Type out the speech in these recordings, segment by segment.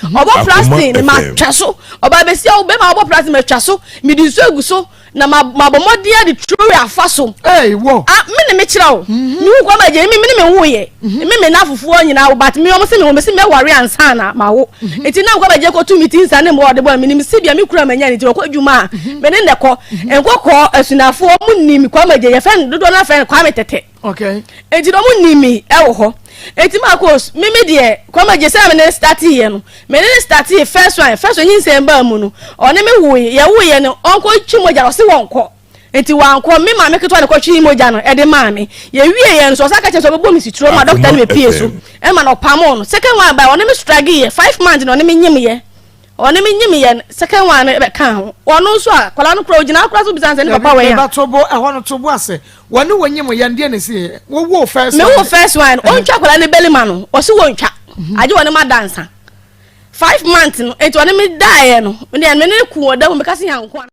Ɔbɔ plastic no matwa so. Ɔbaa bɛsia wo bɛma ɔbɔ plastic matwa so. Mede nsuo agu so na mabɔ mmɔden de trowel afa so. Hey, wo. Ah, me ne me kyerɛ wo. Mhm. Me hu kwa ma gye me me ne me wo yɛ. Mhm. Me me na fufuo nyinaa wo but me ɔmo se me wo me se me ware ansa na ma wo. Mhm. Enti na kwa ma gye kɔtu me ti nsa ne mo ɔde bɔ me nim se bia me kura ma nya ne ti ɔkɔ adwuma a me ne ne kɔ. Nkɔkɔ asunafoɔ mo nim kwa ma gye yɛ fɛn dodoɔ na fɛn kwa me tete. Okay. Enti na ɔmo nim me ɛwɔ hɔ. Enti maa kɔ me me deɛ Kwame gye sɛ me ne start yɛ no. Me ne ne start yɛ first one first one nyinsɛn baa mu no. Ɔne me wo yɛ wo yɛ no ɔnkɔ twi mogya no ɔse wɔnkɔ. Enti wankɔ me maame ketewa na kɔ twi mogya no ɛde maa me. Yɛ wie yɛ no so ɔsan ka kyerɛ sɛ ɔbɛbɔ me situro ma doctor no me pie so ɛma na ɔpamoo no. Second one baa ɔne me struggle yɛ 5 months na ɔne me nyim yɛ. Ɔne me nyim yɛ no second one no bɛka ho. Ɔno nso a akwadaa no koraa ogyina akora so bisa sɛ ne papa wɔ yɛn. Dabi to bo ɛhɔ no to bo ase. Wɔne wɔ nyim yɛn deɛ na esi yɛ. Wo wo first one. Me wo first one no ɔntwa akwadaa no bɛli ma no ɔsi wɔ ntwa. Mhm. Agye wɔne ma dansa. 5 months no eti ɔne me daeɛ no me deɛ me ne ku ɔda mu meka se yɛn nko.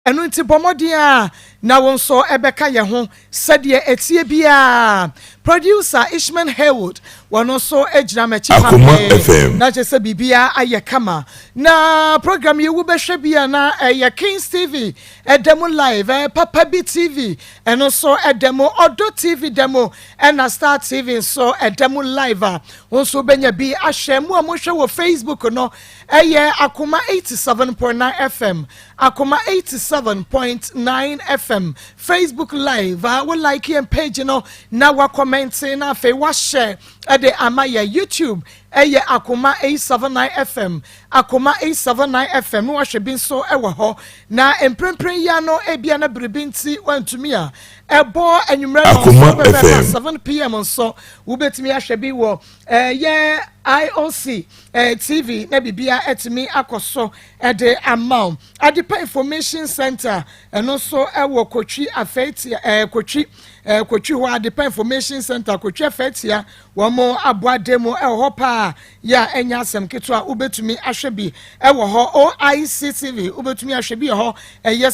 Ɛno nti bɔ mmɔden a na wo nso ɛbɛka yɛn ho sɛdeɛ ɛteɛ biara. Producer Ishmael Haywood wɔn nso gyina m'akyi Akoma na kyerɛ sɛ biribiara ayɛ kama. Na program yi wobɛhwɛ bi a na ɛyɛ Kings TV ɛda mu live, ɛyɛ Papa Bi TV ɛno nso ɛda mu, Ɔdɔ TV da mu, ɛna Star TV nso ɛda mu live a wo nso wobɛnya bi ahwɛ. Mu a mohwɛ wɔ Facebook no ɛyɛ Akoma 87.9 FM, Akoma 87.9 FM Facebook live a wo like yɛn page no na wa comment na afei wahyɛ ɛde ama yɛ. YouTube ɛyɛ Akoma 879 FM, Akoma 879 FM na wahwɛ bi nso ɛwɔ hɔ. Na mprempren yi ano ebia na biribi nti wantumi a ɛbɔ anwummerɛ no Akoma nso pɛpɛɛpɛ FM. 7 pm nso wobɛtumi ahwɛ bi wɔ ɛyɛ IOC TV na biribia ɛtumi akɔ so ɛde ama wo. Adepa Information Center ɛno nso ɛwɔ Kotwi Afɛtia, Kotwi hɔ. Adepa Information Center, Kotwi Afɛtia, wɔn mo aboade mu ɛwɔ hɔ paa yɛ a ɛnya asɛm ketewa wobɛtumi ahwɛ bi ɛwɔ hɔ. OIC TV wobɛtumi ahwɛ bi wɔ hɔ, ɛyɛ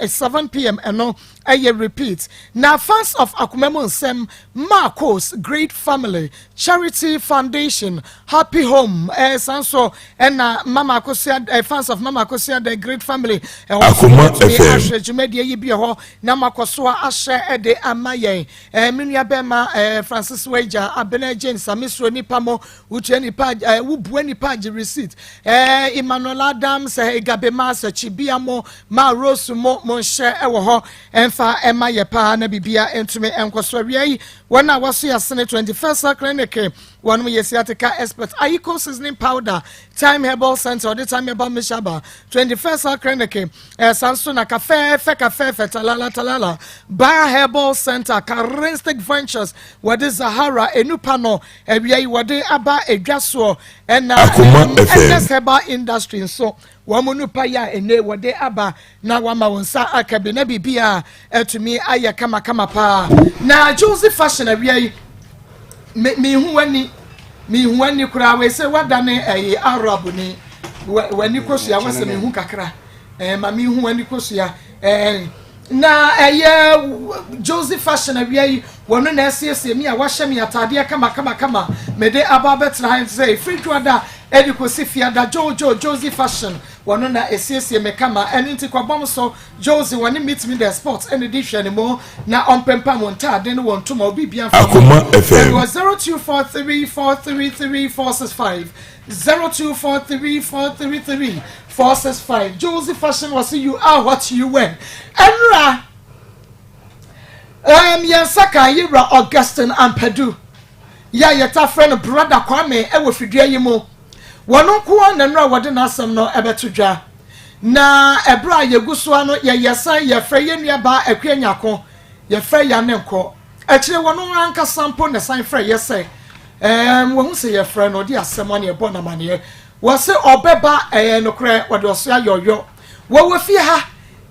7 pm, ɛno ɛyɛ repeat. Na fans of Akomamu Nsɛm, Marcos Great Family Charity Foundation, Happy Home, san so ɛna Mama Akosia, fans of Mama Akosia the Great Family ɛwɔ so Akoma wobɛtumi FM. ahwɛ dwumadie yi bi wɔ hɔ na makɔ so a ahyɛ ɛde ama yɛn. Me nua bɛrima Francis Wager Abena James Amisro nipa mo wotua nipa, wobua nipa agye receipt, Emmanuel Adams, Gabema Sachibia mo ma Rose mo mo nhyɛ ɛwɔ hɔ ɛmfa ɛma yɛ paa na bibia ntumi ɛnkɔ so. Awia yi wɔn a wɔso yɛ asene 21st Clinic, wɔn yɛ sciatica expert, Ayiko seasoning powder, Time Herbal Center ɔde Time Herbal Mishaba, 21st Clinic, ɛsan so na kafɛɛfɛ kafɛɛfɛ talala talala Bar Herbal Center, Karinstic Ventures wɔde Zahara enupa no awia yi wɔde aba edwa soɔ, ɛna Akoma FM. Ernest Herbal Industry nso wɔn mu nupa yi a ene wɔde aba na wama wɔn nsa aka bi na biribi a ɛtumi ayɛ kamakama paa. Na Josie Fashion awia yi me mihu wani, mihu wani koraa wei sɛ wadane ɛyɛ Arab ni wani kosua wɔsɛ mihu kakra ma mihu wani kosua na ɛyɛ Josie Fashion awia yi wɔn na ɛsiesie mi a wahyɛ mi ataadeɛ kamakamakama mede aba abɛtena ha sɛ efiri dwoada ɛde kɔsi fiada. Jojo Josie Fashion wɔn na esiesie mi kama. Ɛno nti kɔbɔm so Josie wɔne Meet Me The Sport ɛna di hwɛ ne mu na ɔmpempam wɔn ntaade ne wɔn ntoma obi bia nfa. Akoma FM. Ɛwɔ 0243433465, 0243433465. Josie Fashion wɔ so, you are what you wear. Ɛnura yɛn nsa kan yɛwura Augustine Ampadu yɛ a yɛta frɛ no Brother Kwame ɛwɔ fidua yi mu. Wɔn nko ara na nnura wɔde n'asɛm no ɛbɛto dwa. Na ɛberɛ a yɛgu so ano yɛyɛ san yɛfrɛ yɛn nua baa Akua Nyako, yɛfrɛ yɛn ne nkɔ akyire wɔn ankasa mpo na san frɛ yɛ sɛ wɔn sɛ yɛfrɛ no ɔde asɛm ano yɛbɔ n'amaneɛ wɔsɛ ɔbɛba. Ɛyɛ nokorɛ wɔde ɔso ayɔyɔ wɔwɔ fie ha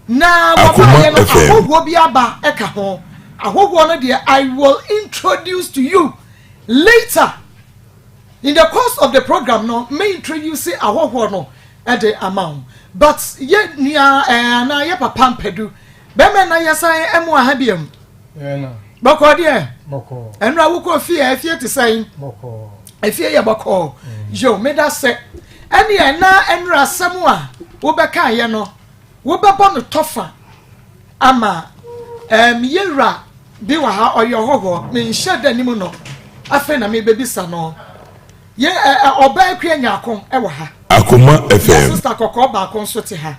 na Akoma wɔbaayɛ no FM. ahohoɔ bi aba ɛka ho. Ahɔhoɔ no deɛ I will introduce to you later in the course of the program no mɛ introduce ahɔhoɔ no de ama wo. But yɛ nua eh, anaa yɛ papa mpadu bɛmɛ na yɛsan ɛmo aha biam. Bɔkɔɔ deɛ ɛnora wokɔ fie a efie te sɛn? Efie yɛ bɔkɔɔ. Yo meda sɛ ɛne ɛna ɛnora asɛm a wobɛkaeɛ no Wobɛbɔ no tɔfa ama ɛɛm yɛwura bi wɔ ha ɔyɛ ɔhɔhoɔ menhyɛ da nim no afei na mebɛbisa no yɛ ɛ ɛ ɔbaa akua nyako wɔ ha Akoma yɛ FM. sista kɔkɔɔ baako nso te ha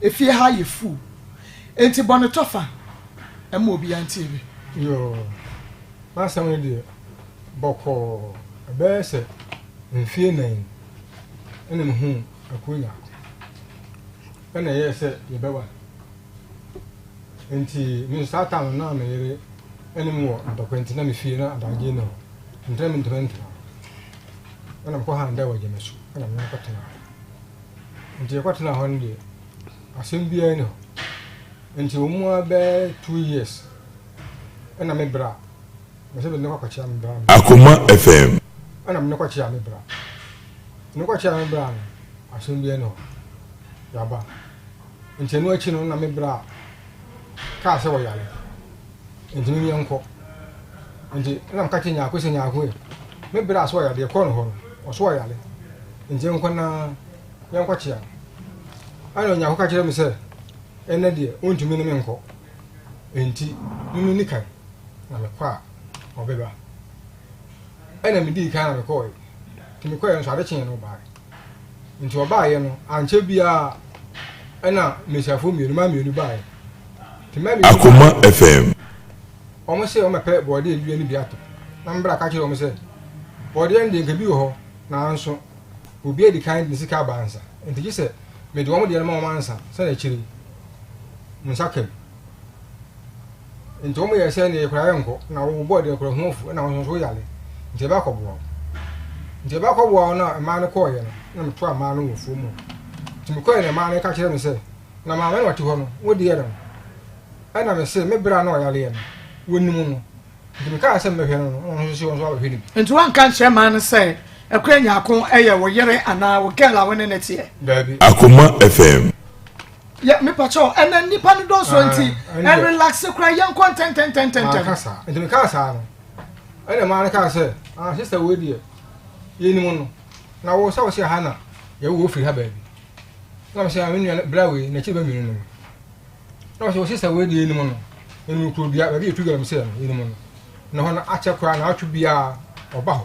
efie ha yɛ fuu enti bɔ no tɔfa ɛma obiara ntie bi. Yoo, m'asɛm no deɛ bɔkɔɔ, ɛbɛyɛ sɛ mfie nan ni ɛna mehuu Akuo Nyarko. Ɛna ɛyɛɛ sɛ yɛbɛware. Nti me nso saa time no na me yere ɛne me wɔ ntɔkwa nti na me fie na adagye ne hɔ. Nti na mentumi ntena hɔ. Ɛna mekɔ ha ndɛ wɔ Gyamasu ɛna me kɔtena hɔ. Nti yɛkɔtena hɔ no deɛ asɛm biara ni hɔ. Nti wɔn mu ara bɛyɛ 2 years ɛna me bra mɛ sɛ me ne kɔkɔkyea me bra. Akoma FM. Ɛna me ne kɔkyea me bra. Me ne kɔkyea me bra no asɛm biara ni hɔ. Yɛaba. Nti ɛno akyi no na me bra kaa sɛ wɔyare. Nti me yɛnkɔ. Nti ɛna meka kyerɛ Nyarko sɛ Nyarko e, me bra sɛ ɔyare yɛkɔɔ no hɔ no, ɔso ɔyare. Nti yɛnkɔ na yɛnkɔkyea no. Ɛna Nyarko ka kyerɛ me sɛ ɛnɛ deɛ ɔntumi ne me nkɔ. Nti me menni kan na mekɔ a ɔbɛba. Ɛna medii kan na mekɔɔe. Nti mekɔeɛ nso ade kyeeɛ no ɔbaeɛ. Nti ɔbaeɛ no, ankyɛ biara ɛna mmesiafoɔ mmienu, mmaa mmienu baeɛ. Nti mmaa mmienu Akoma baeɛ no, FM. wɔn se wɔn bɛpɛ bɔɔdeɛ dua no bi atɔ. Na me bra ka kyerɛɛ wɔn sɛ, bɔɔdeɛ no deɛ nka bi wɔ hɔ, nanso obi adi kan de ne sika aba ansa. Nti gye sɛ mede wɔn deɛ no ma wɔn ansa, sɛdeɛ akyire yi mo nsa ka bi. Nti wɔn yɛɛ sɛ neɛ koraa yɛnkɔ na wo bɔɔ deɛ koraa ho afu na wo nso yale nti yɛbɛ akɔboa wo. Nti yɛbɛ akɔboa wo na mmaa no kɔɔyɛ no na metoa mmaa no wɔ afuo mu hɔ. Nti mekɔɔyɛ na mmaa no ka kyerɛ me sɛ na maame na ɔte hɔ no wo deɛ no ɛna me se me bra na ɔyaleɛ no wɔnim no nti mekaa sɛ mɛhwɛ no no na ɔno nso se ɔno nso abɛhwɛ no bi. Nti woanka nkyerɛ mmaa no sɛ Akua Nyarko yɛ wo yere anaa wo girl a wo ne no teɛ? Daabi. Akoma FM. Yɛ mepa kyɛw ɛnɛ nnipa no dɔɔso nti Ah, ɛndeɛ. ɛrelaxe koraa yɛnkɔ ntɛntɛntɛntɛntɛm. Manka saa. Nti mekaa saa no, ɛna mmaa no kaa sɛ, ah, sista wei deɛ, yɛnim no. Na wo sɛ wo sɛ ha na yɛwo wo firi ha baabi. Na mesɛ, ah, me nua no, bra wei, n'akyiri ba mmienu no. Na wɔsɛ, wo sista wei deɛ yɛnim no. Yɛnim kurodua, baabi yɛtu galamsey no, yɛnim no. Na hɔ no akyɛ koraa, na atwe biara, ɔba hɔ.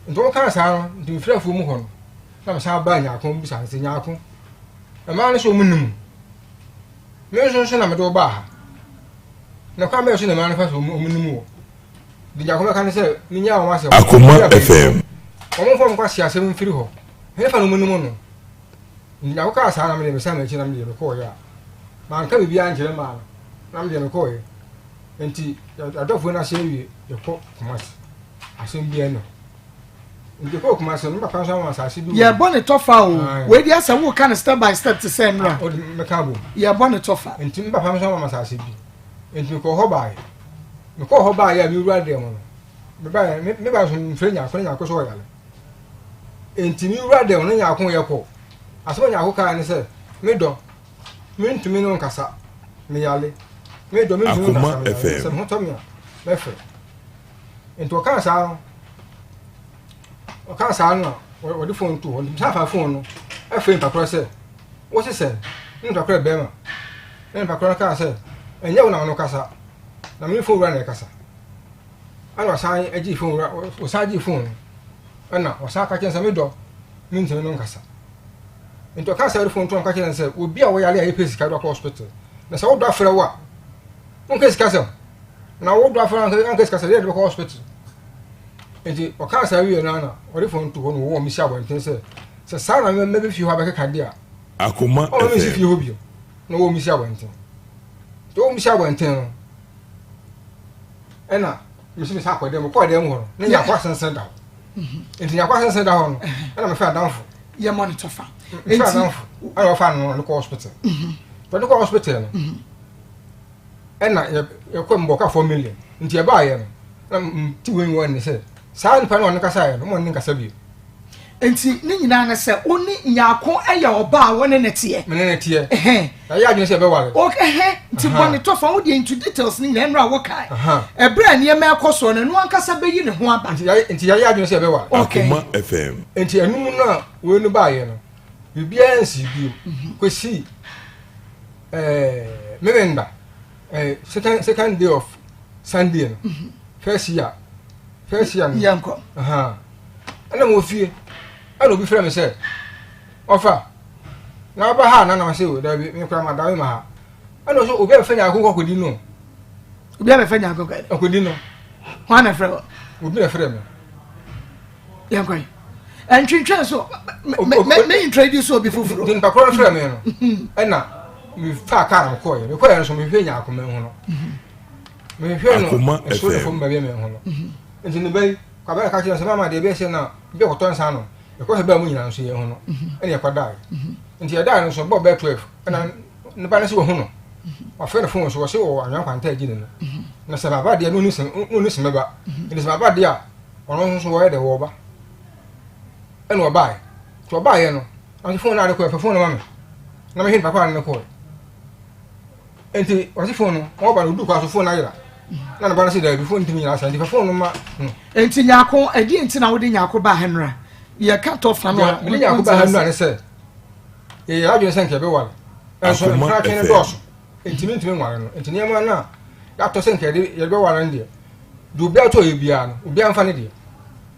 Nti wɔn kaa saa no, nti mefiri afuo mu hɔ no, na mesan baa Nyarko bisa no sɛ, Nyarko, mmaa no sɛ wɔn nim me nso nso na mede wo baa ha na kwan bɛyɛ so na mmaa no fa so wɔn nim wɔ de Nyarko bɛka ne sɛ menyaa wɔn asɛm. Akoma FM. Wɔn mfa wɔn kwasi asɛm mfiri hɔ hefa na wɔn nim no. Nyarko kaa saa na mede mesan m'akyi na mede mekɔɔyɛ a manka biribiara nkyerɛ mmaa no na mede mekɔɔyɛ nti adɔfoɔ no ase awie yɛkɔ Kumasi asɛm biara no. Nti kɔɔ Kumasi no, me papa nso ama asase bi wɔ. Yɛbɔ ne tɔfa o. Wei deɛ sɛ woka no step by step te sɛ nnora. Ɔde mɛka abom. Yɛbɔ ne tɔfa. Nti me papa nso ama asase bi. Nti mekɔɔ hɔ baeɛ. Mekɔɔ hɔ baeɛ a mewura dan mu no, mebaeɛ me me ba nso mfrɛ Nyarko na Nyarko nso ɔyare. Nti mewura dan mu no Nyarko yɛ kɔ. Asɛm a Nyarko kaeɛ ne sɛ, me dɔ, mentumi ne wo nkasa, meyare. Me dɔ, mentumi ne wo nkasa, Akoma meyare. FM. Sɛ me ho tɔ me a, mɛfrɛ. Nti ɔkaa saa no, ɔkaa saa no a wɔde fon to hɔ. Nti mesan fa fon no ɛfrɛ nipa korɔ sɛ wo se sɛn? Ne nipa korɔ yɛ bɛrima. Na nipa korɔ no kaa sɛ ɛnyɛ wo na ɔno kasa na me ne fon wura na ɛkasa. Ɛna ɔsan gyee fon wura ɔsan gyee fon no ɛna ɔsan ka kyerɛ sɛ me dɔ mentumi no nkasa. Nti ɔkaa sɛ ɔde fon to hɔ ka kyerɛ sɛ obi a wɔyare a yɛpɛ sika de akɔ hospital na sɛ wodɔ afrɛ wo a wonka sika sɛm. Na wo dɔ afra anka sika sɛ yɛde bɛkɔ hospital nti ɔkaa saa wie no na ɔde fon to hɔ na wɔwɔ mesi abɔnten sɛ sɛ saa na mɛbɛ fie hɔ abɛkeka de a Akoma ɔma mesi fie FM. hɔ bio na wɔwɔ mesi abɔnten nti wɔwɔ mesi abɔnten no ɛna mesi mesi akɔ dɛm kɔɔ dɛm hɔ no ne nyakɔ asensɛn da hɔ nti nyakɔ asensɛn da hɔ no ɛna mefɛ adamfo Yɛ monitor fa. mefɛ adamfo ɛna wɔfa no no kɔ hospital ɔde kɔ hospital no. Ɛna yɛkɔ mbɔ ka 4 million. Nti ɛbaayɛ no na ti wei wɔ ne sɛ saa nipa no ɔne kasaeɛ no, mo ne nkasa bio. Nti ne nyinaa ne sɛ wo ne Nyaako yɛ ɔba a wɔne ne teɛ. Mene ne teɛ. Yɛayɛ adwene sɛ yɛbɛware. Okay, nti bɔ ne tɔfa wo deɛ into details ne nyinaa nnora wokae ɛberɛ a nneɛma ɛkɔ soɔ no, ɛno ankasa bɛyi ne ho aba. Nti yɛayɛ adwene sɛ yɛbɛware. Akoma FM. Nti ɛnum no a wei no baayɛ no, biribiara nsi bio kɔsi memenda second day of Sunday no, first year no. Yɛnkɔ. Ɛna mo fie ɛna obi frɛ me sɛ ɔfa na ɔba ha na na ɔsɛ o dabi, me kora ma dabi ma ha. Ɛna ɔsɛ obi a bɛfɛ Nyaako kɔ akɔdi no. Obi a bɛfɛ Nyaako kɔ akɔdi no. Hwan na frɛ wɔ? Obi na frɛ me. Yɛnkɔ yi, ɛntwentwɛn so me introduce obi foforɔ. Nti nipa korɔ no frɛ me no, ɛna mefa kaa na mekɔɔyɛ. Mekɔɔyɛ no so mehwɛ Nyaako me ho no, mehwɛ no ɛsoro ne fam baabi a me ho no. Nti ne bɛyi kwabɛn ka kyerɛ sɛ mama deɛ ɛbɛyɛ sɛ na bi akɔtɔ nsa no ɛkɔ sɛ bɛɛ mu nyinaa nso yɛn ho no. Ɛna yɛkɔdaeɛ. Nti yɛdaeɛ no nso bɔɔ bɛɛ 12, ɛna nipa no sɛ wɔhu no, wafrɛ no phone so, wɔsɛ wɔ anwea kwanta agyi ne no na sɛ baba deɛ no ɔni sɛ mɛba. Nti sɛ baba deɛ a ɔno nso so wɔyɛ dɛ wɔba. Ɛna ɔbaeɛ. Nti ɔbaeɛ no ɔsɛ phone no ade kɔɛ fɛ phone no ma me na mehwɛ nipa kɔ a ne kɔɛ. Nti ɔsɛ phone no wɔba no odu kɔ so phone no ayera na ne ba no sɛ daabi, phone ntumi nyina sa, nti fɛ phone no ma no. Nti Nyaako, ɛdeɛ nti na wode Nyaako baa ha nnora? Yɛka tɔ fa no a. Mene Nyaako baa ha nnora ne sɛ yɛyɛ adwene sɛ nka yɛbɛware, ɛnso mpratwe no dɔɔso nti mentumi nware no. Nti nneɛma no a yɛatɔ sɛ nka yɛde bɛware no deɛ, obiara tɔ yɛ biara no, obiara mfa ne deɛ.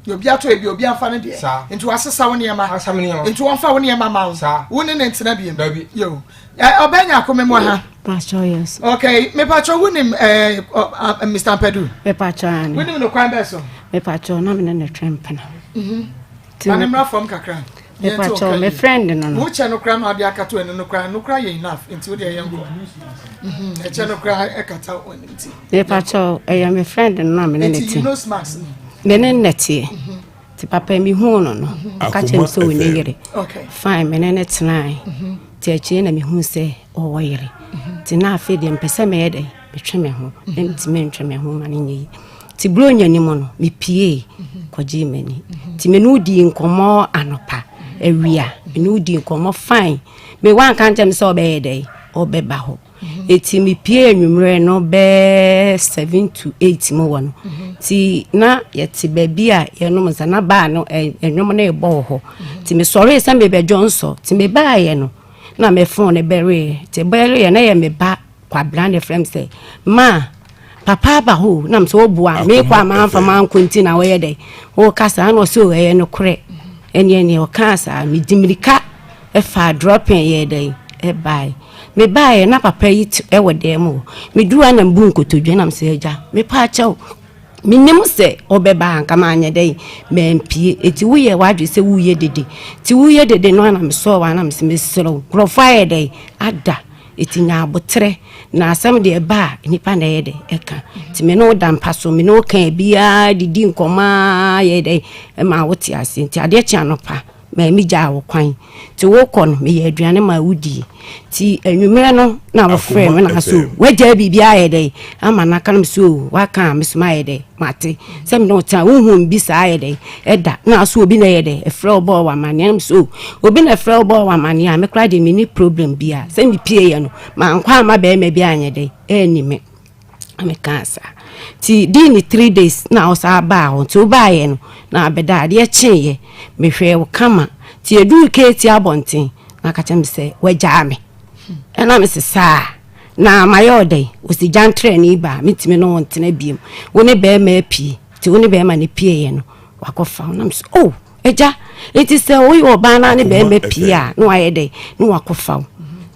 Obiara tɔ yɛ bi, obiara mfa ne deɛ. Nti wasesa wo nneɛma. Asa me nneɛma. Nti wɔmfa wo nneɛma ma wo. Saa. Wo ne ne ntena biem? Dabi. Yo, ɔbɛn Nyaako, me mo ha. Pastor, yes. Okay, mepatwɛ, wonim Mr Mpadu? Mepatwɛ, ane. Wonim no kwan bɛɛ so? Mepatwɛ, na mene ne twe mpena. Na ne mmra fam kakra. Mepatwɛ, me friend no. Wo kyɛ no kora na ɔde akato ani no kora no kora yɛ enough, nti wo deɛ yɛnkɔ. Ɛkyɛ no kora ɛkata w'anim nti. Mepatwɛ, ɛyɛ me friend no na mene ne te. You know smart no. Mene ne teɛ. Nti papa mi hu no, ɔka kyerɛ me sɛ ɔne yere. Fine, mene ne tenae. Nti akyire na mehu sɛ ɔwɔ yere. Nti na afei deɛ mpɛ sɛ mɛyɛ dɛ metwe me ho, ntumi ntwe me ho ma no nyɛ yi. Nti buro nya nim no, mepie kɔgyee m'ani. Nti me ne wodi nkɔmmɔ anɔpa, awia me ne wodi nkɔmmɔ. Fine, me wanka nkyɛm sɛ ɔbɛyɛ dɛ ɔbɛba hɔ. Eti mepie anwummerɛ no bɛɛ 7 to 8 mu wɔ no. Nti na yɛte baabi a yɛnom nsa na baa no ɛnwom no ɛbɔ wɔ hɔ. Nti mesɔree sɛ mebɛdwo nsɔ. Nti mebaeɛ no na me phone no bɛreeɛ. Nti bɛreeɛ na yɛ me ba Kwabena ne frɛ m sɛ ma papa aba hɔ o. Na m sɛ ɔboa mekɔ a mamfa mankɔ. Nti na wɔyɛ dɛ wɔka saa na ɔsɛ o ɛyɛ nokorɛ. Ɛneɛ ɔkaa saa, medi mmirika ɛfa dropping yɛ dɛ ɛbae. Mebaeɛ na papa yi ɛwɔ dan mu hɔ. Meduru a na mbu nkotodwe nam sɛ agya, mepa akyɛw, menim sɛ ɔbɛba anka maanyɛ dɛn mampie. Eti woyɛ w'adwe sɛ woyɛ dede, nti woyɛ dede no ana mesɔɔ wa na mesɛ mesrɛ wo, nkurɔfoɔ ayɛ dɛn ada, eti nya abotrɛ na asɛm deɛ ɛba a nipa na ɛyɛ dɛ ɛka. Nti me ne wo da mpa so, me ne wo ka biara, didi nkɔmɔ a yɛ dɛ ɛma wote ase. Nti adeɛ kye anɔpa maami gyaa wo kwan. Nti wokɔ no, meyɛ aduane ma wodie. Nti anwummerɛ no na wofrɛ me na so wagyaa biribi ayɛ dɛ ama no aka no so waka a meso mayɛ dɛ mate sɛ mene wo tena wohu bi saa ayɛ dɛ ɛda na so obi na ɛyɛ dɛ ɛfrɛ wo bɔɔ w'amanneɛ no so obi na ɛfrɛ wo bɔɔ w'amanneɛ a mekora deɛ menni problem bia sɛ mepieeɛ no mankɔ ama bɛrima bi anyɛ dɛ ɛnni me. Meka saa nti dii ne 3 days na ɔsaa baa hɔ. Nti wobaeɛ no na abɛda, adeɛ kyeeɛ mehwɛɛ wo kama. Nti ɛduru keeti abɔnten na aka kyerɛ me sɛ wagyaa me. Ɛna mese saa na mayɛ ɔdɛn? Ɔsi gyantrɛne ba a metumi ne wo ntena biom, wo ne bɛrima apue. Nti wo ne bɛrima no pieeɛ no wakɔfa wo. Na mese oh agya, nti sɛ woyɛ ɔbaa na ne bɛrima pie a na wayɛ dɛn na wakɔfa wo?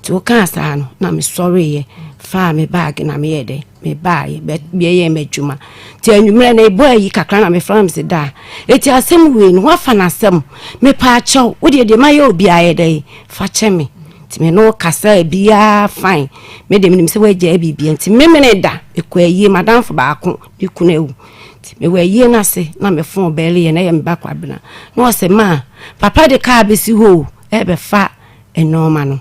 Nti wokaa saa no na mesɔreeɛ faa me bag na meyɛ dɛn mebaeɛ bɛyɛ m'adwuma. Nti anwummerɛ no ɛbɔ ayi kakra na mefrɛ me sɛ daa ɛti asɛm wei no woafa no asɛm, mepɛ akyɛw wodeɛ deɛ mayɛ obiaa yɛ dɛn fa kyɛ me. Nti me ne wo kasa biaa fine, me de menim sɛ woagyaa biribia. Nti memene da mekɔ ayie, madamfo baako ne kunu awu, nti mewɔ ayie no ase na me phone bɛleyɛ na ɛyɛ me ba Kwabena na ɔsɛ ma papa de kaa bɛsi hɔ o ɛbɛfa nneɛma no.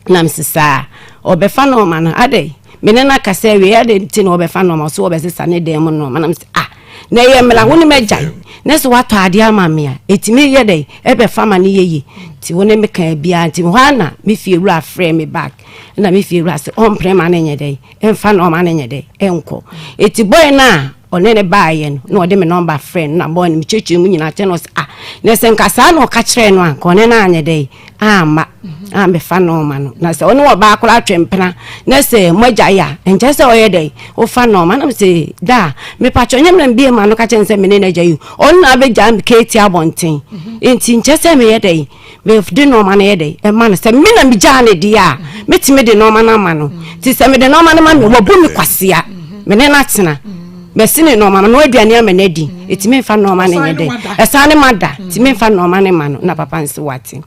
Na mese saa ɔbɛfa nneɛma no adɛn? Me ne no akasa awie, adɛn nti na wɔbɛfa nnoɔma so wɔbɛsesa ne dan mu nnoɔma? Na mesɛ ah, na ɛyɛ mmara wo ne m'agyae na sɛ woatɔ adeɛ ama me a, ɛtumi yɛ dɛn ɛbɛfa ma no yɛ yie. Nti wo ne me kaa biara nti hɔ ara na me fie wura frɛɛ me back na me fie wura sɛ ɔmpene ma no nyɛ dɛn ɛmfa nnoɔma no nyɛ dɛn ɛnkɔ. Ɛti boy no a ɔne ne baeɛ no na ɔde me nɔmba frɛ no na bɔɔ no mekyerɛkyerɛ mu nyinaa kyerɛ no ɔsɛ ah na sɛ nka saa na ɔka kyerɛɛ no a nka ɔne no anyɛ dɛn amma ambɛfa nɔɔma no na sɛ ɔne ɔbaa koraa atwe mpena na sɛ moagyae a nkyɛ sɛ ɔyɛ dɛn wofa nɔɔma na mesɛ da mepakyɛ ɔnyɛ mena mbie ma no ka kyerɛ no sɛ mene no agya yi ɔno na abɛgyaa me keeti abɔnten nti nkyɛ sɛ meyɛ dɛn Mede nnoɔma no yɛ dɛn ɛma no sɛ me na megyaa no deɛ a mɛtumi de nnoɔma no ama no nti sɛ mede nnoɔma no ma me wabu me kwasea me ne no atena mɛsi ne nnoɔma no aduane ama no adi ɛti memfa nnoɔma no nyɛ dɛn ɛsan ne ma da nti memfa nnoɔma no ma no na papa nse wate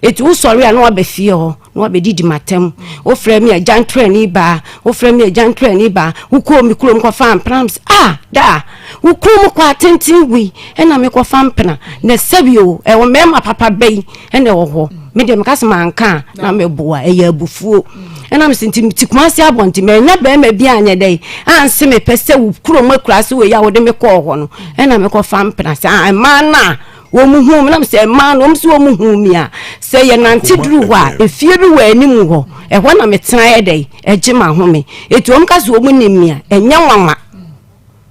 ɛti wosɔre a na waba fie hɔ na wabɛdidi matam wofrɛ me agya ntorani baa wofrɛ me agya ntorani baa wokɔɔ me kurom kɔfa mpena sɛ ah daa wo kurom kɔ atenten wei ɛna mekɔfa mpena na sɛbi o ɛwɔ mmarima papa bɛyi ɛna ɛwɔ hɔ me deɛ meka sɛ manka a na meboa ɛyɛ abufuo ɛna mesɛ nti mete Kumasi abɔnten manya barima bi anyɛ dɛ anse mepɛ sɛ wo kurom akura se wei a wode me kɔɔ hɔ no ɛna mekɔfa mpena sɛ ah, mmaa no a wɔn hu me na mesɛ mmaa no wɔn sɛ wɔn hu mi a sɛ yɛnante duru hɔ a efie bi wɔ anim hɔ ɛhɔ na metena yɛ dɛ ɛgye ma home etu wɔn ka sɛ wɔn nim mi a ɛnyɛ nwanwa.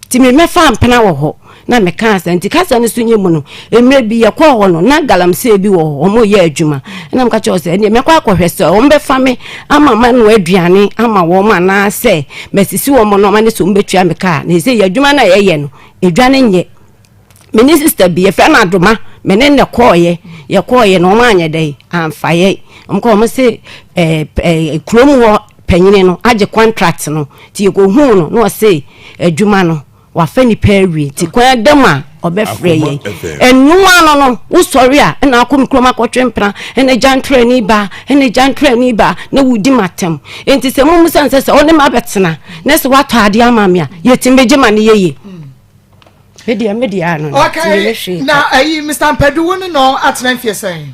Nti me mɛfaa mpena wɔ hɔ na mekaa saa nti kasa no so nyɛ mu no mmerɛ bi yɛkɔɔ hɔ no na galamsey bi wɔ hɔ wɔn yɛ adwuma ɛna meka kyerɛ sɛ ɛneɛ mɛkɔ akɔhwɛ sɛ wɔn bɛfa me ama manoa aduane ama wɔn anaasɛ masisi wɔn nneɛma ne sɛ wɔn bɛtua me kaa na ɛsɛ yɛ adwuma no a yɛyɛ no edwa no nyɛ me ne sista bi yɛfrɛ no Adoma me ne ne kɔɔyɛ yɛkɔɔyɛ na wɔn anyɛ dɛ amfa yɛ wɔn kɔ wɔn se ɛɛ ɛɛ kurom hɔ panyini no agye contract no nti yɛkɔhuu no na ɔse adwuma no wafa nipa awie nti kwan da mu a ɔbɛfrɛ yɛn ɛnoa no no wosɔre a ɛna akɔ me kurom akɔtwe mpena ɛna gya ntorani ba ɛna gya ntorani ba na wodi m'atɛm nti sɛ mo musa nsɛ sɛ ɔne ma bɛtena na sɛ watɔ adeɛ ama me a yɛtumi bɛgye ma no yɛye me deɛ me deɛ ano no okay na ayi Mr. Mpadu wo ne no atena mfie sɛn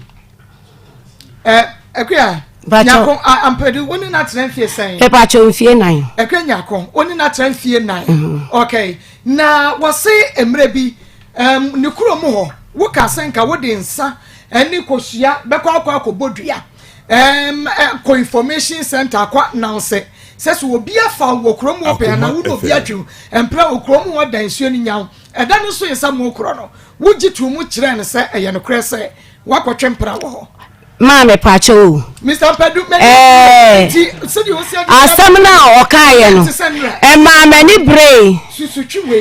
ɛ akuya nyako ampadu wo ne no atena mfie sɛn pɛpàtwɛ mfie nan akuya nyako wo ne no atena mfie nan mhm. okay na wɔse mmerɛ bi um, ne kuro mu hɔ woka sɛ nka wode nsa ɛne kosua bɛkɔ akɔ akɔbɔ dua um, kɔ information center akɔ announce sɛ sɛ obi afa wɔ kurom hɔ pɛn anaa wo ne obi atwam mpra wɔ kurom hɔ da nsuo no nyaw ɛda no so yɛ sɛ mo korɔ no wogye too mu kyerɛɛ no sɛ ɛyɛ nokorɛ sɛ woakɔtwe mpra wɔ hɔ. Maame pakyɛ o. Mr. Mpadu mɛ ɛɛ asɛm no a ɔkaeɛ no ɛmaa m'ani beree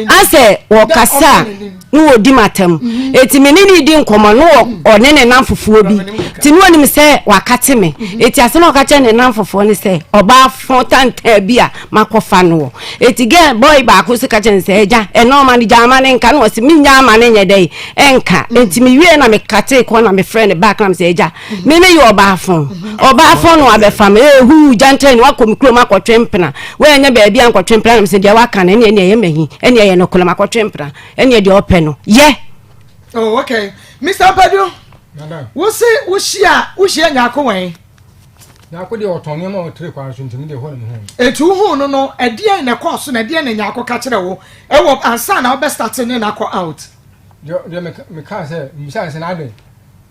asɛ wɔkasa ne wɔdi m'atam mhm. eti me ne ne di nkɔmɔ ne mhm. ɔne ne nam fufuo bi ti ne onim sɛ wakate me mhm. eti asɛm a ɔka kyerɛ ne nam fufuo ne sɛ ɔbaa fɔn tantan bi a makɔfa no wɔ eti gɛn bɔyi baako so ka kyerɛ ne sɛ ɛgya ɛna ɔma no gya ama ne nka na ɔsi mi nya ama ne nyɛ dɛ ɛnka eti mi wie na mi kate kɔ na mi frɛ ne back na mi sɛ ɛgya Me me yɛ ɔbaafo. Ɔbaafo no abɛfa me. Ehu gyantan ni wakɔ me kurom akɔtwe mpena. Wɔanya baabi ankɔtwe mpena na me sɛ deɛ waka no ɛne ɛne ɛyɛ mahi. Ɛne ɛyɛ no kolam akɔtwe mpena. Ɛne deɛ ɔpɛ no. Yɛ. Oh, okay. Mr. Mpadu, wo se wohyia wohyia Nyako wɛn? Nyako deɛ ɔtɔn nneɛma wɔ tire kwan so nti me deɛ hɔ na mehu no. Eti wohu no no, ɛdeɛn na ɛkɔɔ so na ɛdeɛn na Nyako ka kyerɛ wo ɛwɔ ansa na wobɛ start ne no akɔ out? Deɛ deɛ mekaa sɛ, mebisaa sɛ na adɛn?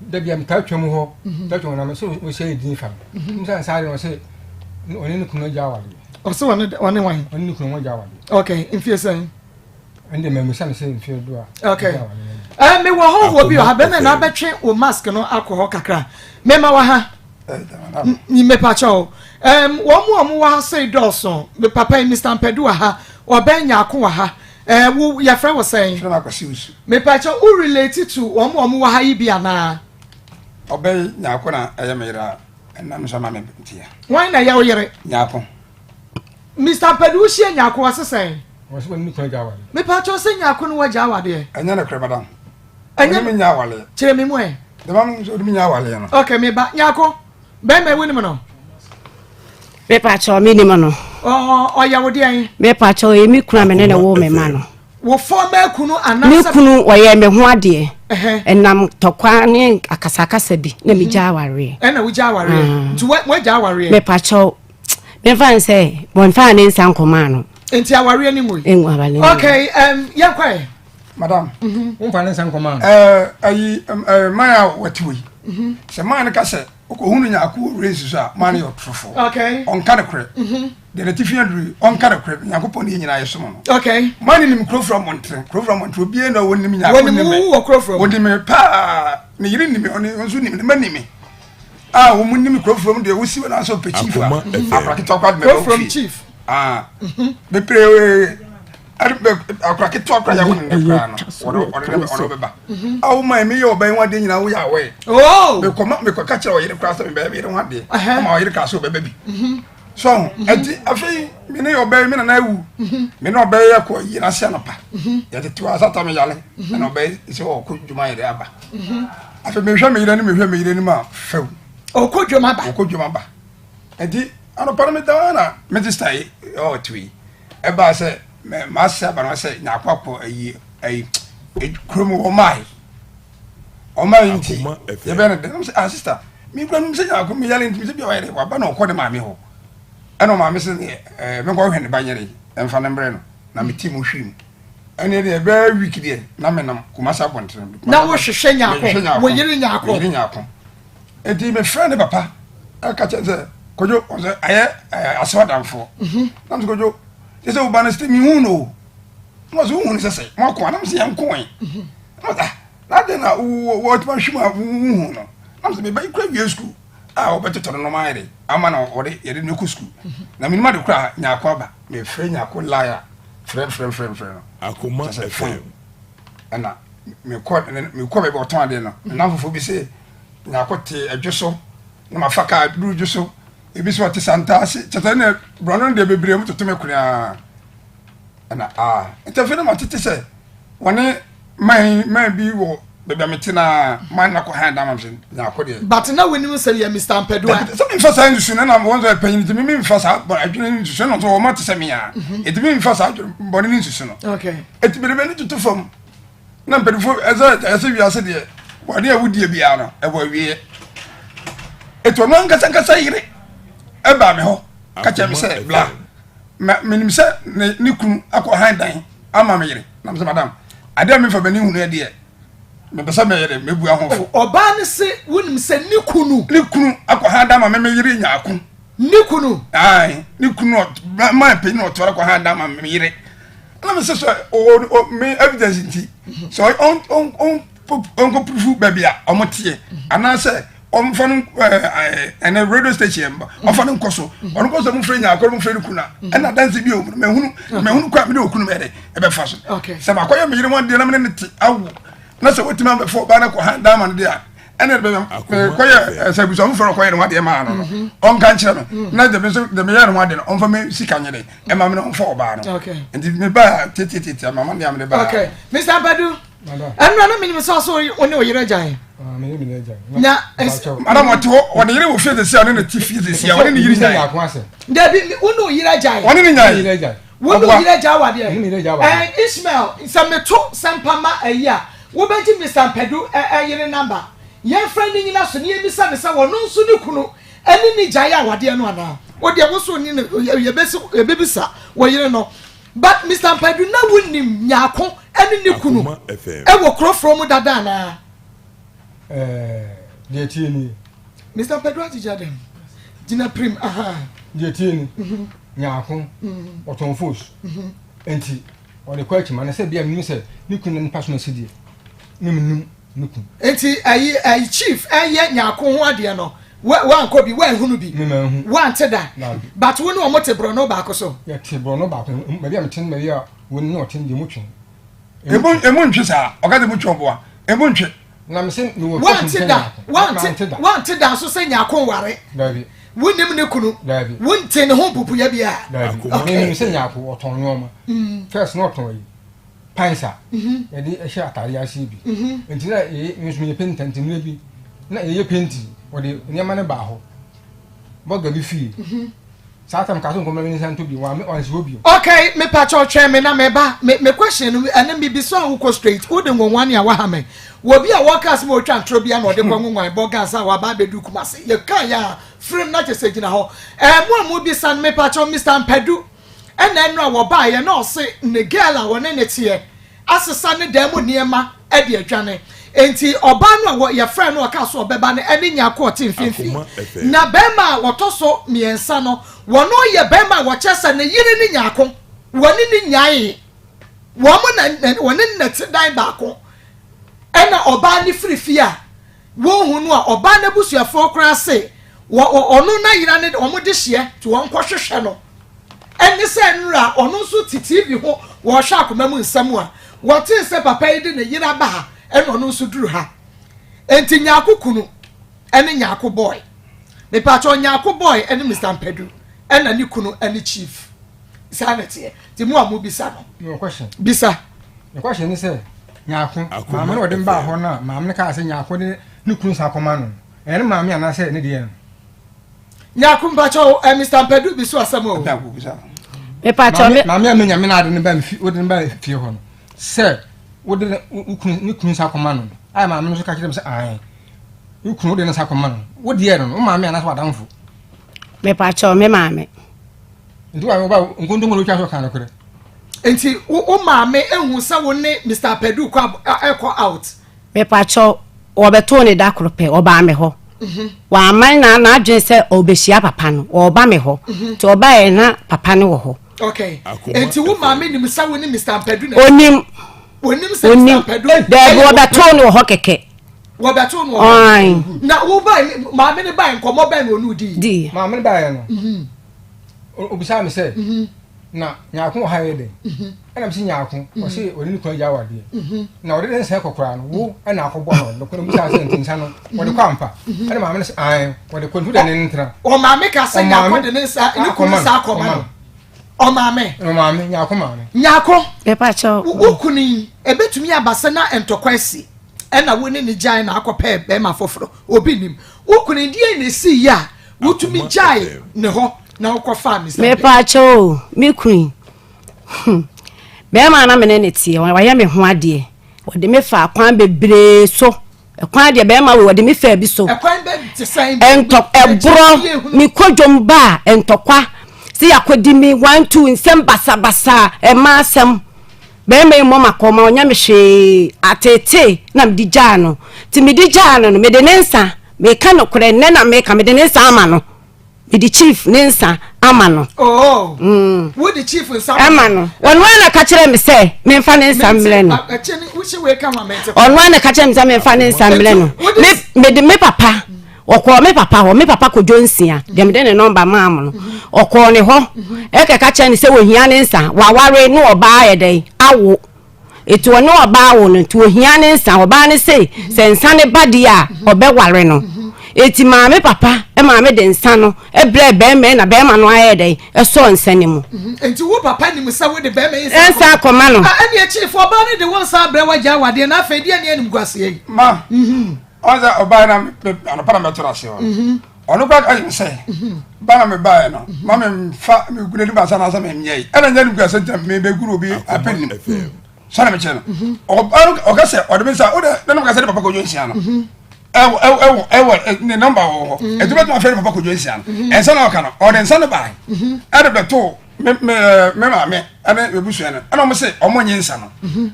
Da bia metaa twam hɔ mhm. taa twam hɔ na mese wɔhyɛ yɛ din fa no mhm. mesa nsa ade no ɔse ɔne ne kunu agya awadeɛ ɔse ɔne ɔne wan ɔne ne kunu agya awadeɛ okay mfie sɛn ɛnde mɛmisa no sɛ mfie do a okay ɛ mewɔ hɔ wɔ bi wɔ ha bɛmɛ na abɛtwe wo mask no akɔ hɔ kakra mɛma wɔ ha mepakyɛ o wɔn mu a wɔwɔ ha sei dɔɔso me papa yi Mr. Mpɛdu wɔ ha ɔbɛn nyaako wɔ ha Ɛɛ wo yɛfrɛ wo sɛn? Frɛ me Akwasi Wusu. Mepakyɛ wo relate to wɔn a wɔwɔ ha yi bi anaa? Ɔbɛyi Nyarko na ɛyɛ me yere a ɛnam nso ama me nteɛ. Hwan na ɛyɛ wo yere? Nyarko. Mister Padu wohyia Nyarko ɔse sɛn? Ɔse wɔne ne kunu agya awadeɛ. Mepakyɛ sɛ Nyarko ne wo agya awadeɛ? Ɛnyɛ nokorɛ madam. Ɛnyɛ me nya awadeɛ. Kyerɛ me mu ɛ. Dɛm nso ɔde me nya awadeɛ no. Okay meba Nyarko. Bɛrima yi wonim no? Mepakyɛw menim no. Ɔyɛ wo deɛn? Mepakyɛw ɔyɛ me kunu a me ne ne woo me ma no. Wo former kunu anaasɛ? Me kunu ɔyɛ me ho adeɛ. Ɛnam tɔkwa ne akasakasa bi na megya awareɛ. Ɛna wogya awareɛ? Nti wagya awareɛ? Mepakyɛw. Memfa no sɛ wɔmfaa ne nsa nkɔmaa no. Nti awareɛ no ngui? Ngu awareɛ no. Okay, um, yɛnkɔ ɛ. Madam. Womfa ne nsa nkɔmaa no. Ɛɛ ayi ɛɛ man a wɔte wɔ yi. Sɛ man no ka sɛ ɔkɔhunu nyaako wɔ wura nsi so a, man no yɛ ɔtorofoɔ. Okay. Ɔnka no korɛ. Deɛ n'atifi aduru yi, ɔnka no korɛ. Nyankopɔn ne yɛn nyinaa yɛsom no. Okay. Man no nim Kurofra mmɔntene. Kurofra mmɔntene, obiara na ɔnim nyaako Wɔnim ne me. wo wɔ Kurofra mu? Wɔnim me paa. Ne yere nim me, ɔne nso nim me, ne mma nim me. A wɔn nim Kurofra mu deɛ, wosi wɔn asɛ ɔpɛ chief a. Akoma FM. Akora ketewa koraa de mɛba wo Kurofra fie. chief. Ah, bebree akora ketewa koraa yɛ wɔn ne koraa no wɔde wɔde wɔde bɛba. Awo maa mi yɛ ɔbɛn ho adeɛ nyinaa woyɛ awɛ. Oh. Mekɔ ma mekɔ ka kyerɛ ɔyere koraa sɛ mebɛyɛ me yere ho adeɛ. Ama ɔyere kaa sɛ ɔbɛba bi. So ɛti afei me ne ɔbɛn me nana awu. Me ne ɔbɛn yɛ kɔ yie n'ase anɔpa. Yɛtete hɔ asata me yale ɛna ɔbɛn sɛ ɔkɔ dwuma yɛde aba. Afei mehwɛ me yere anim mehwɛ me yere anim a fɛw. Ɔkɔ dwuma ba. Ɔkɔ dwuma ba. Nti anɔpa no meda hɔ na me sista yi ɔte yi ɛbaa sɛ m'ase aba no sɛ nyaako akɔ ayi ayi kurom wɔn maae wɔn maae nti yɛbɛn no dɛ sɛ ah sista mi kura mi sɛ nyaako mi yale nti mi sɛ bi a ɔyɛ dɛ waba na ɔkɔ ne maame hɔ ɛna ɔmaame sɛ ne ɛɛ mi nkɔ hwɛ ne ba nyɛ dɛ ɛnfa ne mbrɛ no na mi ti mu hwiri mu ɛne deɛ ɛbɛɛ week deɛ na mi nam Kumasi abɔntene na wohwehwɛ nyaako wo yere nyaako yere nyaako. Enti mefrɛɛ ne papa ka kyerɛ sɛ Kojo ɔsɛ ayɛ asew adamfoɔ mhm. na mesɛ Kojo kyɛ sɛ wo ba no sɛ mehu no o na ɔsɛ wohu no sɛ sɛ moako a na mesɛ yɛnko ɛ mhm. na ɔsɛ ah, na adɛn na wɔtumi ahwe mu a wohu no na mesɛ meba yi kora wie sukuu a wɔbɛtotɔ no nɔma ayɛ ama na wɔde yɛde no kɔ sukuu mhm. na menim ade kora nyaako aba mefrɛ nyaako laya frɛ frɛ frɛ frɛ no Akoma FM ɛna mekɔ mekɔ baabi ɔtɔn adeɛ no nnamfofoɔ bi sɛ Nyarko te ɛdwo so na mafa kaa duru dwo so ebi so ɔte santaase kyɛ sɛ ne borɔno no deɛ bebree mu toto me koraa ɛna aa nti afei na matete sɛ wɔne man man bi wɔ baabi a mete na man na kɔ han da ma sɛ Nyarko deɛ. But na wonim sɛ yɛ Mr. Ampadu a. Sɛ memfa saa nsusu no na wɔn sɛ panyin nti memfa saa adwene nsusu no nso wɔn ate sɛ me a nti memfa saa adwene bɔne ne nsusu no. Okay. Eti mede m'ani toto fam. na mpanyinfoɔ ɛsɛ ɛsɛ wiase deɛ wɔde a wodie biara no ɛwɔ awieɛ etu ɔno ankasa ankasa yere ɛbaa mi hɔ kakyɛ mi sɛ bla mɛ menim sɛ ne ne kunu akɔ han dan ama mi yere na mi sɛ madam adeɛ a mi nfa m'ani hunu yɛ deɛ mepɛ sɛ mɛyɛ dɛ mɛbu ahofo. ɔbaa ne se wonim sɛ ne kunu. ne kunu akɔ han dan ma me me yere nyaako. Ne kunu. Ayi ne kunu maa panyin na ɔtɔrɔ kɔ han dan ma me yere. ɛna mi sɛ sɛ o o mi evidence nti sɛ ɔn ɔn ɔn ɔnkɔ purufu baabi a ɔmo teɛ anaasɛ ɔnfa no ɛɛ ɛnɛ radio station yɛn ba ɔnfa no nkɔ so ɔno kɔ so mo fere nyaakɔ mo fere no kuna ɛna dansi bi o mɛ hunu mɛ hunu kɔ a mi de okunu mɛ dɛ ɛbɛ fa so sɛ ma kɔyɛ mi yere wɔn deɛ na mi ne ne te awo na sɛ wotumi abɛfɔ ɔbaa no kɔ ha dan ma no deɛ a ɛna ɛbɛ kɔyɛ sɛ abusua foforɔ kɔyɛ ne ho adeɛ maa no no mhm. ɔnka nkyerɛ no mhm. na dɛm nso dɛm yɛ ne ho adeɛ no ɔnfa mi sika nyɛ dɛ ɛma mi na ɔnfa ɔbaa no nti mi ba tietietie ama ma nea mi de ba. ok mr abadu ɛnura no minim sɛ ɔsɛ ɔne ɔyere agyan. Ah, na madam ɔte hɔ ɔde yere wɔ fie sisi a ɔne ne ti fie sisi a ɔne ne yere nyan. dabi wo ne ɔyere agyan. ɔne ne nyan. Wo ne oyere agya awadeɛ. Ɛɛ Ishmael sɛ meto sɛmpa ma ayi a wobɛgye Mister Ampadu yere number? Yɛmfrɛ no nyina so na yɛmmisa no sɛ ɔno nso ne kunu ne no gyae awadeɛ no anaa? Wodeɛ wo so ne no yɛbɛsi yɛbɛbisa wo yere no. But Mister Ampadu na wonim Nyarko ne ne kunu wɔ kuro forɔ mu dada anaa? Ɛɛ deɛ ɛteɛ nie. Mister Ampadu agyegya dɛn? Gyina pirim ahaa. Deɛ ɛteɛ ni. Mhm. Nyaako mhm. ɔtɔn fos. Mhm. Nti ɔde kɔ akyima no sɛ bia menim sɛ ne kunu nipa so na si deɛ ne menim ne kunu. Nti ayi ayi chief ɛyɛ nyaako ho adeɛ no wankɔ bi wanhunu bi wante da but wo ne ɔmo te borɔno baako so. Yɛte borɔno baako baabi a mete no baabi a wɔn ne ɔte no deɛ mu twe. Emu emu ntwe saa ɔka sɛ mu twe ɔboa emu ntwe. Na me se mewɔ Wante da wante wante da nso sɛ nyaako nware. Dabi. Wonim ne kunu. Dabi. Wonte ne ho mpupuya biara. Dabi. Okay. Menim sɛ nyaako ɔtɔn nneɛma. Mm. First na ɔtɔn yi pansa. Mm-hmm. Yɛde ɛhyɛ ataade ase bi. Mm-hmm. Nti na yɛyɛ nso meyɛ painter nti mmerɛ bi na yɛyɛ painting wɔde nneɛma no baa hɔ. Bɔga bi fie. Mm-hmm. Saa tam kaa sɛ nkɔmɔ mi nsa ntɔ bi wɔn ansi hɔ bio. Okay, me pakyɛw twɛn me na me ba me me question no ɛne me bisa a wokɔ straight wode nwonwane a waha me wɔ bi a wɔka asɛm a otwa ntorɔ bi a na ɔde kɔ nwonwan bɔ gas a waba abɛdu Kumasi yɛka yɛ a. Firim na kyɛ sɛ gyina hɔ. Ɛɛ mo a mo bisa no mepakyɛw Mister Ampadu ɛna ɛnora wɔbaeɛ na ɔse ne girl a wɔne ne teɛ asesa ne dan mu nneɛma de adwane. Enti ɔbaa no a wɔ yɛfrɛɛ no a ɔkaa so ɔbɛba no ɛne Nyarko ɔte mfimfini. Na barima a wɔtɔ so mmiɛnsa no wɔno yɛ barima a wɔkyerɛ sɛ ne yere ne Nyarko wɔne no nyaee. Wɔn na wɔne no na ɛte dan baako. Ɛna ɔbaa no firi fie a Wonhu no a, ɔbaa no abusuafoɔ koraa se wɔ wɔ ɔno n'ayera ne wɔn dehyeɛ nti wɔn kɔ hwehwɛ no. Ɛne sɛ nnora a ɔno nso te TV ho wɔrehwɛ akoma mu nsɛm a, wɔtee sɛ papa yi de ne yere aba ha ɛna ɔno nso duru ha. Enti Nyarko kunu ɛne Nyarko boy. Mepaakyɛw Nyarko boy ɛne Mister Mpadu ɛna ne kunu ɛne Chief. Saa na ɛteɛ. Nti mo a mobisa no. Mewɔ question. Bisa. Me question ne sɛ, Nyarko, maame no wɔde no baa hɔ no a, maame no kaa sɛ Nyarko de ne kunu san kɔma no no, ɛyɛ ne maame anaasɛ ne deɛ no? Nyarko mpakyɛw, eh, Mister Mpadu bi so asɛm o. Mepakyɛw me. Maame a menya me na ade no ba fi wode no ba fie hɔ no sɛ wode ne wo kunu ne kunu nsa kɔma no no a maame no nso ka kyerɛ me sɛ ae wo kunu wode ne nsa kɔma no wo deɛ no no wo maame anaasɛ w'adamfo. Mepakyɛw me maame. Nti wa ba nkontompo na otwa so ka nokorɛ. Nti wo wo maame ehu sɛ wo ne Mister Apadu kɔ ɛkɔ out. Mepakyɛw wɔbɛtoo ne da koro pɛ ɔbaa me hɔ wamman na n'adwene sɛ ɔbɛhyia papa no ɔba me hɔ nti ɔbaeɛ na papa no wɔ hɔ. Okay nti wo maame nim sɛ wo ne Mister Ampadu na. Onim. Onim sɛ Mister Ampadu. Daabi wɔbɛtoo no wɔ hɔ kɛkɛ. Wɔbɛtoo no wɔ hɔ. Na wo ba maame ne ba nkɔmɔ bɛn na ɔne di. Di. Maame ne baeɛ no. Obisaa me sɛ. Na Nyarko wɔ ha yɛ dɛn? Ɛna mese Nyarko, ɔse ɔne ne kunu agya awadeɛ. Na ɔde ne nsa kɔ koraa no, wo ɛna akɔbɔ no ɔde kɔ. Na obisaa sɛ nti nsa no, wɔde kɔ ampa? Ɛna maame no se ae, wɔde kɔ nti wode ne ntena. Ɔmaame ka sɛ Nyarko de ne nsa, ne kunu nsa akɔma no. Ɔmaame. Ɔmaame, Nyarko maame. Nyarko, Mepakyɛw. wo kunu yi, ebetumi aba sɛ na ntɔkwa asi, ɛna wo ne no gyae na akɔpɛ bɛrima foforɔ. Obi nim. Wo kunu yi, deɛn na esii yɛ a wotumi gyae ne hɔ na wokɔfaa Mister Pɛ? Mepaakyɛw o, me kun yi, hmm, bɛrima a na me ne no teɛ, wayɛ me ho adeɛ. Ɔde me faa kwan bebree so. Ɛkwan deɛ bɛrima wei ɔde me faa bi so. Ɛkwan bɛ te sɛn? Ɛntɔ ɛborɔ, mekɔ dwom ba a, ntɔkwa. Sɛ yɛakɔdi me one two nsɛm basabasa, ɛma asɛm. Bɛrima yi mmɔ m'akɔma, ɔnyɛ me hwee. Ateetee na mede gyaa no. Nti mede gyaa no no, mede ne nsa, meka nokorɛ, nnɛ na meka, mede ne nsa ama no. Mede chief ne nsa ama no. Oh, mm. Wode chief nsa ama no. Ɔno ara na ka kyerɛ me sɛ memfa ne nsa mmerɛ no. Ɔno ara na ka kyerɛ me sɛ memfa ne nsa mmerɛ no. Mede me papa Ɔkɔɔ me papa hɔ, me papa Kojo Nsia, deɛ mede ne nɔmba maa mo no, ɔkɔɔ ne hɔ ɛkɛka kyerɛ no sɛ ohia ne nsa, waware ne ɔbaa ayɛ dɛn awo, nti ɔne ɔbaa awo no, nti ohia ne nsa, ɔbaa no se sɛ nsa no ba deɛ a ɔbɛware no, nti maa me papa maa me de nsa no brɛɛ bɛrima yi na bɛrima no ayɛ dɛn ɛsɔɔ nsa no mu. Nti wo papa nim sɛ wode bɛrima yi nsa nsa akɔma no? Ah, ɛne akyiri fo ɔbaa no de wo nsa abrɛ wagya awadeɛ na afei deɛ ne animguaseɛ yi. Ma. Ɔn sɛ ɔbaa na anɔpa na mɛtɔ ase hɔ mhm. ɔno kora ka yɛn sɛ mhm. ba na mebaeɛ no mhm. ma memfa megu n'anim ansa na sɛ menyɛ yi ɛna nyɛ no gu asɛ ntina mebɛguru obi apɛ nim sɛne mekyerɛ no ɔba no ɔka sɛ ɔde me nsa wode ne nom ka sɛ ne papa kɔdwo nsia no ɛwɔ ɛwɔ ɛwɔ ne nɔmba wɔ hɔ ɛti bɛtumi afrɛ ne papa kɔdwo nsia no ɛnsa na ɔka no ɔde nsa no bae ɛde bɛtoo me me me maame ɛne mebusua no ɛna ɔmo se ɔmo nye nsa no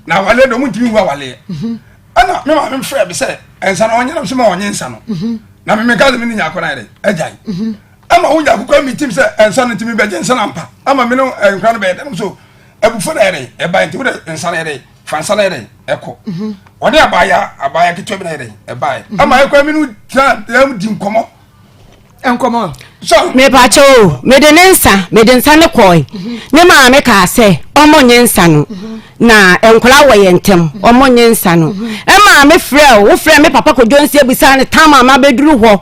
na awaleɛ de ɔmo ntumi ngu awaleɛ ɛna me maame frɛ me sɛ nsa no ɔnyɛ na mesɛ ma ɔnye nsa no mhm. na me meka sɛ me ne nyaako no ayɛ dɛ agyae mhm. ama wo nyaako kora metim sɛ nsa no nti mebɛgye nsa no ampa ama me no eh, nkora no bɛyɛ dɛm so abufo no ayɛ dɛ ɛbae nti wode nsa no yɛ dɛ fa nsa no yɛ dɛ ɛkɔ mhm. ɔne abaya abaya ketewa bi no ayɛ dɛ ɛbae ama ɛkora me no tena dɛm di nkɔmmɔ nkɔmɔ. Mepakyɛ o, mede ne nsa, mede nsa no kɔe. Ne maame kaa sɛ ɔmo nye nsa no, na nkwadaa wɔ yɛn ntam, ɔmo nye nsa no. Ɛmaa me frɛ o, wo frɛ me papa Kojo Nsia bisaa no tam a mabɛduru hɔ.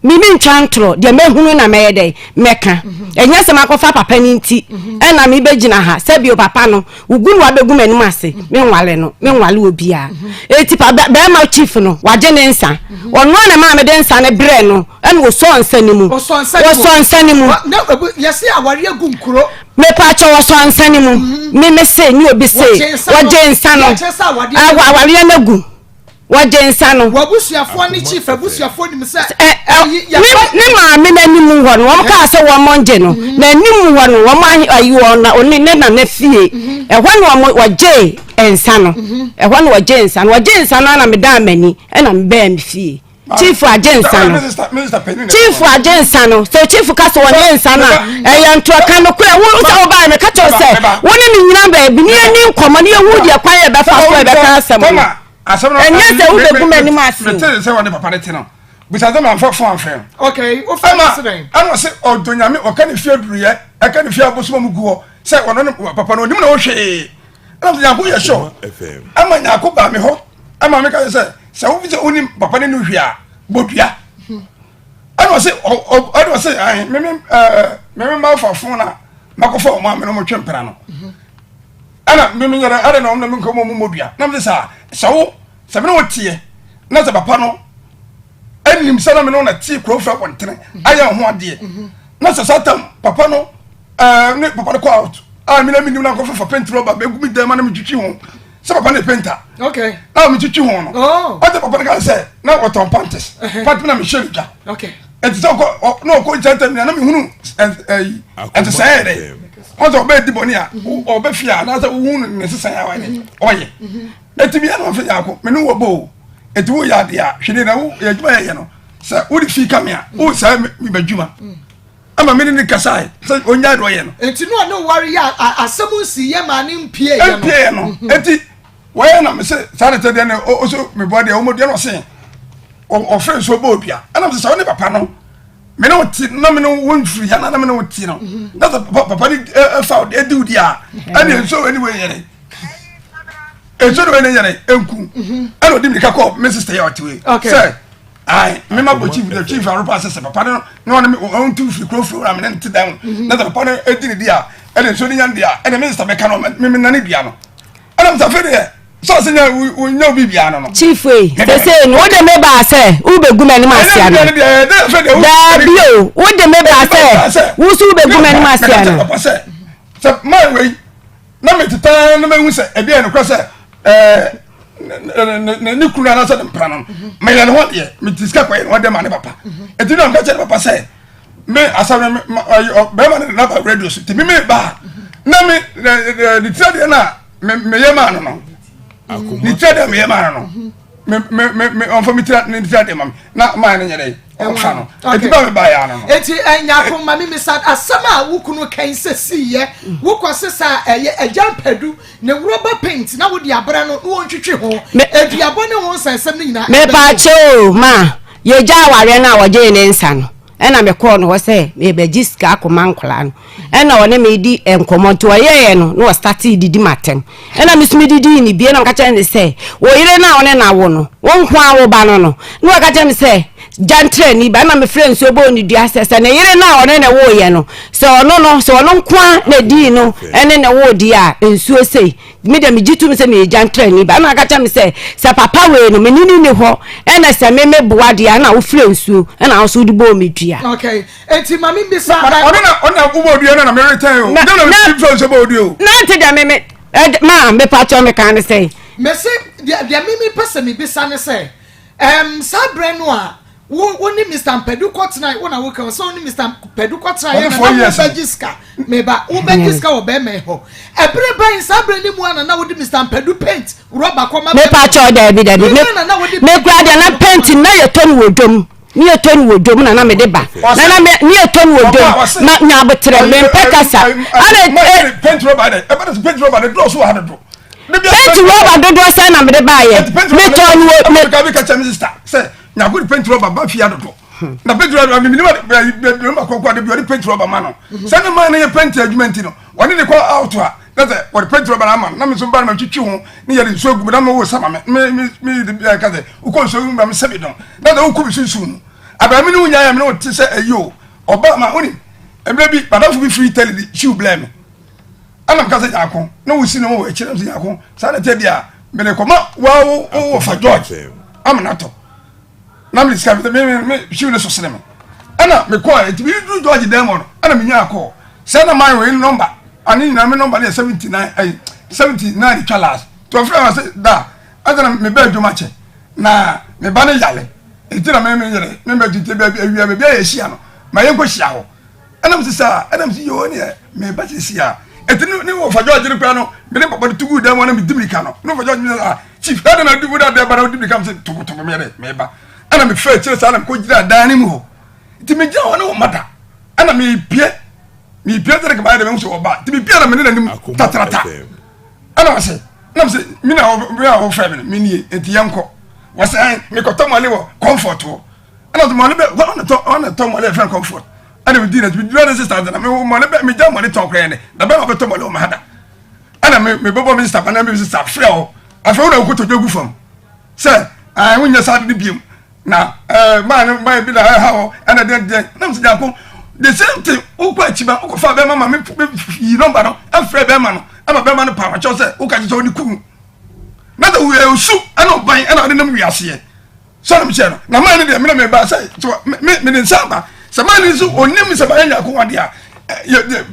Me mentwa ntorɔ, deɛ mɛhunu na mɛyɛ dɛn, mɛka. Ɛnyɛ sɛ makɔfa papa no nti ɛna mebɛgyina ha, sɛbio papa no, wogu no abɛgu m'anim ase, menwale no, menwale obiara. Eti pa bɛrima chief no, wagye ne nsa. Ɔno ara na ɛmaa mede nsa no brɛɛ no. Ɛna ɔsɔɔ nsa no mu. Ɔsɔɔ nsa no mu. Ɔsɔɔ nsa no mu. Na ebu yɛsi awari egu nkuro. Mepaakyɛ ɔsɔɔ nsa no mu. Mm-hmm. Me me se ne obi se. Wɔgye nsa no. Wɔgye nsa no. Awareɛ no agu. Wɔgye nsa no. W'abusuafoɔ ne chief abusuafoɔ nim sɛ ɛyi yɛ. Ne ne maame n'anim hɔ no wɔn kaa sɛ wɔn ngye no mhm. n'anim hɔ no wɔn ayi wɔn na ɔne ne nana fie mhm. ɛhɔ na wɔn wɔgye nsa no mhm. ɛhɔ na wɔgye nsa no wɔgye nsa no ana me dan m'ani ɛna me bɛn me fie. Chief agye nsa no chief agye nsa no sɛ chief ka sɛ wɔnyɛ nsa no a ɛyɛ ntorɔ ka no korɛ wo sɛ wobaa meka kyɛw sɛ wo ne me nyina baabi ne yɛni nkɔmmɔ ne yɛhu deɛ kwan yɛ bɛfa so ɛbɛka asɛm no ɛnyɛ sɛ wobɛgu m'anim ase mete sɛ wɔne papa no te no bisa sɛ mamfa fo amfrɛ no okay wofrɛ no sɛ dɛn ɛna ɔse ɔdɔ nyame ɔka ne fie aduruyɛ ɛka ne fie abosoma mu gu hɔ sɛ ɔno ne papa no ɔnim na ɔhwee ɛna sɛ nyako yɛ sure ɛma nyako baa me hɔ ɛma me ka sɛ sɛ wofi sɛ wonim papa ne no hwee a bɔdua ɛna ɔse ɛna ɔse ae meme ɛɛ meme ma fa fon na makɔfa ɔmo a me no mo twe mpena no ɛna meme nyɛ dɛ ɛna na ɔmo na me nkɔ mo mo dua na me sɛ saa sɛ wo sɛ me ne wo teɛ na sɛ papa no ɛnim sɛ na me ne wo na te kuro fura abɔntene ayɛ ho adeɛ na sɛ satan papa no ɛɛ ne papa no kɔ out a mi na mi nim na nkɔfo fa penti rɔba bɛ gu mi dan ma na mi twitwi ho sɛ papa no yɛ penta okay na mi twitwi ho no oh. ɔte papa no ka sɛ na ɔtɔn panties pant mi na mi hyɛ no dwa ɛti sɛ ɔkɔ na ɔkɔ nkyɛn tɛm na mi hunu ɛyi ɛti sɛ ɛyɛ dɛ ɔsɛ ɔbɛ di bɔnni a ɔbɛ fia anaasɛ ohun ne sisan a ɔyɛ ɔyɛ ɛti mi yɛ na ɔfɛ yaako mi ni wɔ bɔ o ɛti wo yɛ adeɛ a hwɛ na wo yɛ adwuma yɛ yɛ no sɛ wo de fi ka mi a wo sɛ mi bɛ dwuma. Ama me ne no kasae sɛ ɔnyae deɛ ɔyɛ no. Enti na ɔne ware yɛ a asɛm nsi yɛ maa ne mpieeɛ no. Mpieeɛ no. Mhm. Enti wɔyɛ na mese saa de tɛ deɛ ne ɔso meboa deɛ ɔmɔ dua na ɔse ɔfrɛ nsuo bɔ odua ɛna mese sɛ ɔne papa no me ne wo te na me ne wo mfiri ha na me ne wo te no mhm. na sɛ papa ne ɛfa ɛdi wo di a ɛne nsuo ɛne wei yɛrɛ nsuo ne wei ne yɛrɛ nku mhm. ɛna ɔdi mirika kɔ me sista yɛ ɔte wei sɛ ayi mi ma bɔ chief de chief aropa sɛ sɛ papa no na ɔne mi ɔn tu firi kuro firi wura mi ne ti dan mhm. na sɛ papa no edi ne di a ɛna nsuo ne nya ne di a ɛna mi sista bɛka no mi mi nane dua no ɛna mi sɛ afei deɛ sɛ ɔsɛ nya wo nya obi bia no no. chief yi sese no wo de me ba sɛ wo bɛ gu m'anim ase ana daabi o wo de me ba sɛ wo so wo bɛ gu m'anim ase ana. sɛ sɛ maa wei na mi teta na mi hu sɛ ebi yɛ nokorɛ sɛ ɛɛ. Ne kunu anaasɛ ne mpra no meyɛ ne ho adeɛ mete sika kɔyɛ ne ho adeɛ ma ne papa ɛti na meka kyerɛ ne papa sɛ me asɛm bɛrima no naba radio so nti me meba na me ne tira deɛ no a meyɛ maa no no ne tira deɛ meyɛ maa no no ɔmfa me tira ne tira deɛ ma me na maa no nyɛ dɛ ɔmfa no ɛti ba me ba yɛ ano no ɛti ɛnyako ma me misa asɛm a wo kunu kan sɛ siiɛ wokɔ sesa ɛyɛ agya mpadu Ne rɔba paint na wode abrɛ no na ɔntwitwi ho. Aduabɔ ne ho nsɛnsɛm no nyinaa ɛbɛn Mepa kyɛw o, ma yɛgya awareɛ no a ɔgyee ne nsa no, ɛna mekɔɔ no hɔ sɛ merebɛgye sika akɔma nkwadaa no, ɛna ɔne me di nkɔmmɔ nti ɔyɛeɛ no na ɔstartee didi m'atɛm, ɛna me nso medidii ne bie na meka kyerɛ no sɛ wo yere no a wo ne no awo no, wo nko ara wo ba no no, na ɔka kyerɛ me sɛ gyantrani ba, ɛna mefrɛ nsuo bɔɔ no dua sɛ sɛ ne yere no a ɔne ne woeɛ no sɛ ɔno no sɛ ɔno nko ara na dii no ɛne ne woo deɛ a nsuo sei me deɛ megye tom sɛ meyɛ gyantrani ba, ɛna aka kyerɛ me sɛ sɛ papa wei no me ne no ni hɔ ɛna sɛ me meboa deɛ a ɛna wofrɛ nsuo ɛna wo nso wode bɔɔ me dua. Okay, enti ma me mbisa. Ɔno na ɔno na wobɔ dua no na meretɛn o. Na na mefrɛ nsuo bɔɔ dua o. Na nte deɛ me me ma mepa kyɛw meka ne sɛn. Mese deɛ deɛ me mepɛ sɛ mebisa ne sɛ Ɛɛm, saa berɛ no a wo, wo ne Mister Mpadu kɔtenae, wo na woka o, sɛ wo ne Mister Mpadu kɔtenaeɛ na na wobɛgye sika, meba, wobɛgye sika wɔ bɛrima yi hɔ. Ɛberɛ bɛn, saa berɛ no mu a na na wode Mister Mpadu paint rɔba kɔma bɛrima Mepa kyɛw, daabi, daabi. Berɛ bɛn na na wode Me koraa deɛ na paint no na yɛtɔ no wɔ dwam. Ne yɛtɔ no wɔ dwam na na mede ba. Na na me, ne yɛtɔ no wɔ dwam. Ma, nya aboterɛ, mempɛ kasa. Ana, paint rɔba dɛ, ɛbɛn sɛ paint rɔba de dɔɔso wɔ ha dodo. Penti rɔba dodoɔ sɛn na mede baayɛ? Metɔɔ no wɔ. Me ka ka kyerɛ me sista sɛ nyako de penti rɔba ba fia dodo. Na penti rɔba mi minima de ma kɔkɔ de bi ɔde penti rɔba ma no. Sɛ ne maa no yɛ penti adwuma nti no wɔne ne kɔ out a na sɛ wɔde penti rɔba na ama no na me nso ba no ma twitwi ho ne yɛde nsuo gu mu na me wo sama me me me me de bi ka sɛ wokɔ nsuo gu mu na me sɛ bi no na sɛ wokɔ bi sunsun mu abɛn me ne wo nyaa me ne wo te sɛ ayi o ɔba ma wonim mmerɛ bi madamfo bi firi Italy de shoe blɛ me ɛna meka sɛ nyaako na wosi ne ho wɔ akyire sɛ nyaako saa na ɛteɛ deɛ a mede kɔma wawo wɔ fa George amena tɔ na mede sika me me me hwiw ne so sene me ɛna mekɔɔ nti mede duru George dan mu no ɛna menya akɔɔ sɛ na man wei nɔmba ane nyinaa me nɔmba no yɛ 79 ɛyi 79 de twa last nti ɔfrɛ ma sɛ da ɛna mebɛɛ dwom akyɛ. Na me ba no yare nti na me me yere me mɛ tete baabi awia baabi a yɛhyia no ma yɛnkɔ hyia hɔ ɛna mese saa ɛna mese yoo neɛ me ba sisi a ɛti ne ne wɔfa George no koraa no me ne papa no tugu dan mu na medi mirika no ne wɔfa George no ah chief ɛna na di wo da ba na wodi mirika mese tobo tobo me yere me ba ɛna me fɛ akyire saa na mekɔ gyina dan no mu hɔ nti me gyina hɔ ne wɔn mada ɛna mepie mepie sɛ ne kama yɛ dɛ mehu sɛ wɔba nti mepie na me ne n'anim tatrata ɛna ɔse na mese me na me a wɔfrɛ me no me nie nti yɛnkɔ wɔsɛ ɛn mekɔtɔ mɔle wɔ comfort hɔ ɛna ɔsɛ mɔle bɛ ɔna tɔ ɔna tɔ mɔle ɛfɛn comfort ɛna me di na me dura ne sista na me mɔle bɛ me gya mɔle tɔn koraa ne na bɛ na ɔbɛtɔ mɔle wɔ ma ha da ɛna me me bɛbɔ me sista ba na me sista frɛ hɔ afei wo na wokɔtɔ dwa gu fam sɛ ɛn wonyɛ saa de biem na ɛɛ maa no maa bi na ɛha hɔ ɛna deɛ deɛ na mo sɛ jako the same thing wokɔ akyi ba wokɔ fa bɛrima ma me yi nɔmba no ɛfrɛ bɛrima no ɛma bɛrima no paa wakyɛw sɛ woka kyerɛ sɛ ɔne kum na sɛ woyɛ osu ɛna ɔban ɛna ɔde nam wiaseɛ sɛ ɔnom kyerɛ no na maa no deɛ mena meba sɛ me me de nsa aba sɛ maa no nso ɔnim sɛ mayɛ nyako wadeɛ a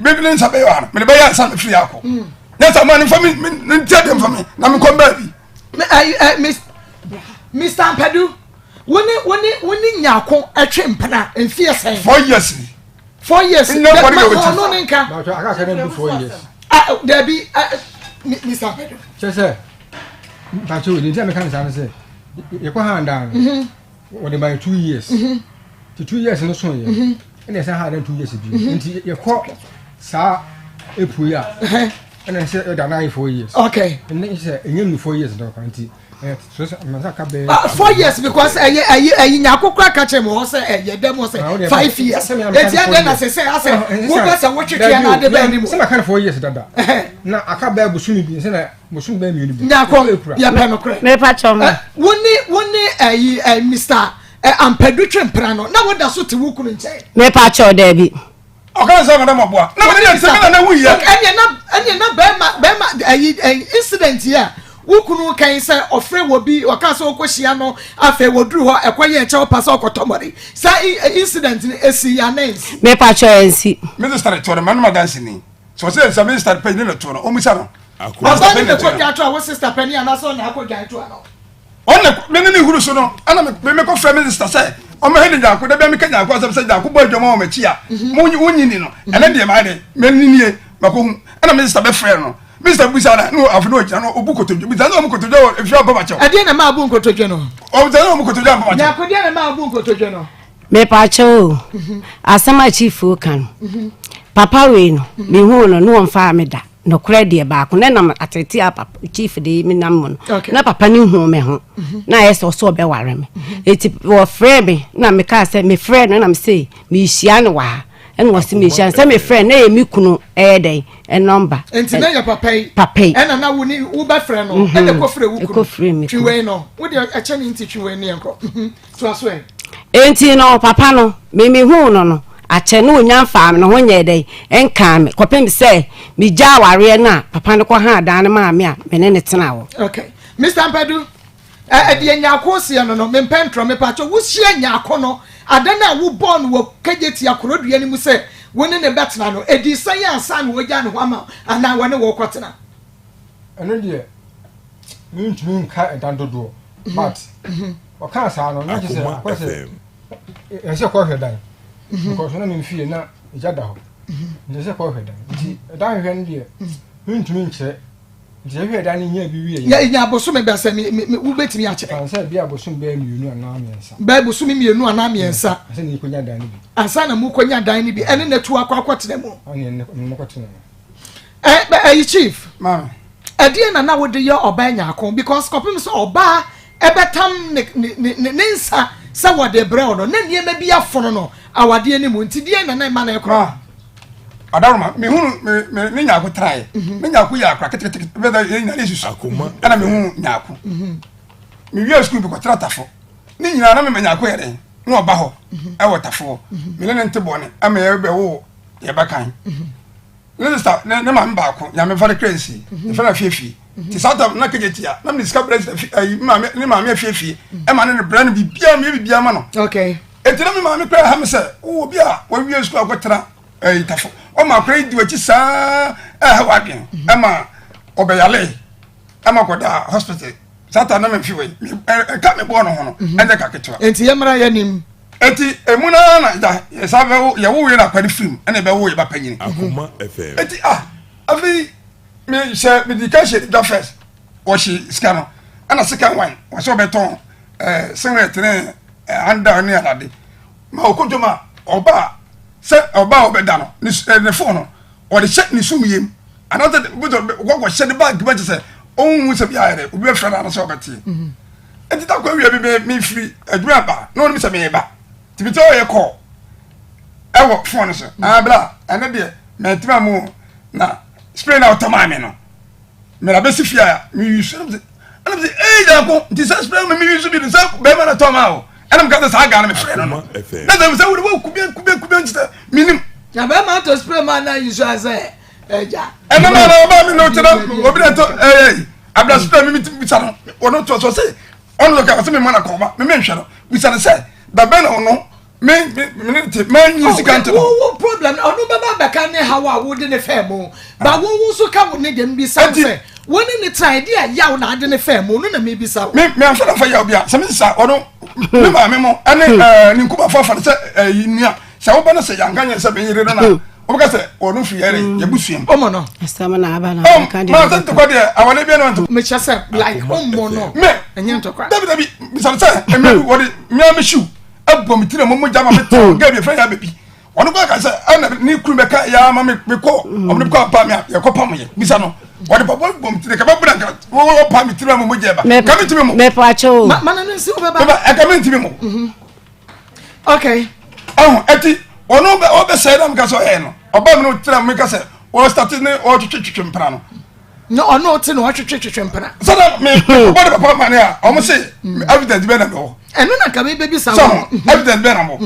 bɛbi ne nsa bɛyɛ ɔha no mede bɛyɛ ansa mefiri akɔ na sɛ maa no mfa me ntia deɛ mfa me na menkɔ baabi. Mr. Ampadu, wo ne wo ne wo ne nyako ɛtwe mpena mfeɛ sɛn. 4 years ni. 4 years. Nnɛ kɔni kɛ o ti. Ɔno ne nka. Bàtò aka aka na du 4 years. Ah dabi Mr. Ampadu. Kyɛ sɛ bàtò deɛ nti a meka ne saa ne sɛ yɛkɔ ha ndaa no wɔde ma yɛ 2 years ti 2 years no so yɛ ɛna yɛsan ha dan 2 years bi nti yɛkɔ saa epu yi a ɛna sɛ ɛda nan yɛ 4 years. Okay. Ɛna sɛ ɛnyɛ nu 4 years dɔn kan nti. 4 years because ɛyɛ ɛyɛ ɛyɛ nyako kura ka kyerɛ mu hɔ sɛ ɛyɛ dɛm hɔ sɛ 5 years eti ɛdɛ na sɛ sɛ asɛ wo bɛ sɛ wo twetwe ɛna ade bɛn ni mu. Sɛ maka no 4 years dada na aka bɛɛ bosomi bi sɛ na bosomi bɛɛ mmienu bi. Nyako yɛ pɛ no korɛ. Mepa kyɛw ma. Wo ne wo ne ɛyi ɛ Mr Ampadu twe mpena no na wo da so te wo kunu nkyɛn. Mepa kyɛw dɛbi. Ɔka sɛ madam ɔboa na mene deɛ nsɛm na na wuyɛ. Ɛneɛ na ɛneɛ na bɛrima bɛrima ɛyi ɛyi incident yi a wo kunu kan sɛ ɔfrɛ wɔ bi ɔka sɛ ɔkɔ hyia no afei wɔduru hɔ ɛkɔ yɛ ɛkyɛ ɔpa sɛ ɔkɔtɔ mɔre saa incident no esi yɛ anan nsi. Mepa kyɛw ɛnsi. Me sister to no manoma dansi ni sɛ ɔsɛ sɛ me sister pɛ ne na to no ɔmusa no. Ɔba ne na kɔ dwa to a wo sister pɛ ne anaasɛ ɔna akɔ dwa to a no. Ɔna me ne ne huru so no ɛna me me kɔfrɛ me sista sɛ ɔmɛhwɛ ne nyaako da bia meka nyaako asɛm sɛ nyaako bɔ adwama wɔ m'akyi a mo wonyi ni no ɛnɛ deɛ mayɛ dɛ mɛni nie makɔhu ɛna me sista bɛfrɛ no me sista bisa na no afei na ɔgyina no ɔbu kotodwe bisa sɛ ɔmu kotodwe wɔ efie ɔmpa makyɛw. Ɛdeɛ na maa bu nkotodwe no. Ɔbisa sɛ ɔmu kotodwe ampa makyɛw. Nyaako deɛ na maa bu nkotodwe no. Mepakyɛw o, asɛm a chief ka no, papa wei no, mehuu no ne wɔmfaa me da. Nokorɛ deɛ baako na nam ateetee a papa chief de me nam mu no na papa no hu me ho na ayɛ sɛ ɔsɛ ɔbɛware me eti wɔfrɛ me na mekaa sɛ mefrɛ no na mese mehyia no wɔ ha ɛna ɔse mehyia no sɛ mefrɛ no na ɛyɛ me kunu ɛyɛ dɛn ɛnɔmba. Nti na yɛ papa yi papa yi ɛna na wo ne wobɛfrɛ no ɛna ɛkɔfrɛ wo kunu ɛkɔfrɛ me kunu twiwei no wo deɛ ɛkyɛ ne nti twiwei ne yɛnkɔ toa so ɛ. Enti no papa no, me mehuu no no, akyɛ na ɔnya mfaa me ne ho nyɛɛ dɛn nkaa me kɔpem sɛ megyaa awareɛ no a papa no kɔhaa dan no maa me a me ne no tenaa hɔ. Ok. Mister Ampadu, ɛ deɛ Nyarko seɛ no no, mempɛ ntorɔ, mepakyɛw, wohyia Nyarko no, ada no a wobɔɔ no wɔ Kejetia korodua no mu sɛ wo ne no bɛtena no, ɛdii sɛn ansa na ɔregyaa ne ho ama wo anaa wɔne wo rekɔtena? Ɛno deɛ mentumi nka ɛda dodoɔ but ɔkaa saa no na kyerɛ sɛ akɔ sɛ ɛsɛ kɔhwɛ dan because na memfie na ɛgya da hɔ nti ɛsɛ kɔhwɛ dan nti ɛdan hwehwɛ no deɛ mentumi nkyerɛ nti yɛhwɛ dan no nya bi wie yɛ nya abosome bɛ sɛ wobɛtumi akyerɛ fan sɛ bi abosome bɛyɛ mmienu anaa mmiɛnsa bɛyɛ bosome mmienu anaa mmiɛnsa ansa na yɛkɔnya dan no bi ansa na mokɔnya dan no bi ɛne na tu akɔ akɔtena mu ɛne ne kɔtena mu Ɛyi chief, ɛdeɛ na na wode yɛ ɔbaa nyaako because kɔpem sɛ ɔbaa ɛbɛtam ne ne ne ne nsa sɛ wɔde brɛ no na nneɛma bi afono no awadeɛ no mu nti deɛ na na ɛma no ɛkorɔ. Ɔdaroma mehunu me me ne nyaako traeɛ mhm. me nyaako yɛ akora ketekete bɛda yɛ nyina ne susu ɛna mehunu nyaako mhm. mewie sukuu bi kɔtra tafo ne nyinaa na mema nyaako yɛ dɛn na ɔba hɔ mhm. ɛwɔ tafoɔ mene ne nte bɔne ama yɛbɛwo yɛbɛkan Ne sista ne ne maame baako nyame nfa ne kra nsi nfa na fiefie te saa tam na kegye tia na mede sika brɛ sista fi ayi maame ne maame afiefie ɛma ne ne brɛ no biribiara meyɛ biribiara ma no. Okay. Eti na me maame kura ha me sɛ wowɔ bi a wawie sukuu akɔtena ɛyi tafo ɔma akora yi di w'akyi saa ɛha w'adwen ɛma ɔbɛyale ɛma kɔda hospital. Satan na memfi wei ɛka me bɔɔ no ho no mhm. ɛnyɛ ka ketewa. Enti yɛmmra yɛnim. Enti emu no ara na da yɛsa bɛwo yɛwo yɛ na akwari firim ɛna ɛbɛwo yɛ ba panyini. Akoma FM. Enti ah afei me hyɛ me di ka hyɛ dwa first wɔhye sika no ɛna sika wan wɔsɛ ɔbɛtɔn ɛɛ singlet ne ɛɛ anda ne alade ma ɔkɔ dwom a ɔbaa sɛ ɔbaa ɔbɛda no ne ne fon no ɔde hyɛ ne sum yam anaasɛ bɛtɔ wɔkɔ hyɛ ne baagi bɛkyɛ sɛ ɔnhu sɛ bi ayɛ dɛ obi bɛfrɛ no anasɛ ɔbɛteɛ mhm. nti da kɔ awia bi mefiri adwuma ba na ɔnim sɛ meba nti metɛ ɔyɛ kɔɔ ɛwɔ fon no so mhm. abla ɛno deɛ mɛtema mu na spray na ɔtɔ maa me no mɛra bɛsi fie a meyi so ɛna mese ee yanko nti sɛ spray me meyi so bi no sɛ bɛrima na tɔ maa o ɛna meka sɛ saa gaa no mefrɛ no no na sɛ sɛ wode wakubia kubia kubia nti sɛ menim na bɛrima atɔ spray ma na yi so asɛ ɛgya ɛna ma na ɔba mi na ɔkyerɛ obi na tɔ ɛyɛ abira spray mi mi bisa no ɔno to so sɛ ɔno lɔka ɔsɛ mi ma na kɔma mi mi nhwɛ no bisa no sɛ dabɛn na ɔno me me me ne te mɛ nyi sika nti no. wo wo problem ɔno bɛba bɛka ne haw a wode ne fɛn mu ba wo wo nso ka wo ne deɛ mbisa wo sɛ wo ne ne tena ɛde a yaw na ade ne fɛn mu no na mebisa wo. Me me anfa na fa yaw bia sɛ me sisa ɔno me maame mo ɛne ɛɛ ne nkuma fa fa no sɛ ɛyi nua sɛ wo ba no sɛ yanka nyɛ sɛ me yere no na wɔbɛka sɛ ɔno firi yɛrɛ yɛ busua mu. Ɔmɔ no. Asɛm na aba na ɔka deɛ. Maa sɛ ntɔkwa deɛ awale bi ɛna ntɔkwa. Mekyɛ sɛ like ɔmmɔ no. Me ɛnyɛ ntɔkwa. Dabi dabi bisane sɛ mmea bi wɔde mmea mi siw ɛbɔ me tiri mu mogya ma me tɔn gɛɛ bi efɛ yɛ abɛbi ɔno kɔ aka sɛ ɛna ne kunu bɛka yɛ ama me me kɔ ɔmo ne kɔ apa me a yɛkɔ pam yɛ bisa no ɔde papa bɔ me tiri kaba bura nka wɔwɔ pa me tiri mu mogya ba ka me ntumi mu. Mɛpɔ akyɛ o. Ma na ne nsi wo bɛba. Bɛba ɛka me ntumi mu. Mhm. Okay. Ɛho ɛti ɔno bɛ ɔbɛ sɛ ɛna mi ka sɛ ɔyɛ no ɔba mi no tena mi ka sɛ ɔstate ne ɔtwetwe twetwe mpena no. Na ɔno ɔte na ɔtwetwe twetwe mpena. Sɛdeɛ me bɔ de papa ma ne a ɔmo se evidence bɛ na mi wɔ. Ɛno na nka mi bɛ bisa wɔ. Sɛ evidence bɛ na mo.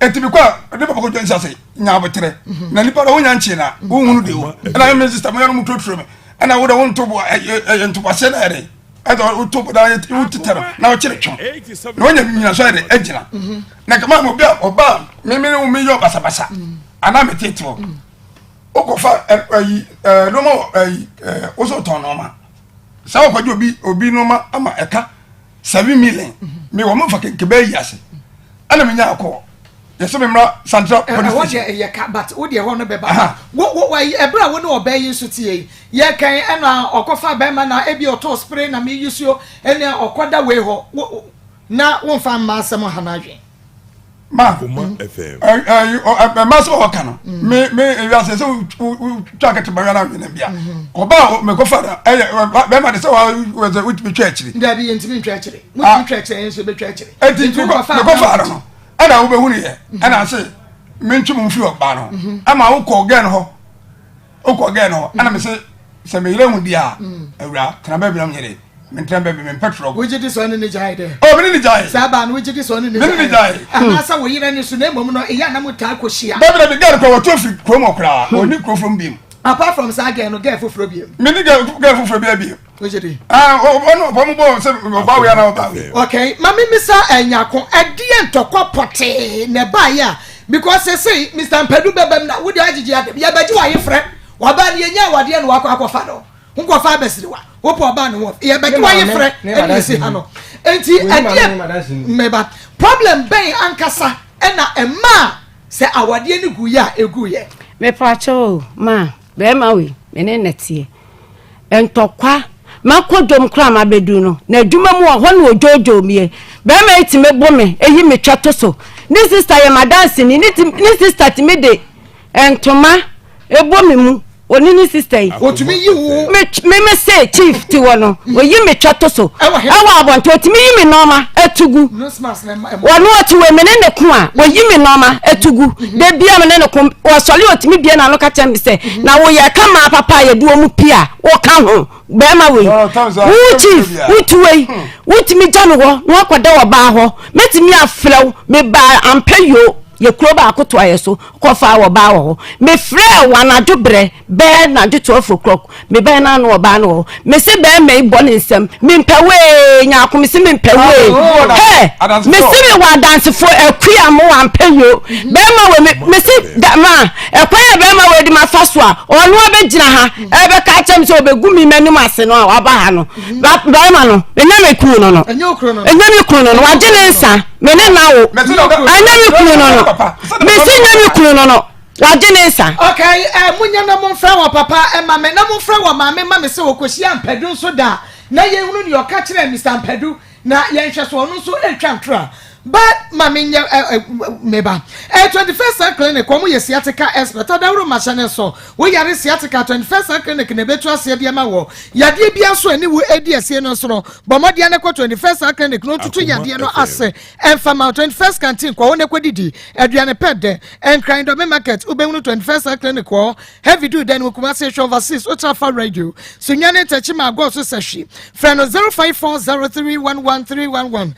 Eti mi kɔ a ne papa ko jɔ nsa se nya abotere na nipa dɔ wonya nkye na wohunu de o ɛna mi sista mo yɛ no mo turoturo mi ɛna wo de wo nto bo ɛyɛ ntoboaseɛ na yɛ de ɛdɛ wo to bo na wo tetɛ no na ɔkyere twɛn na wonya nyina so yɛ de agyina na kama mo bi a ɔba mi mi mi yɛ basabasa anaa mi tete o. wokɔfa ayi nneɛma wɔ ayi wosɔ tɔn nneɛma saa wɔkɔgye obi obi nneɛma ama ɛka 7 million mi wɔn fa kebe yi ase ɛna mi nya akɔ yɛsɛ mi mra central police station. ɛhɔ deɛ ɛyɛ ka but wo deɛ ɛhɔ no bɛba wo wo ɛbrɛ a wo ne ɔbaa yi nso tie yi yɛ kɛn ɛna ɔkɔfa bɛrima na ebi ɔtɔ spray na mi yi suo ɛna ɔkɔda wei hɔ wo na wo nfa mma asɛm ha n'adwene. Ma ɛma sɛ ɔka no me me ewiase sɛ wotwa akete ma wɛra wɛna bia ɔba a mekɔfa no ɛyɛ bɛrima de sɛ wɔsɛ wotumi twa akyiri. Dabi yɛntumi ntwa akyiri motumi twa akyiri yɛn nso yɛbɛtwa akyiri. Eti mekɔfa no no ɛna wobɛhunu yɛ ɛna ase mentwe mo mfiri ɔbaa no ɛma wokɔ gɛn hɔ wokɔ gɛn hɔ ɛna mese sɛ meyerɛ hu di a awura tena baabi na menyɛ dɛ mentena baabi mempɛ trɔbo. Wogye di sɛ ɔne ne gyae dɛ? Oh, mene ne gyae. Saa baa no wogye di sɛ ɔne ne gyae? Mene ne gyae. Anaasɛ wo yerɛ ne so na mmom no ɛyɛ a na motaa kɔhyia? Dabi dabi, gɛl kora wɔtu afiri kurom hɔ koraa, ɔnni kuro fam biom. Apart from saa gɛl no, gɛl foforɔ biom? Mene gɛl foforɔ biara biom. Wogye di? Ah, ɔno ɔbɔ mo bɔ sɛ ɔba wei anaa ɔba wei. Okay, ma me misa Nyako, ɛdeɛ ntɔkwa pɔtee na ɛbaeɛ a, because sesei Mister Mpadu bɛbam na wode agyegye adem, yɛbɛgye w'ayefrɛ, w'abaa no yɛnya awadeɛ na wakɔ akɔfa no. Nkɔfa abasiriwa wopɛ ɔbaa ne ho yɛbɛgye wayɛ frɛ ɛne ɛsi ha no nti ɛdeɛ mmɛba problem bɛn ankasa ɛna ɛmaa sɛ awadeɛ no guyɛ a ɛguyɛ. Mepaakyɛw o ma bɛrima wei me ne na teɛ ntɔkwa makɔ dwom koraa mabɛdu no na adwuma mu wɔ hɔ na ɔdwoodwoo meɛ bɛrima yi tumi bo me ɛyi me twɛ to so ne sista yɛ madanseni ne sista tumi de Ntoma ɛbɔ me mu ɔne ne sister yi. Otumi yi wo. Me me me se chief ti wɔ no oyi me twɛ to so ɛwɔ abɔnten otumi yi me nɔɔma ɛto gu. Wɔn ɔte wɔ me ne ne ko a oyi me nɔɔma ɛto gu. De bia me ne ne ko wɔsɔre otumi bie n'ano ka kyerɛ me sɛ na woyɛ ka maa papa a yɛde wɔn pia wɔka ho bɛrima wei wo chief wotu wei wotumi gya me hɔ na wakɔda wɔ baa hɔ mɛtumi afrɛ wo mebaa ampɛ yoo. Yɛ kuro baako toa yɛ so kɔfaa ɔbaa wɔ hɔ. Mefrɛɛ wɔ anadwo berɛ bɛyɛ anadwo 12 o'clock. Mebɛn no ano ɔbaa no wɔ hɔ. Mese bɛrima yi bɔ ne nsam. Mempɛ wee nyaako mese mempɛ wee. Hɛ mese mewɔ adansefoɔ akua mo wampɛ yo. Bɛrima wei me mese da ma ɛkwan a bɛrima wei de mafa so a ɔno abɛgyina ha ɛbɛka akyerɛ me sɛ ɔbɛgu me m'anim ase no a waba ha no. Bɛrima no ɛnyɛ me kunu no no. Ɛnyɛ me kunu no no wagye ne nsa. Me ne na wo. Ɛnyɛ me kunu no no. Mese nyɛ me kunu no no. Wagye ne nsa. Okay, eh, munya na momfrɛ wɔ papa ma me na momfrɛ wɔ maame ma me sɛ wɔkɔhyia Ampadu nso da a na yɛnhunu deɛ ɔka kyerɛɛ Mister Ampadu na yɛnhwɛ so ɔno nso retwa ntoro a. But ma menyɛ eh, eh, meba. Eh, 21st Cell Clinic, wɔn yɛ sciatica expert. Adaworo mahyɛ ne nso. Wo yare sciatica, 21st Cell Clinic na ɛbɛtu aseɛ de ama wɔ. Yadeɛ biara nso a ɛne wo ɛdi asie no nso no, bɔ mmɔden na kɔ 21st Cell Clinic na ɔntutu yadeɛ no ase ɛmfa ma wo. 21st Canteen, kɔ hɔ na kɔdidi. Aduane pɛ dɛ. Nkran Dɔme Market, wobɛhunu 21st Cell Clinic wɔ hɔ. Heavy du dan mu Kumasi hwɛ overseas wotra fa radio so nwane ntakyi ma agɔɔ so sɛ hwi. Frɛ no 0540311311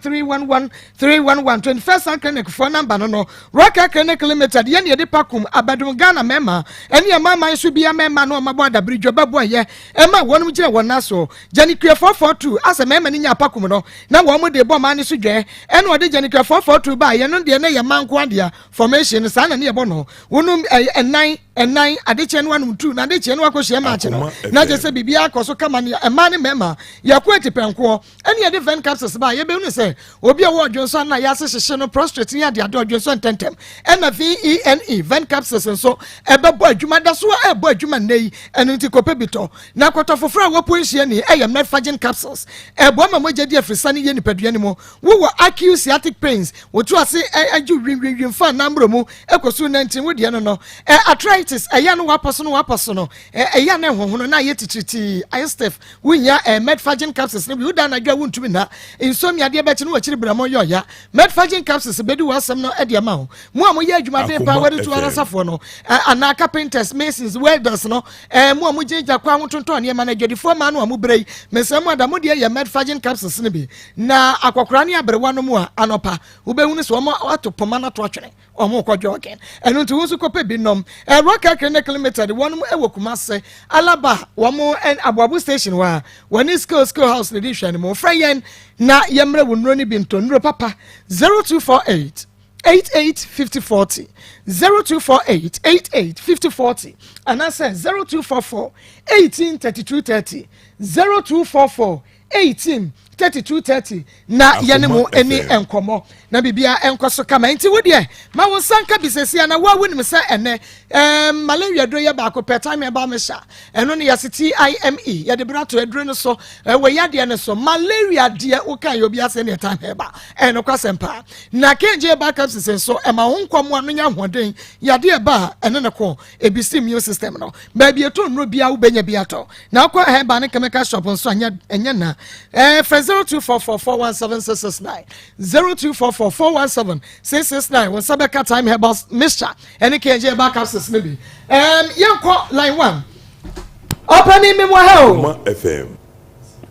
0540311311 21st Cell Clinic foɔ namba no no. Rocker Clinic Limited yɛ ne yɛde pakum abɛdom Ghana mɛma ɛne ɛma aman so bia mɛma no ɔmabɔ adabere dwa bɛboa yɛ ɛma wɔnom gyina wɔn nan so. Gyanikua 442 asɛ mɛma no nya pakum no na wɔn de bɔ ɔman no so dwɛ ɛna ɔde Gyanikua 442 baa yɛ no deɛ na yɛ mma nko adea Formation no saa na ne yɛbɔ no. Wonom ɛyɛ ɛnan ɛnan adekyeɛ no wanom tu na adekyeɛ no wakɔhyia maakye no na kyerɛ sɛ biribiara kɔ so kama ne mmaa ne mmarima yɛko atipɛnkoɔ ɛne yɛde ven capsules ba a yɛbɛhunu sɛ obi a ɔwɔ ɔdwonsɔ ana yɛase hyehye no prostrate ne adeade ɔdwonsɔ ntɛntɛm ɛna VENE ven capsules nso ɛbɛbɔ adwuma da so a ɛbɔ adwuma nnɛ yi ɛno nti kɔpɛ bi tɔ na kɔtɔ foforɔ a wɔpo nhyia ni ɛyɛ metfagin capsules ɛboa ma mogya di afirisa ne yɛ nipadua no mu wowɔ acute sciatic pains Wotu ase gye wimwimwim fa nammerɛ mu kɔ so nantin wo deɛ no no. Arthritis, ɛyɛ no wapɔ so no wapɔ so no, ɛyɛ na ɛhohono na ayɛ titiritii, ayɛ stiff. Wohia Medfagin capsules no bi, woda anadwo a wontumi nna. Insomnia adeɛ bɛkye no wakyiri brɛmo yɛ ɔya. Medfagin capsules bɛdi w'asɛm no de ama wo. Mo a moyɛ adwumaden paa wɔde tu arasafoɔ no, anaa carpenters, masons, welders no, mo a mogyinagyina kwan ho tontɔn nneɛma no, adwadifoɔ mmaa no a mobrɛ yi, mesrɛ mo ada mo deɛ yɛ Medfagin capsules no bi. Na akɔkora ne aberewa no mu a, anɔpa, wobɛhunu sɛ wɔn ato poma no ato atwene, wɔn rekɔ jogging. Ɛno nti, wo nso kɔpɛ bi nom. Rocker Clinic Limited, wɔn wɔ Kumase, Alaba, wɔn Aboabo station hɔ a, wɔne Skill Skill House na ɛdi nhwɛanimu. Frɛ yɛn na yɛmmrɛ wo nnuro no bi ntɔ, nnuro papa, 0248 88 50 40, 0248 88 50 40, anaasɛ 0244 18 32 30, 0244 18 32 30 na yɛne mo ani nkɔmmɔ na biribiara nkɔ so kama nti wo deɛ ma wo nsa nka bi sɛsi ana wo a wonim sɛ ɛnɛ ɛɛ malaria duro yɛ baako pɛ time ɛba mehyɛ ɛno no yɛse time yɛde bere ato aduro no so ɛwɔ yadeɛ no so malaria deɛ woka yɛ obi asɛ ne time ɛba ɛno kwasɛm paa na kengye ba capsules nso ɛma wo nkɔmmoa no nya ahoɔden yadeɛ ɛba a ɛne ne ko Ebisi immune system no. Baabi ɛtɔ nnuro biara wobɛnya bi atɔ. Na wokɔ herbal ne chemical shop nso a ɛnyɛ na. Ɛɛ frɛ 0244417669 0244417669 wo nsa bɛka Thyme Herbal Mixture ɛne KNG Herbal Capsules no bi. Ɛɛm yɛnkɔ line one. Ɔpɛni mi mu ha o. Akoma FM.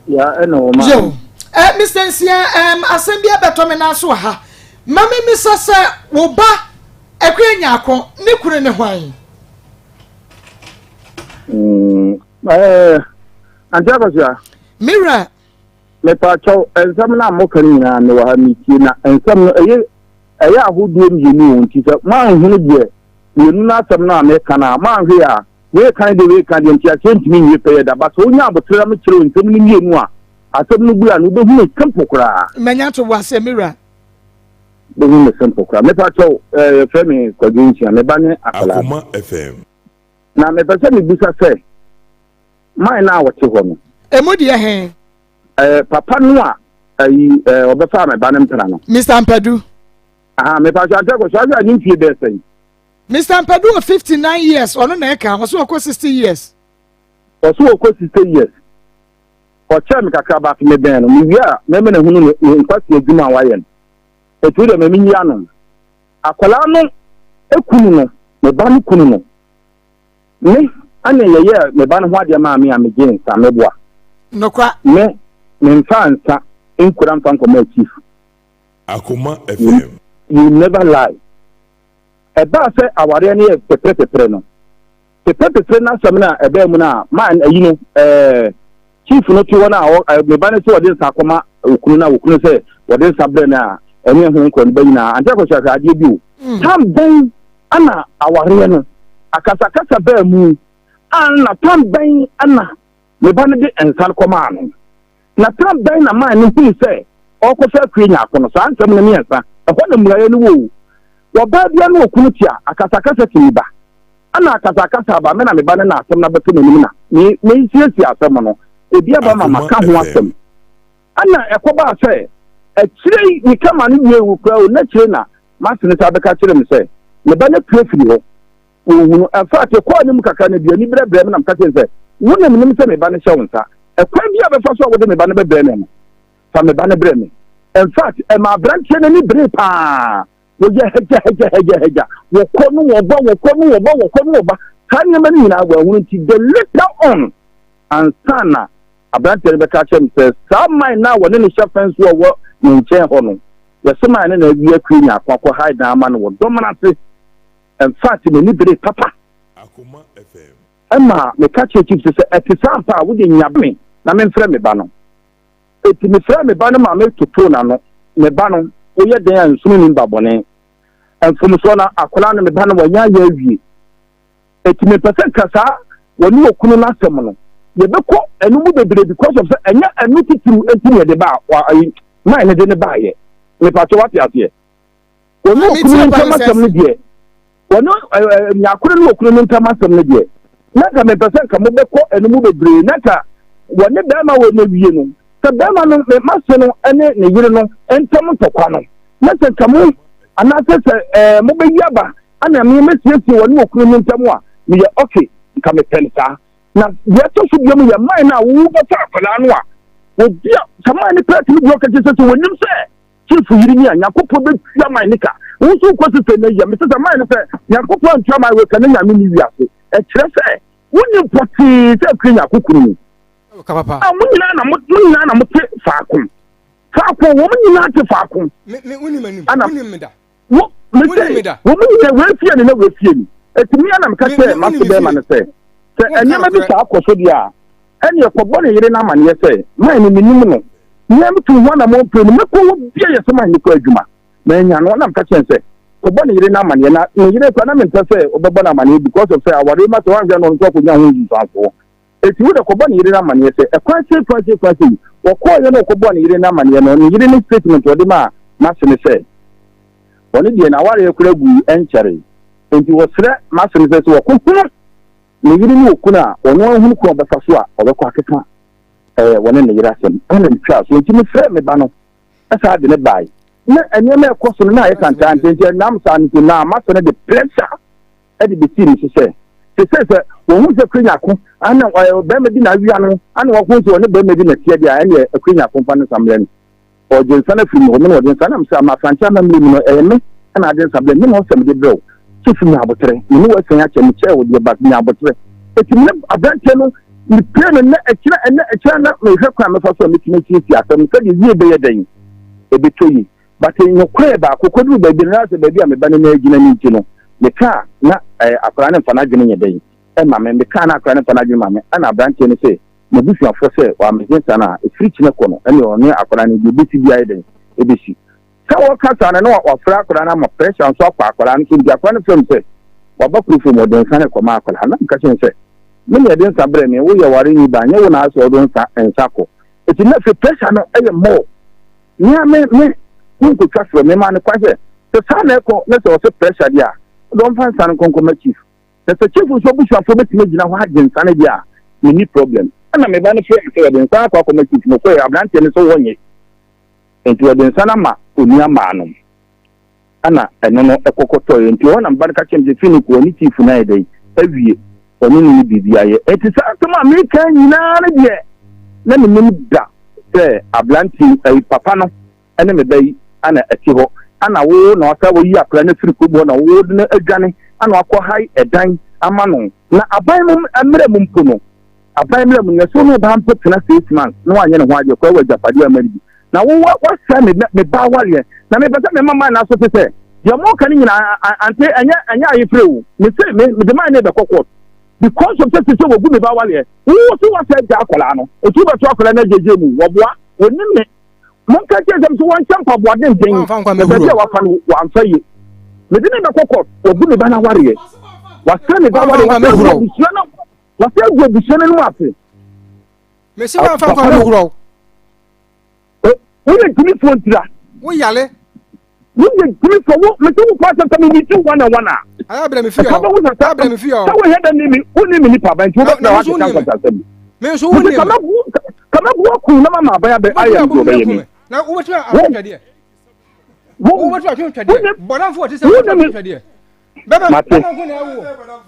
Ya ɛna wɔn a. Yo, eh, Mr. Nsia, um, asɛm bi abɛtɔ me nan so wɔ ha. Ma me misa sɛ wo ba Akua Nyarko ne kunu ne hwan? Mm, eh, Auntie Akosua. Me wura. Mepa kyɛw, nsɛm no a moka no nyinaa mewɔ ha metie na nsɛm no ɛyɛ ɛyɛ ahodoɔ mmienu o nti sɛ moanhunu deɛ mmienu no asɛm no a meka no a moanhwe a wei kan deɛ wei kan deɛ nti aseɛ ntumi nwie pɛyɛ da ba sɛ wonya aboterɛ na mekyerɛ nsɛm no mmienu a asɛm no bua no wobɛhunu simple koraa. Manya to wɔ aseɛ me wura. Bɛhu me simple koraa. Mepa kyɛw, eh, yɛfrɛ me Kwadwo Nsia, me ba ne akwadaa. Akoma FM. Na mepɛ sɛ mebisa sɛ, man no a wɔte hɔ no. Emu deɛ he? Eh, papa no a ayi eh, ɔbɛfaa me ba no mpena no. Mr. Mpadu. Aha, mepa kyɛw, Ante Akosua, ahwɛ a ne mfie bɛyɛ sɛn? Mr. Mpadu wɔ 59 years, ɔno na ɛka, ɔso ɔkɔ 60 years. Ɔso ɔkɔ 60 years. Ɔkyɛɛ me kakra but mebɛn no. Mewie a, mɛma no ahunu ne ne nkwasea adwuma a wayɛ no. Enti wo deɛ ma menyi ano. Akwadaa no kunu no, me ba no kunu no, me ɛna yɛyɛɛ me ba no ho adeɛ maa me a megyee nsa, meboa. Nokwa. Me, memfaa nsa nkura mfa nkɔmaa chief. Akoma FM. You never lie. Ɛbaa sɛ awareɛ no yɛ pɛprɛpɛprɛ no, pɛprɛpɛprɛ no asɛm no a ɛbaa mu no a, ma ayi no, ɛɛ, chief no te hɔ no a, me ba no sɛ ɔde nsa akɔma okunu no a, okunu sɛ wɔde nsa brɛ no a, ɛne ɛho nkɔ no ba nyinaa. Ante akɔhyɛ ahwɛ adeɛ bi o. Tam bɛn ana awareɛ no, akasakasa baa mu, a na tam bɛn ana me ba no de nsa no kɔmaa no? Na tam bɛn na maa no hui sɛ ɔrekɔfa akue nyaako no? Saa nsɛm no mmiɛnsa, ɛhɔ na mmuaeɛ no wɔ o. Ɔbaa biara ne okunu te a, akasakasa tumi ba. Ɛna akasakasa aba, me na me ba no na asɛm no abɛto m'anim na me mesiesie asɛm no. Ebi aba ma maka ho asɛm. Ɛna ɛkɔbaa sɛ, akyire yi meka ma no wiee wo koraa o, na akyire na m'ase no san bɛka kyerɛɛ me sɛ me ba no apue afiri hɔ. Wɔnhu no. In fact, ɛkɔɔ anim kakra no, aduani brɛbrɛɛ me na meka kyerɛɛ no sɛ, Wo na menim sɛ me ba no hyɛ wo nsa. Ɛkwan biara a wobɛfa so a wode me ba no bɛbrɛ me no, fa me ba no brɛ me. In fact, ɛmaa aberanteɛ no ani beree paa. Wɔyɛ hagya-hagya-hagya-hagya. Wɔkɔ no wɔba, wɔkɔ no wɔba, wɔkɔ no wɔba. Saa nneɛma no nyinaa wɔanhunu nti, the later on, ansa na aberanteɛ no bɛka akyerɛ me sɛ saa man no a wɔne no hyɛ fɛn so a ɔwɔ ne nkyɛn hɔ no, yɛse man no na awie akue nyaako akɔ hide dan ama no wɔ dɔmena ase. In fact, m'ani beree papa. Ɛma meka kyerɛɛ Chief sɛ, sɛ ɛte saa ampa a, wo deɛ nya me na memfrɛ me ba no. Enti mefrɛɛ me ba no ma metotoo n'ano. Me ba no, woyɛ dɛn a nsono nnim ba bɔne? Mfomsoɔ no, akwadaa no, me ba no, wanya ayɛ awie. Enti mempɛ sɛ nka saa wɔne okunu no asɛm no, yɛbɛkɔ ɛno mu bebree because of sɛ ɛnyɛ ɛno titiriw nti na yɛde baa, ayi, man no de no baeɛ. Mepakyɛ wate aseɛ? Wɔne okunu no ntam asɛm no deɛ, wɔne nyakoro ne okunu no ntam asɛm no deɛ, na nka mepɛ sɛ nka mobɛkɔ ɛno mu bebree, na nka wɔne bɛrima wɔ no awie no, sɛ bɛrima no mase no ne ne yere no ntam ntɔkwa no, na sɛ nka mo anaasɛ sɛ ɛɛ mobɛyi aba ana me mɛsiesie wɔne okunu no ntam a, meyɛ okay, nka mepɛ no saa. Na deɛ ɛtɔ so biom yɛ man no a wobɛfa akwadaa no a, obi a sɛ man no pɛɛ tumi deɛ ɔka kyerɛ sɛ sɛ wɔnim sɛ Chief yiri ni a Nyankopɔn bɛtua man ne ka. Wo nso wokɔ sesɛ na yia. Mesɛ sɛ man no sɛ Nyankopɔn antua man wei ka na Nyame ni wiase. Ɛkyerɛ sɛ wonim pɔtee sɛ akua Nyako kunu ni. A mo nyinaa na mo nyinaa na mote faako. Faako wɔn nyinaa te faako. Ana wo mese wɔn nyinaa wei fie ni na wei fie ni. Eti mi anam ka kyerɛ mase bɛrima no sɛ sɛ nneɛma bi saa kɔ so deɛ a ɛne ɛkɔbɔ ne yere no amaneɛ sɛ man no menim no. Nea metu ho anammɔn pii no, mɛkɔ hɔ bia yɛ sɛ man no kɔ adwuma. Manya no na meka kyerɛ no sɛ, kɔbɔ ne yere no amaneɛ. Na ne yere koraa na mempɛ sɛ ɔbɛbɔ no amaneɛ because of sɛ awareɛ mu asɛ wanhwɛ no ɔno nso akɔnya ho nsunsuansoɔ. Enti wo de kɔbɔ ne yere no amaneɛ sɛ ɛkwan sei kwan sei kwan sei. Wɔkɔeɛ na ɔkɔbɔɔ ne yere no amaneɛ no, ne yere no statement a ɔde maa m'ase ne sɛ, ɔno deɛ n'awareɛ koraa gui ɛnkyɛree. Enti wɔsrɛ m'ase no sɛ sɛ wɔkɔhunu ne yere ne okunu a, ɔno ahunu kwan a ɔbɛfa so a ɔbɛkɔ akeka ɛɛ wɔne ne yere asɛm. Ɛna metwaa so. Enti mefrɛɛ me ba no saa de ne bae. Na nneɛma a ɛkɔ so no na ayɛ tantaa nti, nti ɛnam saa no nti na m'asɛ no de pressure de besii me so sɛ, sesei sɛ wɔhu sɛ Kwenyako ana ɛɛ bɛrima bi na awia no, ana wɔho sɛ ɔne bɛrima bi na ɛteɛ deɛ a, ɛneɛ Kwenyako mfa ne nsa mmrɛ no. Ɔgye nsa no afiri me hɔ, me na ɔde nsa nam sɛ ama Asante amammerɛ mu no, ɛyɛ me na ade nsa brɛ me na ɔsɛ mede brɛ wo. Chief nya aboterɛ, me ne wo asian akyɛ, mekyɛɛ wo deɛ but nya aboterɛ. Eti me ne aberanteɛ no, mepie no nnɛ, ɛkyerɛ ɛnnɛ, ɛkyerɛ na mehwɛ kwan a mɛfa so a mɛtumi asiesie asɛm no sɛdeɛ yie bɛyɛ dɛn, ɛbɛtɔ yie. But nokorɛ baako, kɔduru baabi no, na sɛ baabi a me ba no nan agyina no nti no, mekaa na eh, akwadaa no mfa n'adwene nyɛ dɛn ɛma me, mekaa na akwadaa no mfa n'adwene ma me, ɛna aberanteɛ no sɛ, N'abusuafoɔ sɛ wɔammegye nsa no a, ɛfiri kyena kɔ no, ɛnneɛ ɔne akwadaa no deɛ ɛbɛsi biara yɛ dɛn? Ɛbɛsi. Sɛ wɔka saa no, na wɔafrɛ akwadaa no ama pressure nso akɔ akwadaa no so, nti akwadaa no frɛ me sɛ waba kuro fam, ɔde nsa no rekɔma akwadaa no. Na meka kyerɛ no sɛ, me na ɛde nsa brɛ me, woyɛ warenyi ba, nyɛ wo na ayɛ sɛ wode nsa nsa kɔ. Nti na afei pressure no yɛ more. Me a me me menkɔtwa soɔ, memaa no kwan sɛ, sɛ saa na ɛkɔ na sɛ ɔsɛ pressure deɛ a, wode ɔmfa nsa no nkɔnkɔma chief. Na sɛ chief nso abusuafoɔ bɛtumi agyina hɔ agye nsa no deɛ a, menni problem. Ɛna me ba no frɛɛ me sɛ wɔde nsa no akɔ akɔma chief no, ɔkɔeɛ, aberanteɛ no sɛ wɔnnye. Enti wɔde nsa no ama onua maa no. Ɛna ɛno no ɛkɔ kɔtɔeɛ. Nti ɛhɔ na me ba no ka kyerɛɛ me sɛ Finiko ɔne chief no ayɛ dɛn awie, ɔne no ne biribi ayɛ. Enti saa asɛm a meka nyinaa no deɛ, na mennim da sɛ aberanteɛ yi, papa no, ne me ba yi na ɛte hɔ, ana wo na wasa wayi akwadaa no afiri kurom hɔ na wode no adwane ana wakɔ hae ɛdan ama no. Na aban mu mmerɛ mu mpo no, aban mmerɛ mu no, yɛsɛ wo ne wo ba mpo tena 6 months na wanyɛ ne ho adeɛ koraa wɔ agyapadeɛ ama no bi. Na wo wasɛe me, me ba awareɛ. Na mepɛ sɛ mema man no aso te sɛ, Deɛ moka no nyinaa ante ɛnyɛ ɛnyɛ ayefrɛ o. Mese me mede man ne bɛkɔ court because of sɛ sɛ wɔgu me ba waleɛ. Wo so wasɛ agya akwadaa no. Nti wobɛto akwadaa no agyegye mu. Wɔboa. Wɔnim me. Monka kyerɛ sɛm so wɔnhyɛ mpaboa denden. Na baabi a wafa no wɔamfa yie. Mede ne bɛkɔ court. Wɔgu me ba no awareɛ. Wasɛ me ba awareɛ. Wasɛ agu abusua no wasɛ agu abusua no anim ase. Mese wɔamfa nkwa mɛhurɔ. Woyɛ gyimifoɔ ntira. Wo yale. Woyɛ gyimifoɔ wo mese wo kɔ asɛm sɛ me meet you one on one a. Ayɛ brɛ me fie hɔ. Ayɛ brɛ me fie hɔ. Sɛ wohɛ dɛ ni me wo ni me nipa ba nti wobɛtena hɔ akeka nkasa asɛm. Me nso wo ni me. Kama bu aku na mama aban abɛ ayɛ me deɛ ɔbɛyɛ mi. Na wobɛtumi atwetwe deɛ. Wobɛtumi atwetwe deɛ. Bɔdamfoɔ te sɛ wobɛtumi atwetwe deɛ. Bɛma bɛma nko na ɛwo.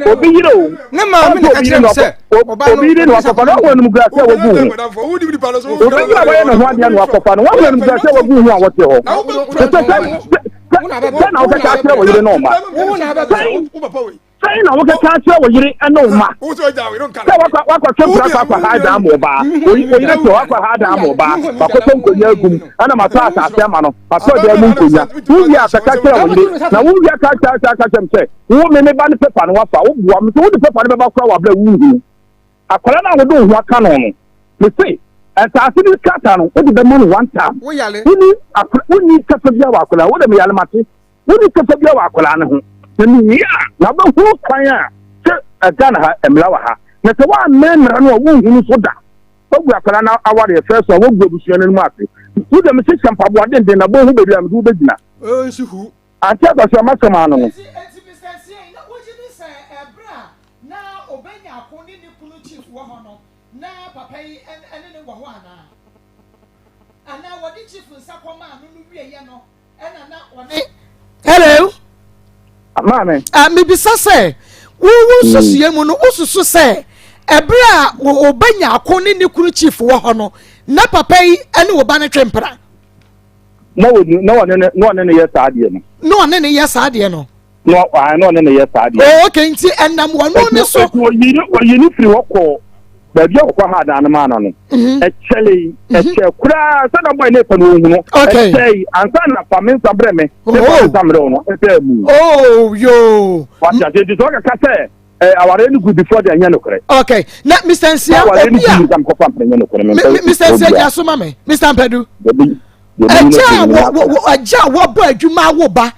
Obi yere o. Ne maame na ɛka kyerɛ me sɛ ɔbaa no. Obi yere na wakɔfa no wɔn anim gura sɛ wagu ho. Obi yere a wɔyɛ ne ho adeɛ na wakɔfa no wɔn anim gura sɛ wagu ho a wɔte hɔ. Sɛ sɛ sɛ na wokɛka akyerɛ wɔ yere ne ɔma. Sɛn na wokɛka akyerɛ wɔ yere ne ɔma. Sɛ wakɔ wakɔtwe mpira akɔ akɔ ha dan ma ɔbaa. Oyere te hɔ akɔ ha dan ma ɔbaa. Wakɔtɔ nkonnwa agum ɛna matɔ asase ama no. Matɔ dan mu nkonnwa. Wowie a kɛka kyerɛ wɔ yere na wowie ka kyerɛ kyerɛ sɛ Wo me me ba no paper no wafa, wo boa me sɛ wode paper no bɛba koraa wɔ abere a wonhunu. Akwadaa no a wode wo ho aka no no, me se nsaase no krataa no wode bɛma no one time. Wo yale. Wonni akora wonni kyɛfa biara wɔ akwadaa wo de me yale mate. Wonni kyɛfa biara wɔ akwadaa no ho. Na mewie a na wobɛhunu kwan a sɛ Ghana ha mmara wɔ ha. Na sɛ woammɛn mmara no a wonhunu so da. Wagu akwadaa no awareɛ fɛ so a wagu abusua no anim ase. Wo deɛ mese hyɛ mpaboa denden na bɔhu baabi a mede wo bɛgyina. Ɔnsi hu. Ante Akwasia m'asɛm ano no. Enti, enti Mister Essien, na wogye di sɛ ɛberɛ a na Obenyako ne ne kunu Chief wɔ hɔ no, na papa yi ne no wɔ hɔ anaa? Anaa wɔde Chief nsa kɔmaa no no wieeɛ no ɛna na ɔne. Hello? Maame. Ah, mebisa sɛ, wo wo nsusuiɛ mu no, wosusu sɛ ɛberɛ a Obenyako ne ne kunu Chief wɔ hɔ no, na papa yi ne wo ba no twe mpena? Na wɔni na ɔne ne na ɔne ne yɛ saa adeɛ no. Na ɔne ne yɛ saa adeɛ no. Na ɔhan na ɔne ne yɛ saa adeɛ. Oh, okay nti ɛnam wɔn ne so. Eti oyi ne oyi ne firi hɔ kɔɔ baabi a wɔkɔ ha adan no maa no no. Mhm. Ɛkyɛle yi mhm. ɛkyɛ koraa sɛ na bɔyɛ ne pɛ no ohun no. Okay. Ɛkyɛ yi ansa na fa me nsa brɛ me. Ne fa me nsa mmerɛ no ɛsɛ mu. Oh yoo. Wate ase nti sɛ ɔkaka sɛ Eh, awareɛ no gu before deɛ ɛnyɛ nokorɛ. Okay, na Mr. Nsia, obi a Mr. Nsia gya so ma me, Mr. Mpadu. Ɛgya a wɔ ɛgya a wɔbɔ adwuma awo ba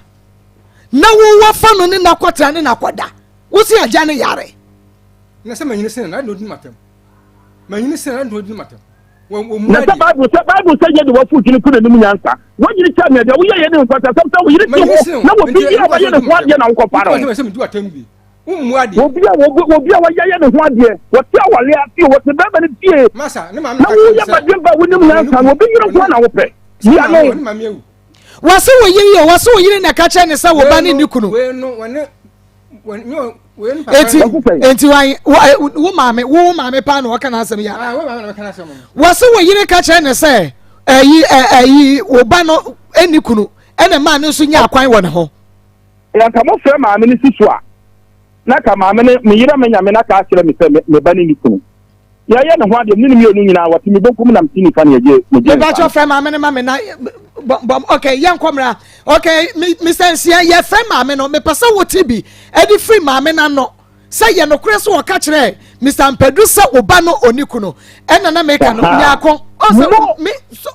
na wowɔ fa no ne n'akɔtena ne n'akɔda wosi agya no yare. Na sɛ manyini sene na adi matam manyini sene na adi matam. Na sɛ Bible sɛ Bible sɛ yɛ de wafu dwene ko n'anim nyansa wanyini kyɛ me deɛ woyɛ yɛ ne nkwasasɛm sɛ wo yere te hɔ na wɔbi yi a wɔyɛ ne ho adeɛ na wokɔfa no. Obi a obi a wɔyɛyɛ ne ho adeɛ, wɔte awale ase o, wɔte bɛrima no fie, na woyɛ badwemba a wonim nyansa no, obi yere nko na wopɛ. Yia no. Wɔse wo yere o, wɔse wo yere na ɛka kyerɛ ne sɛ wo ba ne ne kunu. Eti enti wan wo maame wo maame paa na ɔka n'asɛm yɛ. Wɔse wo yere ka kyerɛ ne sɛ ɛyi ɛyi wo ba no ɛni kunu ɛna maa no nso nya akwan wɔ ne ho. Na nka mofrɛ maame no si so a, na ka maame no, me yere me nyame no aka akyerɛ me sɛ me ba ne ne kunu. Yɛyɛ ne ho adeɛ, me ne mmienu nyinaa wɔte me benkum na mete nifa na yɛgye megye nsa. Mebakyɛ frɛ maame no ma me na bɔm ok yɛnkɔ mmra ok Mr. Nsia yɛfrɛ maame no mepɛ sɛ wote bi ɛde firi maame no ano sɛ yɛ nokorɛ sɛ ɔka kyerɛ Mr. Mpadu sɛ wo ba no ɔni kunu ɛna na meka no nyaako ɔsɛ me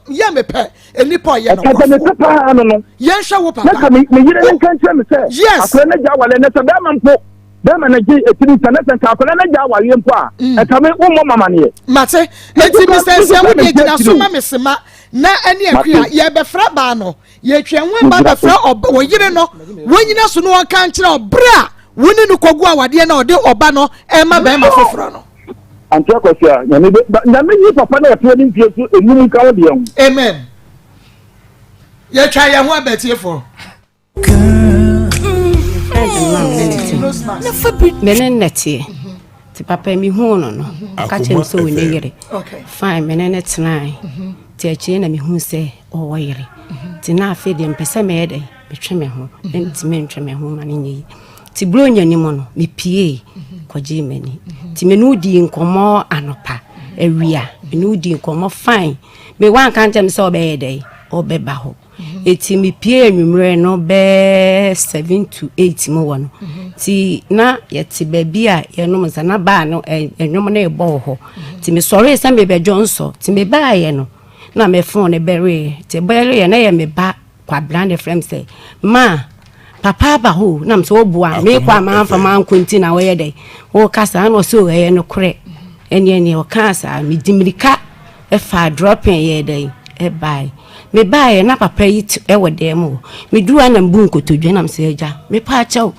yɛ mepɛ nnipa ɔyɛ no nkurɔfoɔ. Ɛka paa no no. Yɛnhwɛ wo papa. Na ka me me yere ne nka nkyerɛ me sɛ. Yes. Akwadaa no gya awale na sɛ bɛrima mpo bɛrima no gye etiri nsa na sɛ nka akwadaa no gya awale mpo a. Mm. Ɛka me wo mmɔ mamaneɛ. Mate eti Mr. Nsia wo deɛ gyina so ma me sema na ɛne akua yɛbɛfrɛ baa no yɛtwa ho aba bɛfrɛ ɔba yere no wɔnyina so no wɔnka nkyerɛ ɔbrɛ a wo ne no kɔgu awadeɛ na ɔde ɔba no ɛma bɛrima foforɔ no. Ante Akwasia, Nyame bɛ, ba, Nyame nyi papa na ɔteɛ ne mfie so enum nka wo deɛ ho. Amen. Yɛtwa yɛn ho aba atiefoɔ. Me ne nnɛ teɛ nti papa mehuu no no ɔka kyerɛ me sɛ ɔne yere fine me ne ne tenae nti akyire na mehuu sɛ ɔwɔ yere nti na afei deɛ mpɛ sɛ mɛyɛ dɛn metwe me ho mentumi ntwe me ho ma no nyɛ yi nti buronya no mu no mepiee kɔgyee m'ani nti me ne wo dii nkɔmmɔ anɔpa awia me ne wo dii nkɔmmɔ fine me wanka nkyɛn me sɛ ɔbɛyɛ dɛn ɔbɛba hɔ. Eti mepie anwummerɛ no bɛɛ 7 to 8 mu wɔ no. Nti na yɛte baabi a yɛnom nsa na baa no nnwom no rebɔ wɔ hɔ. Nti mesɔree sɛ mebɛdwo nsɔ. Nti mebaeɛ no na me phone no bɛreeɛ. Nti ɛbɛreeɛ na ɛyɛ me ba Kwabena na ɛfrɛ me sɛ ma papa aba hɔ o. Na mesɛ woboa mekɔ a mamfa mankɔ nti na woyɛ dɛn woka saa na ɔsɛ o ɛyɛ nokorɛ. Ɛneɛ neɛ ɔkaa saa medi mmirika faa dropping yɛɛ dɛn ɛbaeɛ. Mebaeɛ na papa yi te ɛwɔ dan mu hɔ. Meduru hɔ na mebu nkotodwe na mesɛ agya mepɛ akyɛw.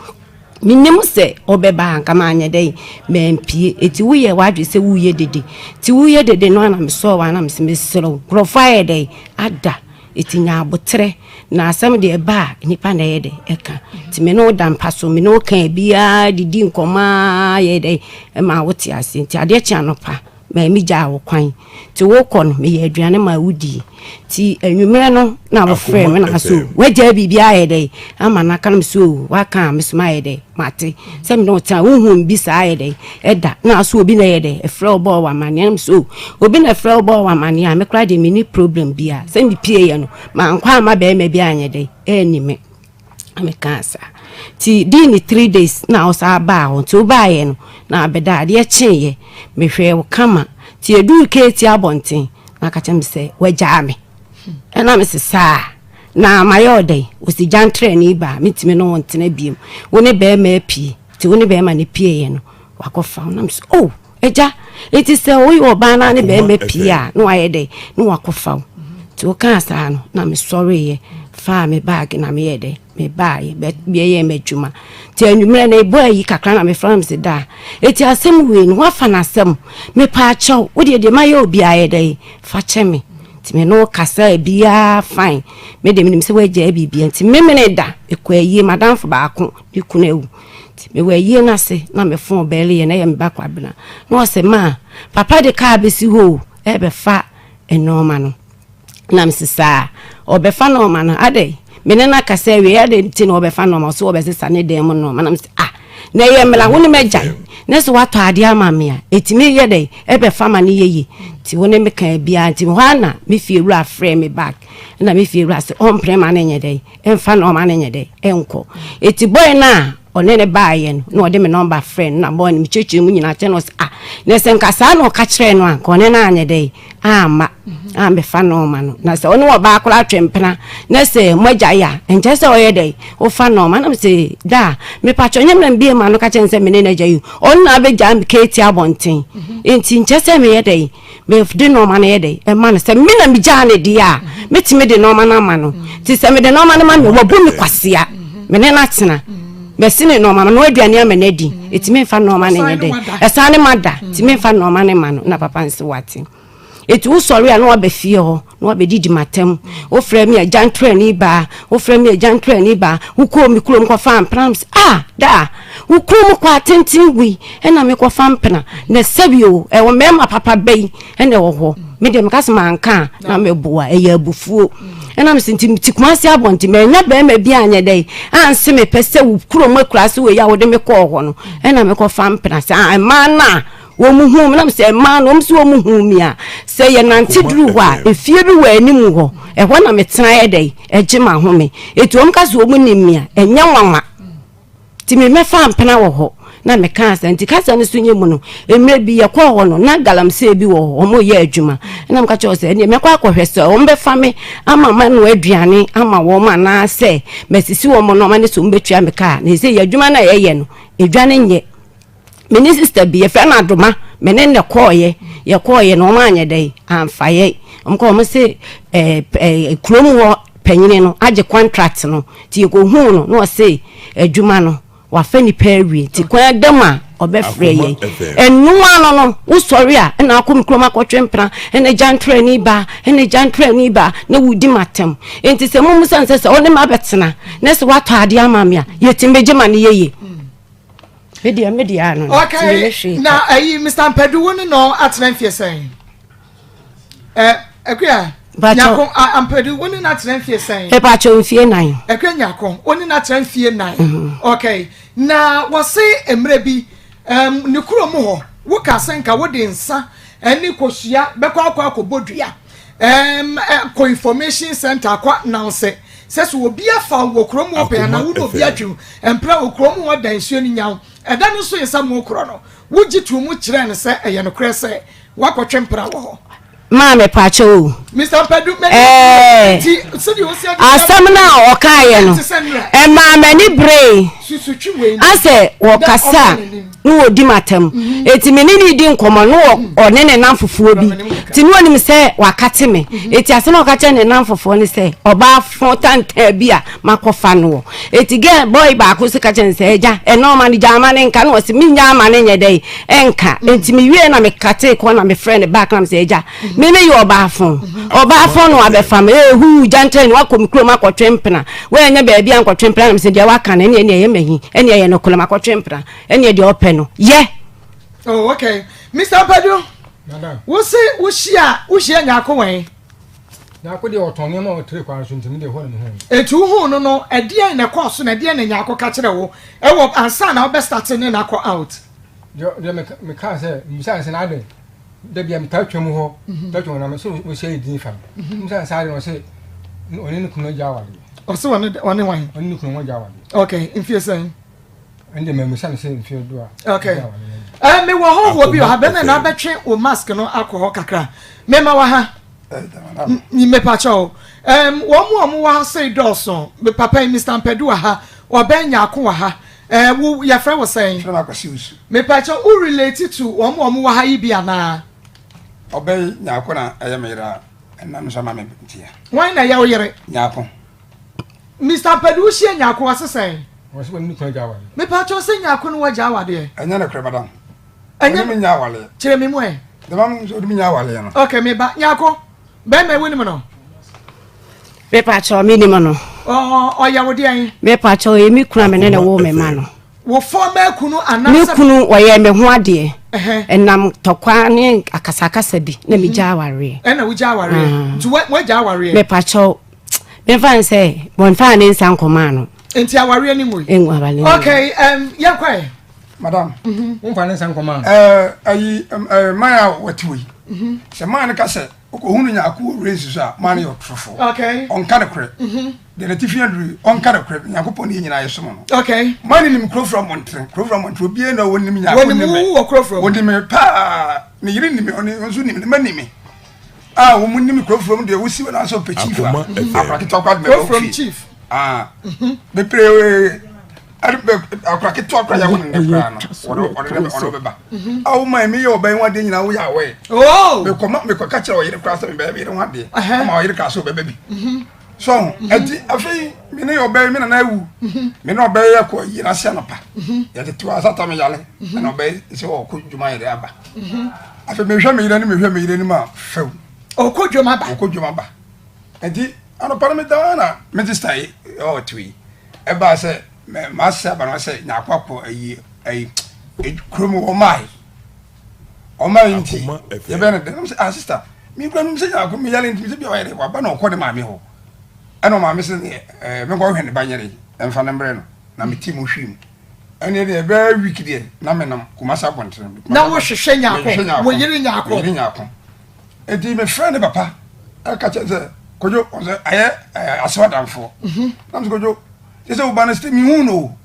Menim sɛ ɔbɛba a anka manyɛ dɛn mampie. Eti woyɛ w'adwene sɛ woyɛ dede. Ti woyɛ dede no a na mesɔɔ wo a na mesɛ mesrɛ wo nkurɔfoɔ ayɛ dɛn ada. Eti nya aboterɛ na asɛm deɛ ɛba a nnipa na ɛyɛ dɛn ɛka. Nti me ne wo da mpa so me ne wo ka biara didi nkɔmmɔ ara yɛ dɛn ɛma wote aseɛ. Nti adeɛ kye anɔpa Maa migyaa wo kwan. Nti wokɔ no, meyɛɛ aduane maa wodii. Nti anwummerɛ no na wofrɛɛ me na so woagyaa biribi ayɛ dɛn ama no aka no so o woaka a me so mayɛ dɛn mate sɛ me ne wo tena wohu me bi saa ayɛ dɛn ɛda na so obi na ɛyɛ dɛn ɛfrɛ wo bɔɔ wo amanneɛ no so o obi na ɛfrɛ wo bɔɔ wo amanneɛ a me koraa deɛ menni problem biara sɛ mepieeɛ no mankɔ amma barima bi anyɛ dɛn anni me. Na mekaa saa. Nti dii ne 3 days na ɔsaa baa hɔ. Nti wobaeɛ no na abɛda adeɛ kyeeɛ. Mehwɛɛ wo kama. Nti yɛduu keeti abɔnten na aka kyerɛ me sɛ wagyaa me. Ɛna mese saa na mayɛ wo dɛn? Ɔsi gyantrani baa mentumi ne wo ntena biom. Wo ne bɛrima apue. Nti wo ne bɛrima no pieeɛ no wakɔfa wo. Na mese oh agya nti sɛ woyɛ ɔbaa na ne bɛrima pie a na wayɛ dɛn na wakɔfa wo. Nti wokaa saa no na mesɔreeɛ faa me bag na meyɛ dɛn mebaeɛ bɛyɛɛ m'adwuma. Nti anwummerɛ no ɛbɔ ayi kakra na mefrɛ no mese daa ɛti asɛm wei no woafa no asɛm mepaakyɛw wodeɛ deɛ mayɛ obiara yɛ dɛn fa kyɛ me. Nti me ne wo kasaa biara fine me deɛ menim sɛ woagyae biribia nti memene da mekɔ ayie madamfo baako ne kunu awu. Nti mewɔ ayie no ase na me phone bɛɛleyɛ na ɛyɛ me ba Kwabena na ɔse ma papa de kaa bɛsi hɔ o ɛbɛfa nnoɔma no. Na mese saa ɔbɛfa nnoɔma no adɛn me ne no akasa awie adɛn nti na ɔbɛfa nnoɔma ɔse ɔbɛsesa ne dan mu nnoɔma na mese ah na ɛyɛ mmara wo ne m'agyae na sɛ woatɔ adeɛ ama me a ɛtumi yɛ dɛn ɛbɛfa ma no yɛye nti wo ne me kaa biara nti hɔ a na me fie wura frɛ me back na me fie wura sɛ ɔmpene ma no nyɛ dɛn ɛmfa nɔɔma no nyɛ dɛ ɛnkɔ eti boy no a ɔne ne baayɛ no na ɔde me nɔmba frɛ no na boy no mekyerɛkyerɛ mu nyinaa kyerɛ no ɔsɛ ah na sɛ nka saa na ɔka kyerɛ no a nka ɔne no anyɛ dɛ amma ambɛfa nɔɔma no na sɛ ɔne ɔbaa koraa atwe mpena na sɛ moagya yɛ a nkyɛ sɛ ɔyɛ dɛ wofa nɔɔma na mesɛ da mepakyɛ ɔnyɛ mena mbie ma no ka kyerɛ no sɛ mene no agya yi ɔno na abɛgyaa me keeti abɔnten nti nkyɛ sɛ meyɛ dɛ Mede nnoɔma no yɛ dɛn? Ɛma no. Sɛ me na megyaa no deɛ a, mɛtumi de nnoɔma no ama no. Nti sɛ mede nnoɔma no ma no, wabu me kwasea. Me ne no atena. Masi ne nnoɔma, manoa aduane ama no adi. Nti memfa nnoɔma no nyɛ dɛn? Ɛsan ne mada. Nti memfa nnoɔma no mma no. Na papa no se wate. Nti wosɔre a na waba fie hɔ na wabɛdidi m'atam. Wofrɛ me agya ntorani baa, wofrɛ me agya ntorani baa, wokɔɔ me kurom kɔfaa mpena. Mese ah daa. Wo kurom kɔ atenten wei ɛna mekɔfa mpena na sɛbi o ɛwɔ mmarima papa bɛyi ɛna ɛwɔ hɔ me deɛ meka sɛ manka a na meboa ɛyɛ abufuo ɛna mesɛ nti mete Kumasi abɔnten manya barima bi anyɛ dɛ anse mepɛ sɛ wo kurom akuraase wei a wode me kɔɔ hɔ no ɛna mekɔfa mpena sɛ ah mmaa no a wɔn hu me na mesɛ mmaa no wɔn sɛ wɔn hu me a sɛ yɛnante duru hɔ a efie bi wɔ anim hɔ ɛhɔ na metena yɛ dɛ ɛgye m'ahome eti wɔn ka sɛ wɔn nim me a ɛnyɛ nwanwa. Nti me mɛfaa mpena wɔ hɔ na mekaa saa nti kasa no so nyɛ mu no mmerɛ bi yɛkɔɔ hɔ no na galamsey bi wɔ hɔ wɔn reyɛ adwuma ɛna meka kyerɛ sɛ ɛneɛ mɛkɔ akɔhwɛ sɛ wɔn bɛfa me ama manoa aduane ama wɔn anaasɛ masisi wɔn nneɛma ne sɛ wɔn bɛtua me kaa na ɛsɛ yɛ adwuma no a yɛyɛ no edwa no nyɛ me ne sister bi yɛfrɛ no Adoma me ne ne kɔɔyɛ yɛkɔɔyɛ no wɔn anyɛ dɛn amfa yɛ wɔn kɔ wɔn se ɛɛ ɛɛ kurom hɔ panyini no agye contract no nti yɛkɔhuu no na ɔse adwuma no wafa nipa awie nti kwan da mu a ɔbɛfrɛ yɛn ɛnoa no no wosɔre a ɛna akɔ me kurom akɔtwe mpena ɛna gya ntorani ba ɛna gya ntorani ba na wodi m'atɛm nti sɛ mo musa nsɛ sɛ ɔne ma bɛtena na sɛ watɔ adeɛ ama me a yɛtumi bɛgye ma no yɛye me deɛ me deɛ ano no okay na ayi Mr. Mpadu wo ne no atena mfie sɛn ɛ akua nyako Ampadu wo ne no atena mfie sɛn ɛpakyɛ mfie nan akua nyako wo ne no atena mfie nan mhm. okay na wɔse mmerɛ bi um, ne kuro mu hɔ woka sɛ nka wode nsa ɛne kosua bɛkɔ akɔ akɔbɔ dua. Ɛɛm kɔ information center kɔ announce sɛ sɛ obi afa wo wɔ kurom hɔ pɛn anaa wo ne obi atwe mpena wɔ kurom hɔ da nsuo no nya wo. Ɛda no nso yɛ sɛ mokorɔ no, wogye too mu kyerɛɛ no sɛ ɛyɛ nokorɛ sɛ woakɔtwe mpena wɔ hɔ. Maa mepaakyɛw o. Mister Mpadu, m'ani Ɛɛ, nti sɛdeɛ ɔsi adi asɛm no a ɔkaeɛ no, te sɛ nnora. ɛmaa m'ani beree. Susutwi wei no. Asɛ wɔkasa a, na wɔdi m'atam. Enti me ne no redi nkɔmmɔ no, na ɔne ne nnamfofoɔ bi. Nti na ɔnim sɛ wakate me. Enti asɛm a ɔka kyerɛɛ ne nnamfofoɔ ne sɛ, ɔbaa fo tantan bi a makɔfa no wɔ. Enti girl, boy baako nso ka kyerɛɛ no sɛ, Agya, ɛnna ɔma no gyaa ma no nka. Na ɔse, mennyaa ma no nyɛ dɛn? Ɛnka. Enti mewiee na mekatee kɔ na mefrɛɛ no back na mesɛ, Agya, me meyɛ ɔbaa fo. Ɔbaa fo na wabɛfa me. Ee, huu, gyantra ni, wakɔ me kurom akɔtwe mpena. Woannya baabi ankɔtwe mpena na mesɛ, deɛ waka no, ɛnneɛ ɛyɛ m'ahi. Ɛnneɛ ɛyɛ nokorɛ, makɔtwe mpena. Ɛnneɛ deɛ ɔpɛ no, yɛ. Oh, okay. Mr. Mpadu, wo se wohyia wohyia Nyarko wɛn? Nyarko deɛ ɔtɔn nneɛma wɔ tire kwan so nti me deɛ hɔ na mehu no. Eti wohuu no no, ɛdeɛn na ɛkɔɔ so na ɛdeɛn na Nyarko ka kyerɛ wo ɛwɔ ansa na wobɛ start ne no akɔ out? Deɛ deɛ meka mekaa sɛ mebisa no sɛ na adɛn da bia metaa twam hɔ taa twam hɔ na me sɛ wɔhyɛ yɛ din fa me mebisa no sɛ adɛn ɔse ɔne ne kunu agya awadeɛ. Ɔse ɔne ɔne wan? Ɔne ne kunu wɔn agya awadeɛ. Okay, mfie sɛn? Ɛnde mammisa no sɛ mfe dodoɔ a. Okay. Eh, mewɔ hɔ wɔ bi wɔ ha bɛmɛ na abɛtwe wo mask no akɔ hɔ kakra. Mema wɔ ha. Mepakyɛ o. Um, wɔn mu a wɔwɔ ha sei dɔɔso. Me papa yi Mr. Mpadu wɔ ha. Ɔbɛn Nyako wɔ ha. Eh, wo yɛfrɛ wo sɛn? Frɛ me Akwasi Osu. Mepakyɛ wo relate to wɔn mu a wɔwɔ ha yi bi anaa? Ɔbɛn Nyako na ɛyɛ me yere a ɛnam nso ama me ntia. Wɔn na ɛyɛ wo yere? Nyako. Mister Mpadu wo hyia Nyarko ɔse sɛn? Ɔse wɔne ne kunu agya awadeɛ. Mepakyɛw sɛ Nyarko ne wo agya awadeɛ? Ɛnyɛ nokorɛ madam. Ɛnyɛ Ɔne me nya awadeɛ. Kyerɛ me mu ɛ. Deɛ ma sɛ ɔde me nya awadeɛ no. Ok me ba Nyarko bɛɛma yi wo nim no? Mepakyɛw me nim no. Ɔ ɔyɛ wo deɛn? Mepakyɛw ɔyɛ me kunu a me ne no woo me ma no. Wo former kunu anaasɛ. Me kunu ɔyɛɛ me ho adeɛ. Ɛnam tɔkwa ne akasakasa bi na megya awareɛ. Ɛna wogya awareɛ. Nti wagya awareɛ? Mepakyɛw Memfa no sɛ wɔmfaa ne nsa nkɔmaa no. Nti awareɛ no ngui? Ngu awareɛ no. Okay, um, yɛnkɔ ɛ. Madam. Womfa ne nsa nkɔmaa no. Ɛɛ ayi ɛɛ man a wɔte wɔ yi. Sɛ man no ka sɛ ɔkɔhu no nyaako wɔ wura nsi so a man no yɛ ɔtorofo. Okay. Ɔnka no korɛ. Deɛ n'atifi aduru yi ɔnka no korɛ. Nyankopɔn ne yɛn nyinaa yɛsom no. Okay. Man no nim kurofura mmɔntene. Kurofura mmɔntene obiara na ɔnim nyaako nim me. Wɔnim wo wɔ kurofura mu. Wɔnim me paa. Ne yere nim me ɔne nso nim ne mma nim me. a wɔn nim kurofuro mu deɛ wosi wɔn asɔ pɛ chief a akora ketewa kora de mɛbɛ ofie chief ah bebree akora ketewa kora yɛ wɔn ne kora no wɔde ɔde ne ɔde bɛba a wɔn maa mi yɛ ɔbɛn ho adeɛ nyinaa woyɛ awɛ mekɔ ma mekɔ kakyɛ ɔyere kora sɛ mebɛyɛ yere ho adeɛ ama ɔyere kora sɛ ɔbɛba bi so ɛti afei me ne ɔbɛn me nana awu me ne ɔbɛn yɛ kɔ yere ase anɔpa yɛde to asata me yale ɛna ɔbɛn sɛ ɔkɔ dwuma yɛde aba. Afei mehwɛ me yere anim mehwɛ me yere anim a fɛw. Ɔkɔ dwom aba. Ɔkɔ dwom aba. Nti anɔpa no meda na me sista yi ɔte yi ɛbaa sɛ m'ase aba no sɛ nyaako akɔ ayi ayi kurom ɔmaa yi ɔmaa yi nti yɛbɛn no dɛ sɛ ah sista mi kura mi sɛ nyaako mi yale nti mi sɛ bi ɔyɛ dɛ waba na ɔkɔ ne maame hɔ ɛna ɔmaame sɛ ɛɛ menkɔ hwɛ ne ba nyɛrɛ ɛnfa ne mbrɛ no na me ti mu hwii mu. Ɛnneɛ deɛ ɛbɛyɛ week deɛ na menam Kumasi abɔntene. Na wohwehwɛ Nyarko, wo yere Nyarko. Me yere Nyarko. Enti mefrɛ ne papa ɛka kyerɛ sɛ Kojo ɔsɛ ayɛ ɛɛ asew adamfoɔ. Mhm. Na mesɛ Kojo kyerɛ sɛ wo ba no sɛ mehu no o.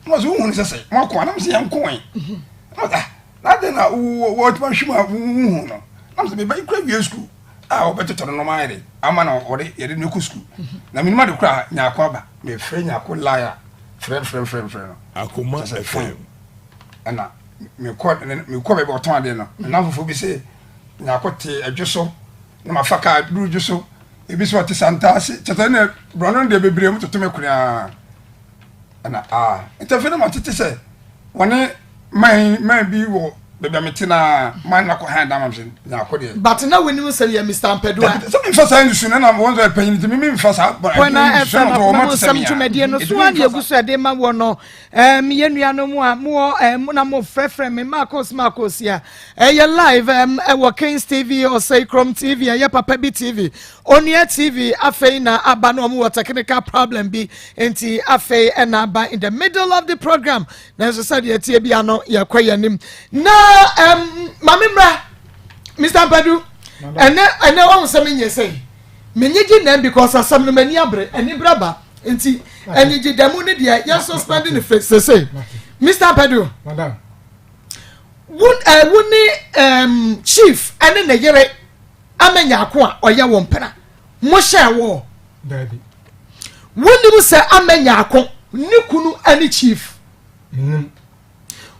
Na ɔsɛ wohu no sɛ sɛ mo ako a na mesɛ yɛn ko ɛ. Mhm. Na ɔsɛ ah na adɛn na wɔtuma hwe mu a wohu no. Na mesɛ meba yi kura wie sukuu a wɔbɛtotɔ no nɔɔma ayɛ de ama na wɔde yɛde no kɔ sukuu. Mhm. Na menim ade kora Nyarko aba. Mefrɛ Nyarko line a frɛ frɛ frɛ frɛ no. Akoma FM. Ɛna mekɔ mekɔ baabi ɔtɔn adeɛ no me namfofoɔ bi sɛ nyako te adwo so na mafa kaa duru dwo so ebi sɛ ɔte santaase kyɛ sɛ ne borɔno no deɛ bebree mu toto me koraa ɛna aa nti afei na matete sɛ wɔne man man bi wɔ baabi a mete na man na kɔ han dan ma me sɛ nyako deɛ. But na wonim sɛ yɛ Mister Ampadu a. Sɛ memfa saa nsusu no na wɔn sɛ panyin nti me memfa saa Kwan na nsusu FM no wɔn akoma mu te sɛ nsɛm me a. dwumadie no Ɛtumi so ara na mfa yɛgu saa. so ɛde ma wɔ no. Um, yɛn nuanom a mowɔ um, na mofrɛfrɛ me Marcos Marcos a ɛyɛ live um, ɛwɔ Kings TV, Ɔsɛe Krom TV, ɛyɛ Papa Bi TV, Onua TV afei na aba na wɔn wɔ technical problem bi nti afei ɛna aba in the middle of the program Nanso sɛdeɛ ɛteɛ bia no yɛkɔ yɛn anim na um, maame mmra Mr. Mpadu mhm. Ɛnɛ ɛnɛ wɔn sɛ menyɛ sɛ menye gye nɛm because asɛm no m'ani abere ani bere aba nti anigye dɛm ne deɛ yɛn suspend ne fɛ sese Mr. Pedro wo ɛɛ wo ne ɛɛm chief ɛne ne yere amenya ako a ɔyɛ wɔn mpena mo hyɛ wɔ. Daabi. Wonim sɛ amenya ako ne kunu ɛne chief. Menim.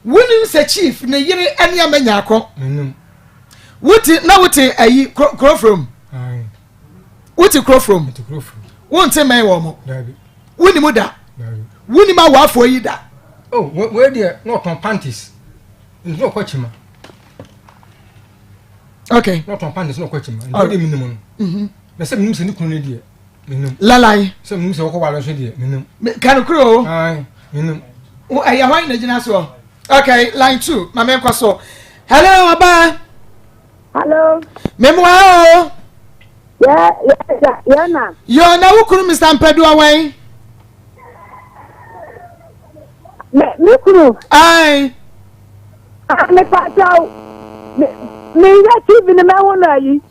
Wonim sɛ chief ne yere ne ama nyaako. Menim. Wote na wote ayi kurofrom. Wote kurofrom. Mete kurofrom. Wonte mmɛn wɔn mo. Daabi. Wonim da. Daabi. Wonim awaafoɔ yi da. Oh, wei deɛ na ɔtɔn panties. Nti na ɔkɔ kyima. Okay. Na ɔtɔn panties na ɔkɔ kyima. Nti ɔde menim no. Mhm. Na sɛ menim sɛ ne kunu ne deɛ. Menim. Lalai. Sɛ menim sɛ wɔkɔ ware nso deɛ menim. Kanokoro o. Ayi menim. Ɛyɛ hwan na gyina soɔ? Okay, line 2, ma menkɔ so. Hello, ɔbaa. Hello. Memoa o. Yɛ yɛ yɛ na. Yo, na wo kunu Mr. Mpadu awɛn? Me me kunu. Ayi. Ah, me pa kyɛw. Me me yɛ TV ni mɛhu no ayi.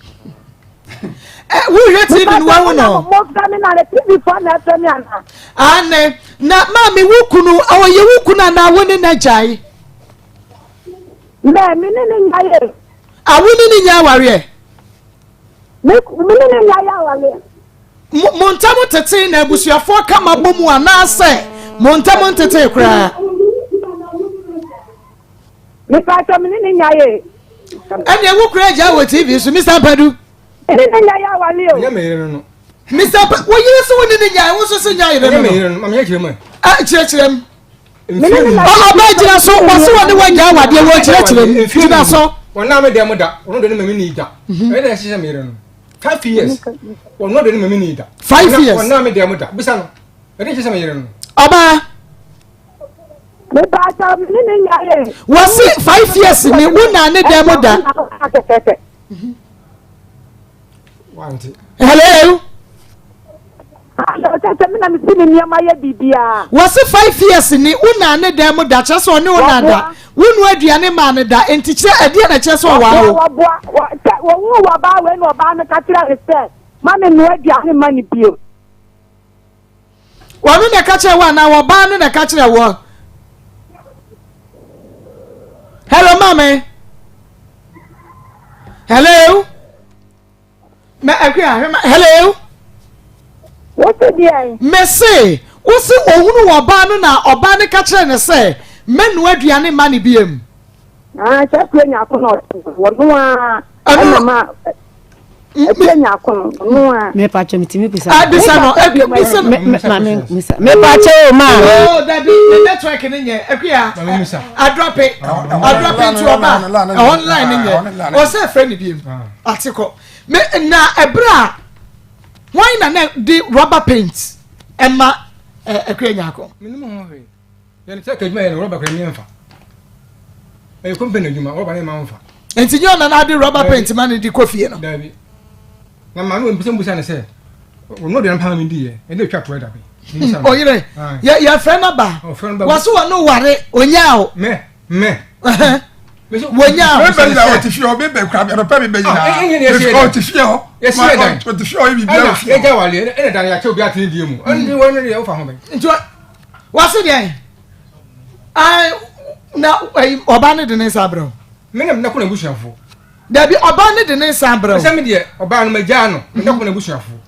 Eh, wohwɛ tv no wahu no mofrɛ me na ne tv foɔ na ɛfrɛ me ana ane na maame wo kunu ɔyɛ wo kunu anaa wo ne no agyae mɛ me ne ne nyaye a wo ne ne nya awareɛ me ne ne nyaye awareɛ mo ntam tete na abusuafoɔ ka ma bɔ mu anaasɛ mo ntam ntetee koraa Mepatɔ me ne ne nya ye. Ɛnna ewu kura agya wɔ TV so Mr. Mpadu. Me ne ne nya yɛ awale o. Ɛnyɛ me yere no no. Mr. Mpadu wo yere so wo ne ne nya wo nso so nya yere no no. Ɛnyɛ me yere no maame yɛ kyerɛ mu. Ɛ kyerɛkyerɛ mu. Ɔba gyina so wɔso wɔ ne wagya awadeɛ wɔ kyerɛkyerɛ mu gyina so. Wɔn nan mi dɛm da wɔn de ne mami ni da. Ɛyɛ dɛ ɛhyehyɛ me yere no. 5 years wɔn de ne mami ni da. 5 years. Wɔn nan mi dɛm da bisa no ɛde hyehyɛ me yere no. Ɔbaa. Mepakyɛw me ne ne nyae. Wɔse 5 years ni wo na ne dan mu da. Hello. Sɛ me na me si ne nneɛma yɛ biribiara. Wɔse 5 years ni wo na ne dan mu da kyerɛ sɛ ɔne wo na da wo nua aduane maa ne da nti kyerɛ ɛdeɛ na kyerɛ sɛ ɔwaa wo. Wɔboa sɛ wɔhu wɔ ɔbaa wei na ɔbaa no ka kyerɛ ne sɛ ma me nua aduane ma ne bio. Ɔno na ɛka kyerɛ wo anaa ɔbaa no na ɛka kyerɛ wɔ? Hello, maame. Hello. Ma akua ahwɛ ma hello. Wosi deɛ. Mese wosi ohunu wɔ ɔbaa no na ɔbaa no ka kyerɛ ne sɛ mɛnua aduane ma ne biem. Ah, sɛ akua nyako na ɔte wɔn a ɛna ma akua nyako no ɔno a. Mepa kyɛ metumi bisa. Ah, bisa no, bisa no. Ma me bisa. Mepa kyɛ o ma. Oh, dabi, ne network ne nyɛ. Akua, adrɔpe, adrɔpe nti ɔba, online ne nyɛ. Ɔsɛ fɛ ne biem. Ate kɔ. Me na ɛbrɛ a wɔn na na de rubber paint ɛma akua nyako. Menim ho hwee. Yɛn sɛ kadwuma yɛ no rɔba kura ne nfa. Ɛyɛ company adwuma rɔba ne ma nfa. Nti nyɛ ɔna na ade rɔba paint ma ne de kɔ fie no. Dabi. Na maame wɔ mpisa mbusa ne sɛ ɔno deɛ mpaa mi di yɛ ɛna etwa toɛ dabi. Ɔyere yɛ yɛfrɛ no ba wɔso wɔ no ware onyaa o. Mɛ mɛ. Wɔnya o. Bɛbɛ nyina ɔte fie hɔ bɛbɛ kura ɛnɔpɛ bɛbɛ nyinaa ɔte fie hɔ ɔte fie hɔ yɛ biribi wɔ fie hɔ. Ɛgya wale ɛna dan yɛ akyɛw bi atene die mu ɛna wɔn ne deɛ wofa ho bɛn. Nti wɔse deɛ na ɔbaa no de ne nsa abrɛ wo. Me na mena kɔ n'abusuafoɔ. Dabi ɔbaa no de ne nsa abrɛ wo. Sɛ me deɛ ɔbaa no magyaa no mena kɔ n'abusuafoɔ.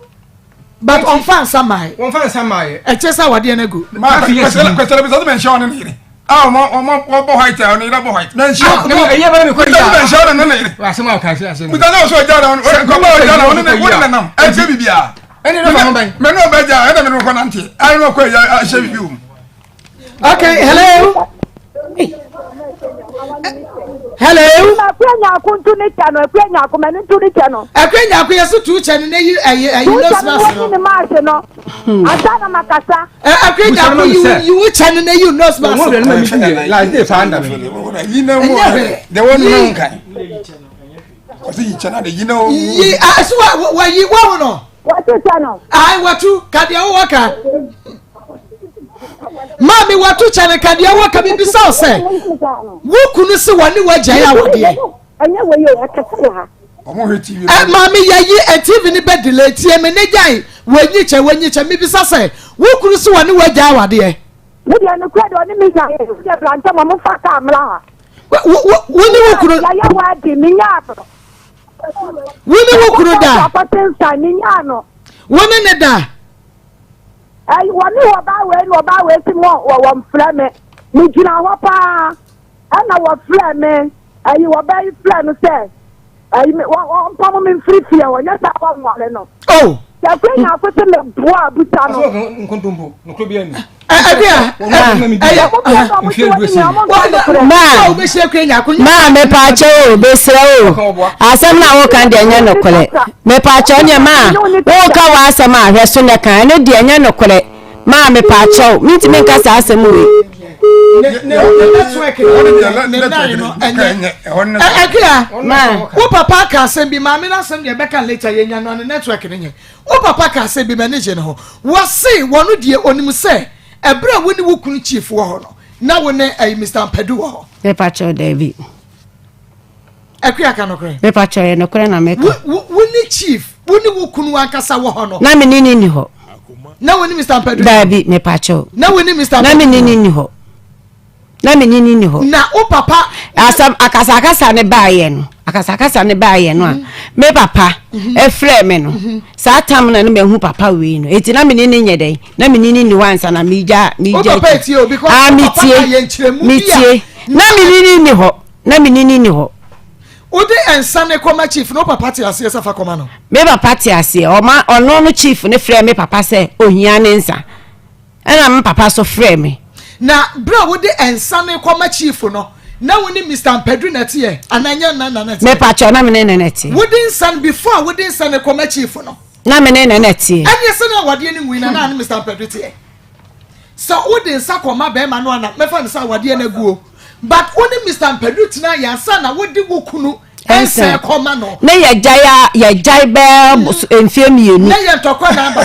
But ɔnfa nsa maae. Wɔnfa nsa maaeɛ. Ɛkyɛ sɛ awadeɛ no agu. Kwasɛlɛ bisa sɛ mɛnhyia ɔne ne yere. A ɔmo ɔmo wɔbɔ white a ɔne yere bɔ white. Mɛnhyia ɔno. Ɛyɛ bɛrɛ mi kɔ yi a. Bisa sɛ mɛnhyia ɔne ne yere. Asɛm a ɔka ase. Bisa sɛ ɔsɔ ɔgya na ɔne nkɔmɔ ɔgya na ɔne ne wɔne nenam ɛnkyɛ biribiara. Ɛne ne fa ho bɛn. Mɛ ne ɔbɛ gya ɛna mɛ ne kɔ nante ɛna ne ɔkɔ ɛyɛ ahyɛ biribi wɔ mu. Okay, hello. Hello. Akua nyako ntu ne kyɛ no akua nyako mɛ ne ntu ne kyɛ no. Akua nyako yɛ so tu kyɛ no na yi ɛyi ɛyi nose mask no. Tu kyɛ no wɔyi ne mask no. Asa na makasa. Ɛ akua nyako yi yi wo kyɛ no na yi nose mask no. Wɔn bɛ ne ma mi di last day fa nda mi. Yi na mu de wɔn nuna nkan. Ɔsi yi kyɛ na de yi na o. Yi a so wa wa yi wa ho no. Wɔtu kyɛ no. Ayi wɔtu kadeɛ wowɔ ka. Maame wɔtu kyɛ no kadeɛ wɔ ka bibi sɛ ɔsɛ wo kunu se wɔne wagyae awadeɛ. Ɛnyɛ wɔ yi o ɛkasa wɔ ha. Ɛ maame yɛyi ɛ TV no bɛ delay tie me ne gyae wɔnyi kyɛ wɔnyi kyɛ mebisa sɛ wo kunu so wɔne wagya awadeɛ. Me deɛ nokorɛ deɛ ɔne me nya yɛ wo deɛ bra ntɛm ɔmo fa kaa mmra ha. Wo wo wo ne wo kunu. Yɛayɛ wadi me nyaa no. Wo ne wo kunu da. Akɔte nsa me nyaa no. Wo ne ne da. Ɛyi wɔne ɔbaa wei na ɔbaa wei si mo wɔ wɔn frɛ me me gyina hɔ paa ɛna wɔfrɛ me ɛyi ɔbaa yi frɛ no sɛ ɛyi me wɔ wɔn mpam me mfiri fie hɔ nyɛ saa wɔn nware no. Oh. Sɛ kwe nya ko se me boa abusa no. Nkontompo nokoro bi ani. Ɛbia ɛyɛ maa mepaakyɛ o mesrɛ o asɛm no a woka deɛ ɛnyɛ nokorɛ mepaakyɛ wo neɛ maa woka w'asɛm a hwɛ so nɛ ka ɛno deɛ ɛnyɛ nokorɛ maa mepaakyɛ o mentumi nka saa asɛm wei wo papa ka asɛm bi maame no asɛm deɛ ɛbɛka later yɛnya no ne network no nyɛ Wo papa ka asɛm bi, m'ani gye ne ho. Wɔse wɔno deɛ onim sɛ ɛberɛ a wo ne wo kunu chief wɔ hɔ no, na wo ne ɛyi Mister Ampadu wɔ hɔ. Mepa kyɛw daabi. Akua ka nokorɛ. Mepa kyɛw yɛ nokorɛ na meka. Wo, wo ne chief, wo ne wo kunu ankasa wɔ hɔ no. Na me ne ne ni hɔ. Na wo ne Mister Ampadu. Daabi, mepa kyɛw. Na wo ne Mister Ampadu. Na me ne ne ni hɔ. Na me ne no nni hɔ. Na wo papa. Asɛm akasakasa ne baayɛ no akasakasa ne baayɛ no a mhm. me papa mhm. ɛfrɛ me no mhm. saa tam na no mahu papa wei no eti na me ne ne nyɛ dɛn na me ne ne nni hɔ ansa na megya megya akyi ah metie metie na me ne ne nni hɔ na me ne ne nni hɔ. Wode nsa ne kɔma chief na wo papa te aseɛ sɛ fa kɔma no. Me papa te aseɛ ɔma ɔno no chief ne frɛ me papa sɛ ohia ne nsa. Ɛna me papa nso frɛɛ me. Na berɛ a wode nsa no rekɔma chief no, na wo ne Mister Ampadu na ɛteɛ anaa ɛnyɛ nna na na ɛteɛ? Mepakyɛw, na me ne no na ɛteɛ. Wode nsa no, before a wode nsa no rekɔma chief no. Na me ne no na ɛteɛ. Ɛneɛ sɛ na awadeɛ no nwui na na ne Mister Ampadu teɛ. Sɛ wode nsa kɔma bɛrima no a na mɛfa no sɛ awadeɛ no aguo. But wo ne Mister Ampadu tena yɛ ansa na wode wo kunu ɛnsɛn kɔma no. Ne yɛgyae a yɛgyae bɛɛ mfie mmienu. Ne yɛ ntɔkwa na aba.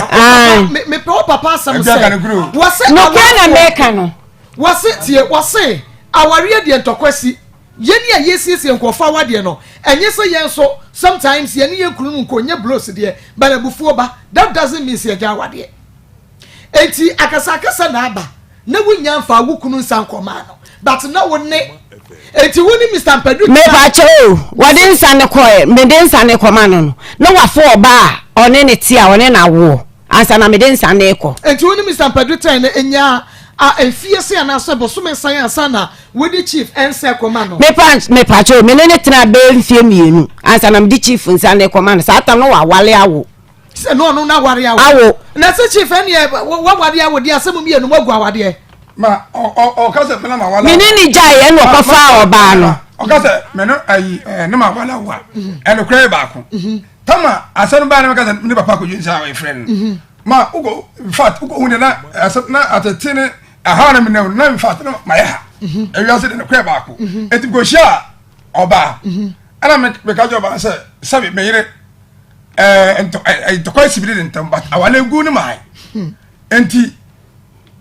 Mepɛ wo papa asɛm sɛ. Wɔse nokorɛ na meka no. Wɔse tie wɔse awareɛ deɛ ntɔkwa si. Yɛn a yɛsiesie nkurɔfoɔ awadeɛ no ɛnyɛ sɛ yɛn nso sometimes yɛne yɛn kunu no nko nyɛ blows deɛ but abufuo ba that doesn't mean sɛ yɛgyae awadeɛ. Enti akasakasa na aba. Na wunnya mfaa wo kunu nsa nkɔmaa no but na wo ne enti wo ne Mister Mpadu tena. Mepakyɛ o, wɔde nsa no kɔɛ, mede nsa no kɔma no no, na wafo ɔbaa a ɔne no te a ɔne no awoɔ ansa na mede nsa no rekɔ. Enti wo ne Mister Mpadu tɛn no nyaa a mfie sɛn anaasɛ bosome sɛn ansa na wode Chief nsa rekɔma no? Mepa mepakyɛ o, me ne no tenaa bɛyɛ mfie mmienu ansa na mede Chief nsa no rekɔma no, saa tam no wawale awo. Sɛ no ɔno na ware awo. Awo. Na sɛ chief ɛneɛ waware awo deɛ asɛm mmienu mo agu awadeɛ. Ma ɔka sɛ mena ma wale. Mene ne gyae ɛna ɔkɔfaa ɔbaa no. Ɔka sɛ mene ayi ne ma wale awo a ɛno kura yɛ baako. Tama asɛm baa ne meka sɛ ne papa kɔdwe nsa a ɔyɛ no. Ma wokɔ in fact wokɔ hu de na asɛm na atete ne ɛha na menam na in fact na mayɛ ha. Ewiase de no kura baako. Eti kɔhyia ɔbaa. Ɛna meka kyerɛ ɔbaa sɛ sɛbe meyere ɛɛ ntɔ ɛɛ ntɔkwa esi bi de ntɛm but awale gu ne maa hmm. nti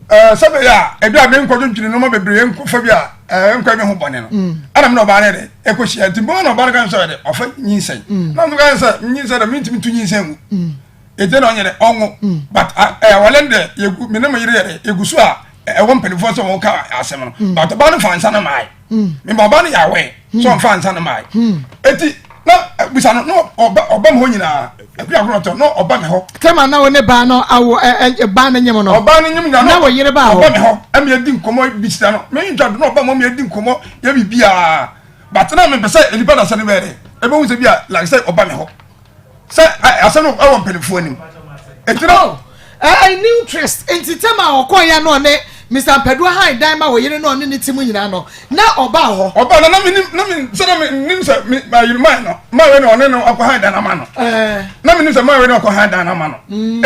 ɛɛ sɛbɛ yɛ a ebi a mi nkɔ dwendwene nneɛma bebree nkɔfa bi a ɛɛ nkɔ mi ho bɔne no hmm. ɛna mi na ɔbaa ne de ɛkɔ hyia nti mbɔn na ɔbaa no kan sɛ ɛde ɔfɛ nyinsɛn hmm. na ɔno kan sɛ nyinsɛn dɛ mi ntumi tu nyinsɛn mu ete na ɔnyɛ dɛ ɔnwo but ɛɛ awale no dɛ yegu mi ne mo yere yɛ dɛ egu so a ɛwɔ mpanimfoɔ sɛ wɔn ka asɛm no but ɔbaa no fa nsa no maa yi mɛ ɔbaa no yɛ awɛ sɛ ɔnfa nsa no maa yi eti. na bisa no na ɔba ɔba mi hɔ nyinaa ɛkú akoro tɔ na ɔba mi hɔ. tɛma na wo ne baa no awo ɛ ɛ baa no nyim no. ɔbaa no nyim nyinaa na wɔ yere baa hɔ. ɔba mi hɔ ɛmi edi nkɔmɔ bisa no mi ntwa do na ɔba mi hɔ mi edi nkɔmɔ yɛ bi biara but na mi pɛ sɛ nipa na sɛ ne bɛyɛ dɛ ebe hu sɛ bi a like sɛ ɔba mi hɔ sɛ asɛm no ɛwɔ mpanimfoɔ anim eti na. Ɛɛ new interest nti tɛm a ɔkɔɔ ya na ɔne Mister Mpadu han dan ma ɔyere na ɔne ne te mu nyinaa no na ɔbaa hɔ. Ɔbaa na na mi nim na mi sɛ na mi nim sɛ mi ma yiri maa no maa wei na ɔne no akɔ han dan ama no na mi nim sɛ maa wei na ɔkɔ han dan ama no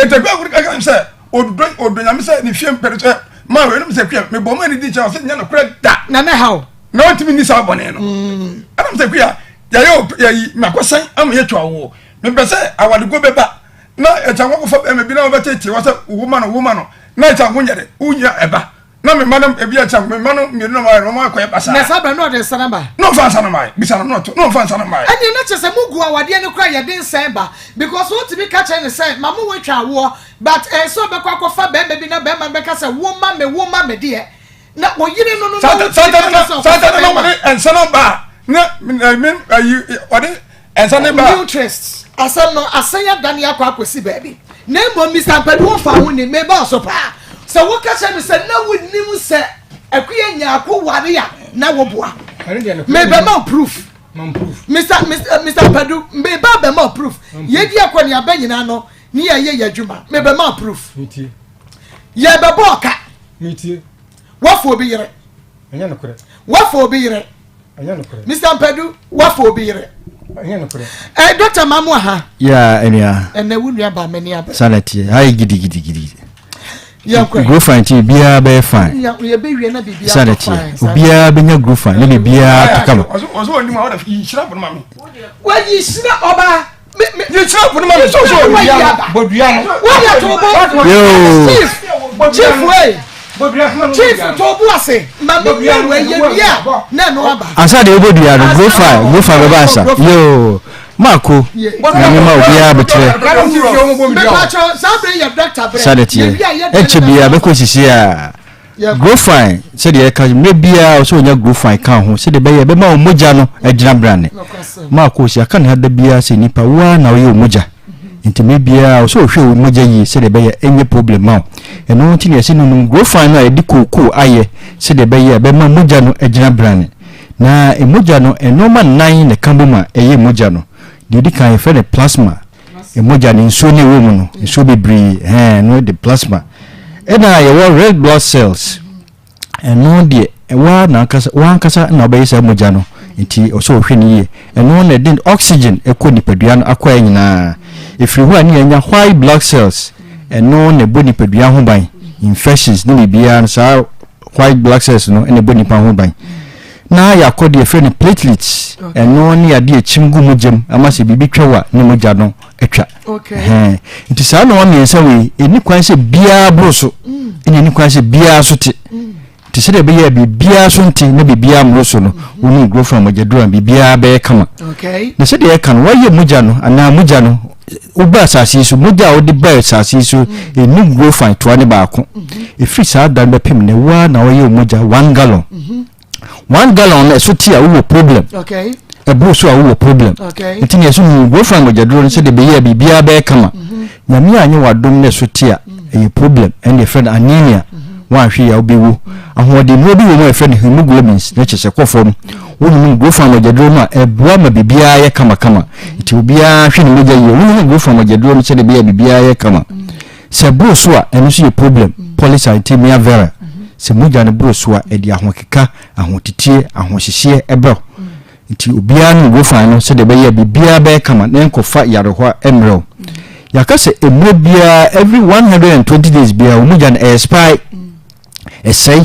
eti ekura kura kaka sɛ odo odo nyame sɛ ne fie mpɛrɛ sɛ maa wei no mi sɛ kuya mi bɔ maa ni di kyɛn ɔsɛ nyɛ no kura da. Na ne ha o. Na ɔntumi ni saa bɔnɛ no ɛna mi sɛ kuya yɛyɛ o yɛyi mɛ akɔsɛn ama yɛ twa awoɔ mi pɛ sɛ awadego bɛba. Na ɛkya nkɔ kɔfa bɛrima bi na wɔbɛtete wɔ sɛ wo ma no wo ma no na ɛkya nko nyɛ de wonya ɛba. Na me mma no ebi akyɛ me mma no mmienu na wɔayɛ no wɔn akɔyɛ basaa. Na saa bɛn na ɔde nsa no ba. Na ɔnfa nsa no mmae bisa no na ɔto na ɔnfa nsa no mmae. Ɛnneɛ na kyerɛ sɛ mo gu awadeɛ no koraa yɛde nsa ba because wotumi ka kyerɛ no sɛ ma mo watwa awoɔ but ɛyɛ sɛ ɔbɛkɔ akɔfa bɛrima bi na bɛrima no bɛka sɛ wo ma me wo ma me deɛ na oyere no no na wotumi ka no sɛ ɔkɔfa bɛrima. Sɛ nsa no ba na me ayi ɔde Ɛnsa ne ba. New trist asɛm no asan adane akɔ akɔsi baabi na mmom Mister Ampadu wo mfa ho ni meba so paa sɛ woka kyerɛ me sɛ na wonim sɛ Akua Nyarko ware a na woboa mebɛma wo proof Mister Mister Ampadu meba bɛma wo proof yɛdi akɔ ne aba nyinaa no ne yɛyɛ yɛ adwuma mebɛma wo proof yɛbɛbɔ ɔka wafa obi yere wafa obi yere Mr. Mpadu wafa obi yere. Ɛ Dr. Mamu aha. Ya enua. Ɛnɛ wo nua ba mani abɛ. Sana tie. Ha yi gidi gidi gidi. Grow fine ti biara bɛyɛ fine. Yɛbɛwie na biribiara Sana tie. Obiara bɛnya grow fine na biribiara to kama. Ɔsɛ wɔn nimu a wɔde nhyira bɔ no ma mi. Wɔyi nhyira ɔbaa. Nhyira bɔ no ma mi sɛ ɔsɛ wɔdua no. Wɔyɛ to bɔ. Yoo. Chief wei. Chief to bo ase ma me wie wei yɛ wie a na ɛno aba. Ansa deɛ wobɔ dua no grofa grofa bɛba ansa yoo maako nyame ma obiara aboterɛ sade teɛ ɛnkyɛ biara bɛkɔ sisi a grofine sɛdeɛ ɛka mmerɛ biara ɔsɛ ɔnya grofine ka ho sɛdeɛ ɛbɛyɛ ɛbɛma wo mogya no agyina brane maako si aka ne ha da biara sɛ nipa woa na woyɛ wo mogya Nti mmerɛ biara ɔsɛ ɔhwɛ wo mogya yie sɛdeɛ ɛbɛyɛ ɛnyɛ problem ma wo. Ɛno nti na yɛse nonom Grofine no a yɛde kookoo ayɛ sɛdeɛ ɛbɛyɛ a ɛbɛma mogya no agyina brane. Na mogya no nnoɔma nnan na ɛka bom a ɛyɛ mogya no. Deɛ ɛdi kan yɛfrɛ no plasma, mogya no nsuo no ɛwɔ mu no, nsuo bebree ɛhɛn ɛno de plasma. Ɛna yɛwɔ red blood cells. Ɛno deɛ woara na ankasa w'ankasa na wobɛyɛ saa mogya no nti ɔsɛ ɔhwɛ no yie. Ɛno na ɛde oxygen kɔ nipadua no akwaa nyinaa. Ɛfiri hɔ a ne yɛanya white blood cells, ɛno na ɛbɔ nipadua ho ban. Infections ne biribiara no saa white blood cells no na ɛbɔ nipa ho ban. Na yɛakɔ deɛ yɛfrɛ no platelets, ɛno ne adeɛ ɛkyim gu mogya mu ama sɛ biribi twa wo a ne mogya no atwa. Nti saa nnoɔma mmiɛnsa wei ɛni kwan sɛ biara boro so mm. ɛna ɛni kwan sɛ biara so te mm. nti sɛdeɛ ɛbɛyɛ a biribiara so nte na biribiara mmoro so no mm-hmm. wɔn mu from mogyaduro a biribiara bɛyɛ kama na sɛdeɛ ɛka no wɔayɛ mogya no anaa mogya no woba asase yi so mogya a wode ba asase yi so mm. ɛni grow fine toa ne baako mm-hmm. ɛfiri saa da no bɛpem na ɛwoa na wɔyɛ mogya one gallon mm-hmm. One gallon no ɛso te a wowɔ problem. Ɛboro so a wowɔ problem. Nti nea ɛso no go find mogyaduro no sɛdeɛ ɛbɛyɛ a biribiara bɛyɛ kama. Mhm. Nyame anyɛ w'adom na ɛso te a mm. ɛyɛ problem ɛne ɛfrɛ no anemia. Mhm. Woanhwɛ yɛ a wobɛwu. Ahoɔden nnuro bi wɔ mu a ɛfrɛ no hemoglobins na kyerɛ sɛ kɔ fam. Wonom go find mogyaduro no a ɛboa ma biribiara yɛ kamakama. Nti obiara hwɛ ne mogya yie. Wonom go find mogyaduro no sɛdeɛ ɛbɛyɛ a biribiara yɛ kama. Sɛ ɛboro so a, ɛno nso yɛ problem, polycythemia vera. Sɛ mogya no boro so a, ɛde ahokeka, ahoteteɛ, ahohyehyeɛ ɛbrɛ wo. Nti obiara nom Grofan no sɛdeɛ ɛbɛyɛ a biribiara bɛyɛ kama na ɛnkɔfa yarehwa mmrɛ wo. Yɛaka sɛ mmerɛ biara, every 120 days biara, wo mogya no ɛexpire. Ɛsɛe.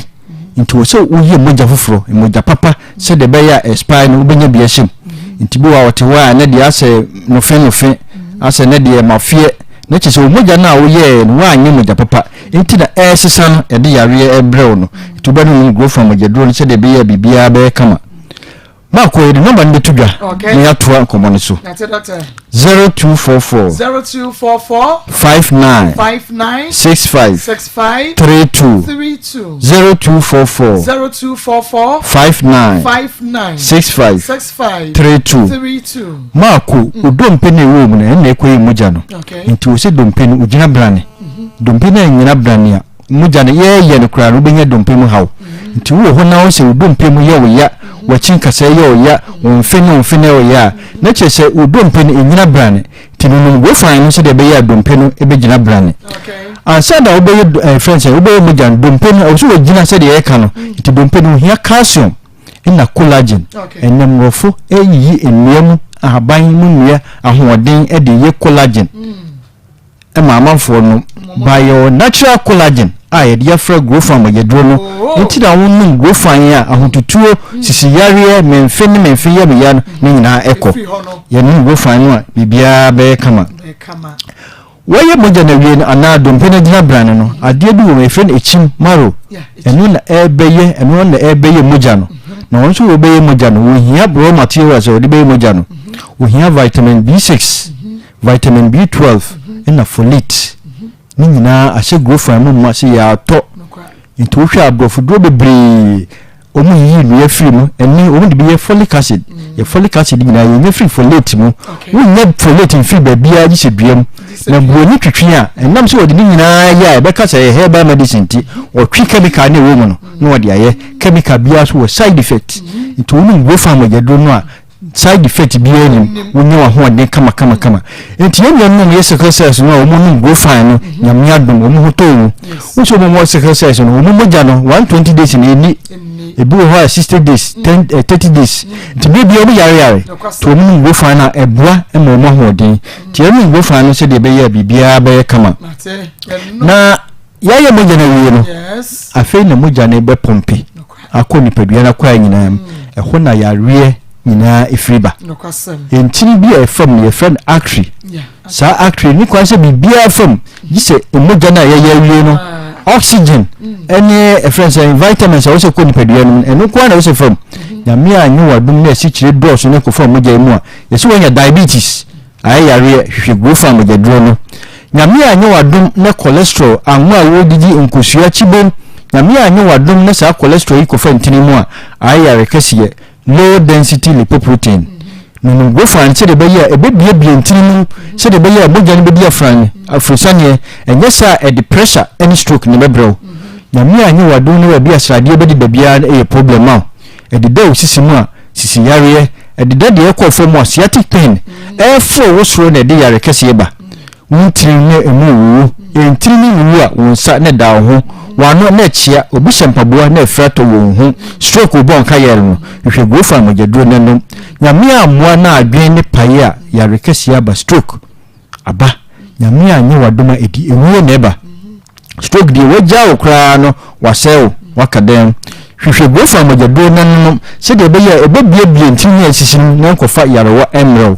Nti wɔ sɛ woyɛ mogya foforɔ, mogya papa, sɛdeɛ ɛbɛyɛ a expire no wobɛnya bi ahyɛ mu. Nti bi wɔ a ɔte hɔ a ɛnɛ deɛ asɛ nofe nofe, asɛ ɛnɛ deɛ mafeɛ. Na kyerɛ sɛ wo mogya no a woyɛɛ no woanyɛ mogya papa nti na ɛresesa no ɛde yareɛ ɛrebrɛ wo no. Nti wobɛnom growth mogyaduro no sɛdeɛ ɛbɛyɛ a biribiara bɛyɛ kama. Marko, yɛde nɔmba no bɛto dwa na yɛatoa nkɔmmɔ no so. 0244 0244 59 59 65 65 32 32 0244 0244 59 59 65 65 32 32 Marko, wo dompe no a ɛwɔ mu no, ɛno na ɛkɔyi mogya no. Nti wɔ sɛ dompe no, wogyina brane. Dompe no annyina brane a, Mogya no yɛɛyɛ no koraa no wobɛnya dompe mu haw. Nti wowɔ hɔ na wo sɛ wo dompe mu yɛ wo ya, w'akyi nkasɛɛ yɛ wo ya, wo mfe ne wo mfe no yɛ wo ya a, na kyerɛ sɛ wo dompe no nnyina brane. Nti no nom Grofine no sɛdeɛ ɛbɛyɛ a dompe no bɛgyina brane. Ansa na wobɛyɛ eh, frɛ no sɛ wobɛyɛ mogya no, dompe no ɛwɔ sɛ wɔgyina sɛdeɛ yɛka no. Nti dompe no ohia calcium na collagen. Ɛnɛ mmorɔfo ɛyiyi nnua mu ahaban mu nnua ahoɔden de yɛ collagen. Ma amanfoɔ nom by your natural collagen a yɛde afra grofan mogyaduro no nti na wo nom grofan a ahotutuo, sisi yareɛ, memfe ne memfe yɛ me ya no ne nyinaa ɛkɔ. Yɛnom grofan no a biribiara bɛyɛ kama. Wɔyɛ mogya no awie no anaa dompe no agyina brane no, adeɛ bi wɔ mu, yɛfrɛ no ekyim, marrow. Ɛno na ɛrebɛyɛ, ɛno na ɛrebɛyɛ mogya no. Na wɔn nso wɔbɛyɛ mogya no, wɔhia raw materials a wɔde bɛyɛ mogya no. Wɔhia vitamin B6, vitamin B12, ɛna folate. Ne nyinaa ahyɛ growth mu ma sɛ yɛatɔ. Nti wohwɛ aborɔfoduro bebree Wɔn yiyi nnua firi mu ɛne wɔn de bi yɛ folic acid. Yɛ folic acid nyinaa yɛnya firi folate mu. Wonnya folate mfiri baabiara gye sɛ dua mu. Na buroni twetwe a ɛnam sɛ wɔde ne nyinaa yɛ a yɛbɛka sɛ ɛyɛ herbal medicine nti wɔtwe chemical no a ɛwɔ mu no na wɔde ayɛ. Chemical biara nso wɔ side effect. Nti wonom Grofan mogyaduro no a side effect biara nnim, wonya w'ahoɔden kama kama kama. Nti yɛn nuanom a wɔyɛ sickle cells no a wɔn nom Grofan no, Nyame adom wɔn ho tɔ wɔn. Wo sɛ wɔn wɔ sickle cells no, wɔn mogya no 120 days na ɛni. Ebi wɔ hɔ a 60 days, 10, 30 days. Nti bere biara wɔn yare yare. Nti wɔn nom Grofan no a ɛboa ma wɔn ahoɔden. Nti yɛn nom Grofan no sɛdeɛ ɛbɛyɛ a biribiara bɛyɛ kama. Na yɛayɛ mogya no awie no, afei na mogya no bɛpɔmpe akɔ nipadua no akwaa nyinaa mu. Ɛhɔ na yareɛ nyinaa ɛfiri ba. Ntini bi a ɛfam no yɛfrɛ no artery. Saa artery ne kwan sɛ biribiara fam gye sɛ mogya no a yɛyɛ awie no oxygen ɛne ɛfrɛ sɛ vitamins a wɔsɛ kɔ nipadua no mu ɛno nko ara na wɔsɛ fam. Nyame a nye wadom na asikyire dɔɔso ne kɔfa mogya mu a yɛsɛ wɔanya diabetes. Ayɛ yareɛ hwehwɛ gurofa mogyaduro no. Nyame anyɛ wo adom nɛ cholesterol anwa a wodidi nkosua kyibom Nyame anyɛ wo adom nɛ saa cholesterol yi kɔfa ntini mu a ayɛ yare kɛseyɛ low density lipoprotein Nonom gurofa no sɛdeɛ ɛbɛyɛ a ɛbɛbiebie ntini no mu sɛdeɛ ɛbɛyɛ a mogya no bɛdi afrane afirisaneɛ ɛnyɛ saa a ɛde pressure ne stroke na ɛbɛbrɛ wo Nyame anyɛ wo adom nɛ baabi a sradeɛ bɛdeda biara no ɛyɛ problem ma wo Ɛdeda wo sisi mu a, sisi yareɛ. Ɛdeda deɛ ɛkɔ fam a, sciatic pain. Ɛreforo wo soro na ɛde yare kɛseɛ ba. Wo ntini na ɛmu rewuwu. Ntini no wuwu a, wo nsa na ɛda wo ho. W'ano na ɛkyea. Obi hyɛ mpaboa na afira tɔ wo ho. Stroke wobɔ nka yare no. Hwehwɛ Guofan mogyaduro na nom. Nyame ammoa na adwene ne pae a, yare kɛseɛ aba. Stroke aba. Nyame anyɛ w'adom a, ɛdi ewuo na ɛba. Stroke deɛ wagyaa wo koraa no wasɛe wo, waka dɛn? Hwehwɛ gurofa mogyaduro na nonom sɛdeɛ ɛbɛyɛ a ɛbɛbuebue ntini a asisi no mu na ɛnkɔfa yarewa mmrɛ wo.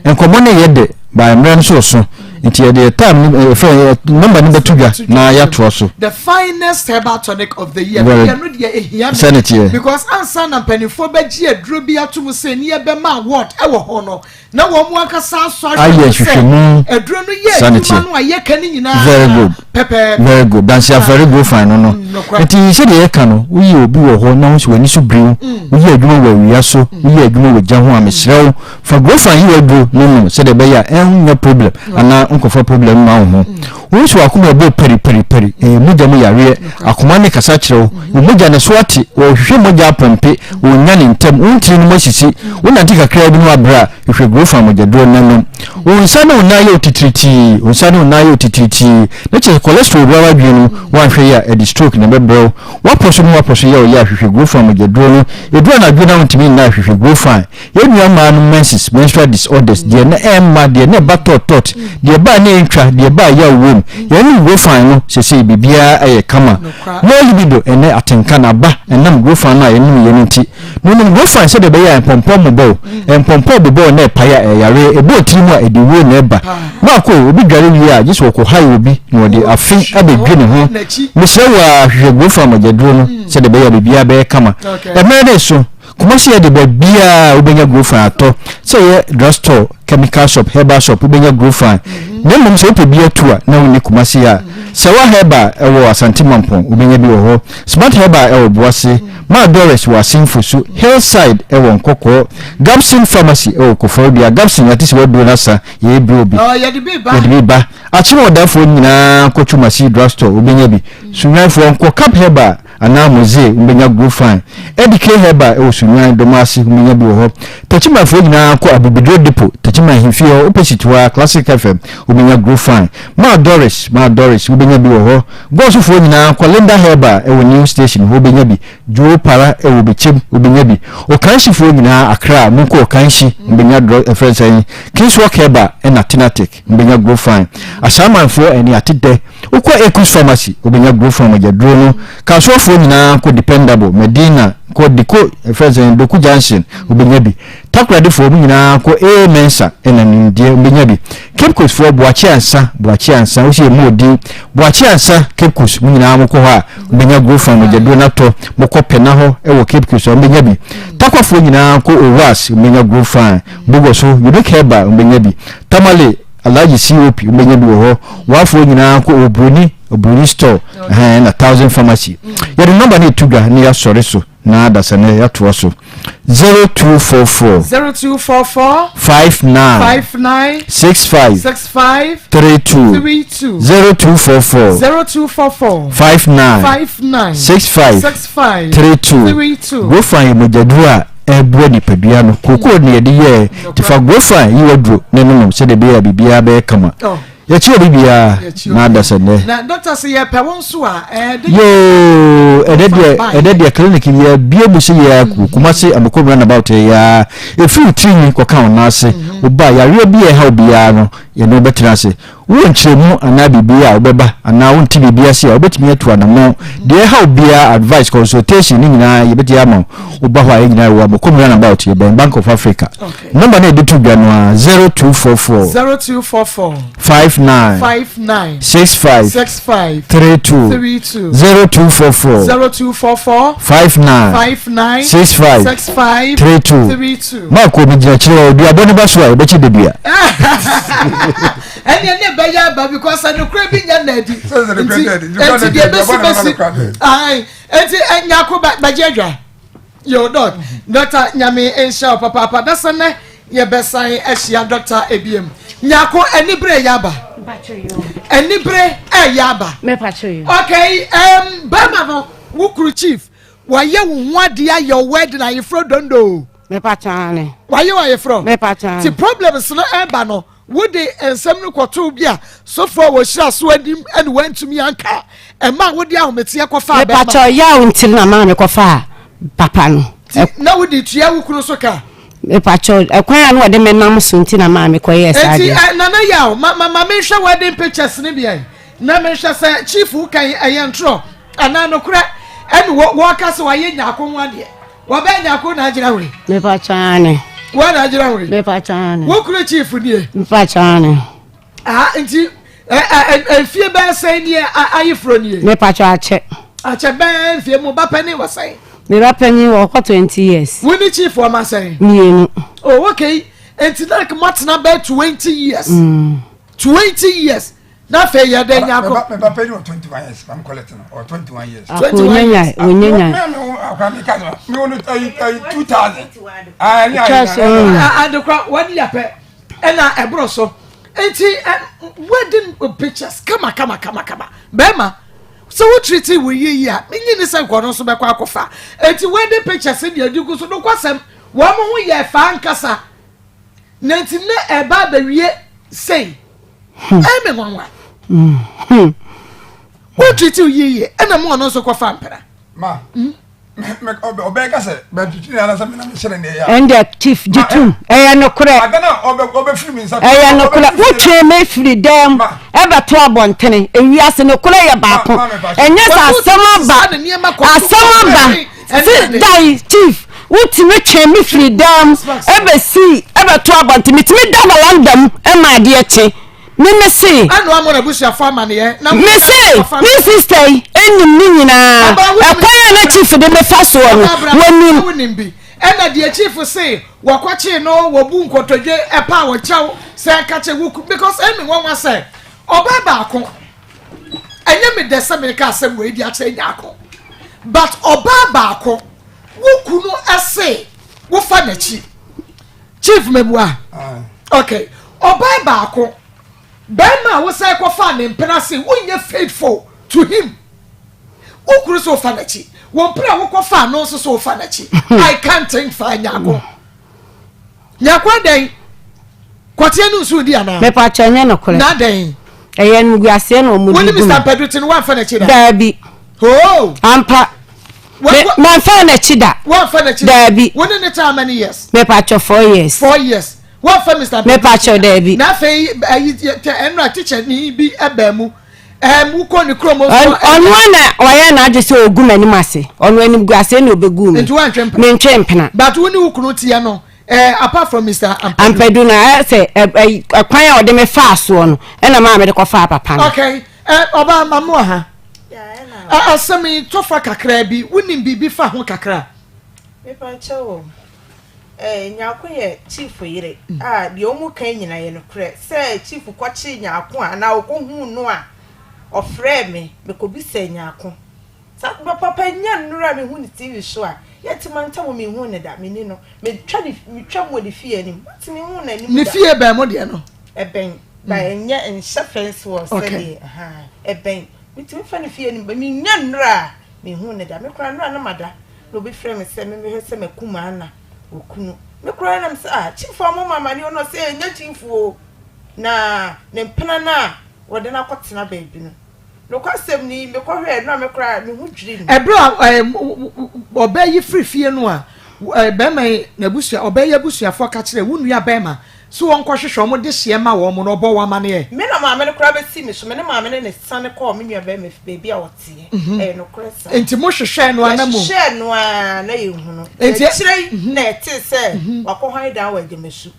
Nkɔmmɔ no yɛ dɛ but mmerɛ no nso reso nti yɛde yɛ time no yɛfrɛ number no bɛto dwa na yɛatoa so. The finest herbal tonic of the year. Very Ɛno deɛ ehia me. Sɛne teɛ. Because ansa na mpanimfoɔ bɛgye aduro bi ato mu sɛ ni yɛbɛma award ɛwɔ hɔ no, na wɔn ankasa asɔ ahwɛ ayɛ no sɛ nhwehwɛmu aduro no yɛ saa ne adwuma teɛ no a yɛka no nyinaa very good pɛpɛɛpɛ. Very good dansi afɛre go fine no no Nokorɛ. nti sɛdeɛ yɛka no woyɛ obi wɔ hɔ na wo nso w'ani so biriw woyɛ adwuma wɔ awia so woyɛ adwuma wɔ gya ho a mesrɛ wo fa go fine yi w'aduro no nom sɛdeɛ ɛbɛyɛ a ɛnyɛ problem anaa nkɔfa problem mma wo ho. Wo nso w'akoma ɛbɔ pari pari pari, ɛyɛ mogya mu yareɛ. Akoma no kasa kyerɛ wo. Wo mogya no so ate, wɔrehwehwɛ mogya apɔmpe, wɔnnya no ntɛm, wo ntini no mu asisi, wonante kakraa bi na woabrɛ a, hwehwɛ Grofan mogyaduro na nom. Wo nsa ne wo nan yɛ wo titiritii, wo nsa ne wo nan yɛ wo titiritii, na kyerɛ sɛ cholesterol wura w'adwene no mu, woanhwɛ yie a ɛde stroke na ɛbɛbrɛ wo. W'apɔ so ne w'apɔ so yɛ wo ya a, hwehwɛ Grofan mogyaduro no. Ɛduru anadwo na wontumi nna a, hwehwɛ Grofan. Yɛn nua mmaa no menses, menstrual disorders, deɛ na ɛmma, deɛ na ɛba tɔt tɔt, deɛ ɛba a na ɛntwa, deɛ ɛba a yaw wom. Yɛn ne Grofan no sesei biribiara yɛ kama. Low libido ɛnɛ atenka no aba ɛnam Grofan no a yɛnom yɛ no nti. Menom Grofan sɛdeɛ ɛbɛyɛ a mpɔmpɔ mmobɔ wo. Mpɔmpɔ bobɔ wo na ɛpae a ɛyɛ yareɛ, ɛbɔ otiri mu a ɛde wuo na ɛba. Maako, obi dware wie a gye sɛ wɔkɔhae obi na wɔde afe abɛdwi ne ho. Mesrɛ wo ara hwehwɛ Grofan mogyaduro no sɛdeɛ ɛbɛyɛ a biribiara bɛyɛ kama. Ɛmmerɛ no reso. Kumasi yɛ de baabiara a wobɛnya Grofan atɔ, sɛ ɛyɛ drug store, chemical shop, herbal shop wobɛnya Grofan. Na mmom sɛ wopɛ bi atu a na wonni Kumasi a, Sawa Herbal ɛwɔ Asante Mampong wobɛnya bi wɔ hɔ, Smart Herbal ɛwɔ Boase, Maa Doris wɔ Asin Fosu, Hillside ɛwɔ Nkɔkɔɔ, Gabson Pharmacy ɛwɔ Koforidua, Gabson yɛate sɛ w'aduro no asa, yɛrebrɛ obi, Yɛde bi ba. Yɛde bi ba. Akyem ɔdafoɔ nyinaa nkɔ Twumasi drug store wobɛnya bi, Sunyanifoɔ nkɔ Cap Herbal. Anaa Mozee wobɛnya Grofine. Edike Herbal ɛwɔ Sunyani, Domase wobɛnya bi wɔ hɔ. Techimanfoɔ nyinaa kɔ Abibiduro Depot, Techiman ahemfie hɔ opposite hɔ ara Classic FM wobɛnya Grofine. Maa Doris, Maa Doris wobɛnya bi wɔ hɔ. Gɔɔsofoɔ nyinaa kɔ Linda Herbal ɛwɔ New Station hɔ wobɛnya bi. Joe Para ɛwɔ Bekyem wobɛnya bi. Okanhyifoɔ nyinaa Accra monkɔ Okanhyi wobɛnya drug ɛfrɛ no sɛn Kingswalk Herbal ɛna Tinatic wobɛnya Grofine. Ashaimanfoɔ ɛne Atedɛ. Wokɔ Equus Pharmacy, wobɛnya Grofan mogyaduro no. Kasoafoɔ nyinaa kɔ Dependable, Medina, Kɔ Diko ɛfrɛ sɛ Doku Junction wobɛnya bi. Takoradefoɔ mo nyinaa kɔ AA Mensa ɛna nimdeɛ wobɛnya bi. Cape Coast foɔ Boakye Ansa Boakye Ansa wosi ɛmu odin Boakye Ansa Cape Coast mo nyinaa mokɔ hɔ a wobɛnya Grofan mogyaduro no atɔ. Mokɔ Pɛna hɔ ɛwɔ Cape Coast a wobɛnya bi. Takwafoɔ nyinaa kɔ Owas wobɛnya Grofan. Bogoso Unique Herbal wobɛnya bi. Tamale Alhaji COP wobɛnya bi wɔ hɔ. Wafoɔ nyinaa kɔ Obroni Obroni store ɛhɛn na Thousand Pharmacy. Yɛde nɔmba no etu dwa na yɛasɔre so na adasa no yɛatoa so. 0244 0244 59 59 65 65 32 32 0244 0244 59 59 65 65 32 32 Grofan yɛ mogyaduro a ɛboa nipadua no. Kookoo na yɛde yɛɛ nti fa Grofan yi w'aduro na nonom sɛdeɛ ɛbɛyɛ a biribiara bɛyɛ kama. Oh. Yɛkyi obi biara na adasa nnɛ. Na doctor sɛ yɛpɛ wo nso a ɛde. Yoo ɛdɛ deɛ ɛdɛ deɛ clinic yɛ bie mu sɛ yɛ aku Kumasi Amokom roundabout yɛ a ɛfiri wo tiri nwi kɔka wo nan ase woba yareɛ bi a ɛha obiara no yɛne wo bɛtena ase wowɔ nkyerɛmu anaa biribi a wobɛba anaa wonte biribi ase a wobɛtumi atu anammɔn deɛ ɛha obiara advice consultation ne nyinaa yɛbɛtumi ama wo woba hɔ a yɛn nyinaa yɛwɔ Amokom roundabout yɛbɛn Bank of Africa. Number no a yɛde to dwa no ara, 0244. 0244. 59. 59. 65. 65. 32. 32. 0244. 0244. 59. 59. 65. 65. 32. 32. Mark omi gyina kyerɛ wɔ duabɔ no ba so a yɛbɛkye dadua. Ɛnneɛ ne ɛbɛyɛ aba because ɛnokorɛ bi nyɛ na adi. Nti nti deɛ bɛsi bɛsi. Ayi nti nyako bɛgye adwa. Yo doc, Doctor Nyame nhyira wo papaapa. Dasa nɛ yɛbɛsan ahyia Doctor ebiem. Nyako anibere yɛ aba. Anibere ɛyɛ aba. Okay, um, bɛrima no wo kuru chief wayɛ wo ho adeɛ ayɛ wo wedding ayeforɔ dondo. Wayɛ wo ayeforɔ. Ti problems no ɛba no. Wode nsɛm no kɔtoo bi a sɔfo a wɔhyira so anim na wantumi anka a, ɛmaa wode ahometeɛ kɔfaa bɛrima. Mepakyɛw, yaw nti na maa mekɔfaa papa no. Nti na wode tua wo kunu so ka? Mepakyɛw, ɛkwan a na wɔde me nam so nti na maa mekɔyɛɛ saa Enti adeɛ. eh, Nana Yaw, ma, ma, ma menhwɛ wedding pictures no bi ɛ, na menhwɛ sɛ Chief wo kan ɛyɛ ntorɔ anaa nokorɛ ɛne wɔ, wɔka sɛ wayɛ nyaako ho adeɛ. Wɔbɛn nyako na agyina hɔ yi. Mepa kyane. Wɔn na agyina hɔ yi. Mepa kyane. Wo kunu chief nie. Mepa kyane. Ah nti ɛ ɛ mfie bɛyɛ sɛn nie ayeforo nie. Mepa kyɛ akyɛ. Akyɛ bɛyɛ mfie mu ba panyin wɔ sɛn. Me ba panyin wɔ kɔ 20 years. Wo ne chief wɔ ma sɛn. Mmienu. Oh okay nti na mo atena bɛyɛ 20 years. 20 years. Na afei yɛ dɛ nyako. Me ba panyin wɔ 21 years maame kɔlɛt no ɔwɔ 21 years. Ako onyanya onyanya. Me me wo akora mi ka sɛ me wo no ayi ayi 2000. Ayi ayi Adekora wɔn yɛ pɛ ɛna ɛboro so nti wedding pictures kama kama kama kama bɛrima sɛ wo treat wo yie yie a menyi ne sɛ nkɔno nso bɛkɔ akɔfa nti wedding pictures deɛ adi gu so nokwasɛm wɔn ho yɛ faa nkasa. Na nti na ɛba abɛwie sei. Ɛyɛ me nwanwa. Wontreat wo yie ɛna mo ɔno nso kɔfa mpena. Ma ɔbɛn ka sɛ bɛntwitwi ne anasɛ mena mehyɛ ne ɛyɛ. Ɛnde chief gye tom ɛyɛ nokorɛ. Adana ɔbɛfiri mi nsa. Ɛyɛ nokorɛ wotwe me firi dɛm ɛbɛto abɔntene ewiase nokorɛ yɛ baako ɛnyɛ sɛ asɛm aba asɛm aba. Se dae chief wotumi twee me firi dan mu ɛbɛsii ɛbɛto abɔnten metumi da valanda mu ɛma adeɛ kye me me se me se me sister yi ɛnim ne nyinaa ɛkwan a na chief de me fa soɔ no wɔnim. Ɛna deɛ chief se wɔkɔkyee no wɔbu nkotodwe ɛpa a wɔkyɛw sɛ ɛka kyɛ wo because ɛmi nwanwa sɛ ɔbaa baako Ɛnyɛ me dɛ sɛ meka asɛm wei de akyerɛ Nyarko but ɔbaa baako wo kunu se wofa n'akyi. Chief mebua? Okay. Ɔbaa baako bɛrima a wosan kɔfaa ne mpena se wonyɛ faithful to him. Wo kunu se wofa n'akyi. Wo mpena a wokɔfaa no nso se wofa n'akyi. I can't think far Nyarko. Nyarko adɛn? Kɔteɛ no nso di anaa? Mepakyɛ nyɛ nokorɛ. Na dɛn? Ɛyɛ animguaseɛ na wɔn de gu me. Wo ne Mr. Mpadu te no woamfa n'akyi da? Daabi. Oh. Ampa. Mamfa n'akyi da. Woamfa n'akyi da? Daabi. Wo ne ne te how many years? Mepakyɛ 4 years. 4 years. Woamfa Mr. Mpadu Mepakyɛ daabi. Na afei ayi ɛnura teacher ni bi ɛbaa mu. Ɛɛm wokɔ ne kurom nso. Ɔno a na ɔyɛ n'adwe sɛ ɔgu m'anim ase. Ɔno anim gu ase na ɔbɛgu me. Nti woantwe mpena? Mentwe mpena. But wo ne wo kunu teɛ no, eh, apart from Mr. Ampadu. Ampadu no, ayɛ sɛ ɛkwan a ɔde me faa soɔ no, ɛna maa mede kɔfaa papa no. Okay, eh, ɔbaa ma mo wɔ ha. Asɛm yi tɔfa kakraa bi, wonim biribi fa ho kakra? Mepa kyɛw o. Eh, Nyarko yɛ Chief yere a, deɛ wɔn ka nyina yɛ nokorɛ. Sɛ Chief kɔkyee Nyarko a, anaa ɔkɔhuu no a, ɔfrɛɛ me, mekɔbisaa Nyarko. Saa papa nya nnuru a mehu no TV so a, yɛte mantam menhuu no da, menni no. Metwa ne, metwa mu wɔ ne fie anim, but menhuu n'anim da. Ne fie bɛn mo deɛ no? Ɛbɛn, ba ɛnyɛ, nhyɛ fence wall sɛdeɛ, ahaa, ɛbɛn. Metumi fa ne fie anim, menya nnuru a menhuu no da. Me koraa nnora na mada. Na obi frɛ me sɛ memmɛhwɛ sɛ makum Anna okunu. Me koraa na mesɛ ah chief a ɔmo ma amane ɔno ɔsɛ ɛnyɛ chief o. Na ne mpena no a wɔde no akɔtena baabi no. Nokwasɛm ni mekɔhwɛɛ no a me koraa me ho dwirii me. Ɛberɛ a ɔbaa yi firi fie no a barima yi n'abusua ɔbaa yi abusuafoɔ ka kyerɛɛ wo nua barima So wɔnkɔhwehwɛ wɔn dehyeɛ mma wɔn no, ɔbɔɔ wɔn amaneɛ. Me na maame no koraa bɛsii me so. Me ne maame no na ɛsiane kɔɔ me nuabarima fi baabi a ɔteɛ. Ɛyɛ nokorɛ saa. Enti mohwehwɛɛ no ara na mo. Yɛhwehwɛɛ no ara na yɛnhu no. Enti. Akyire yi na yɛtee sɛ wakɔhan dan wɔ Agyamasu.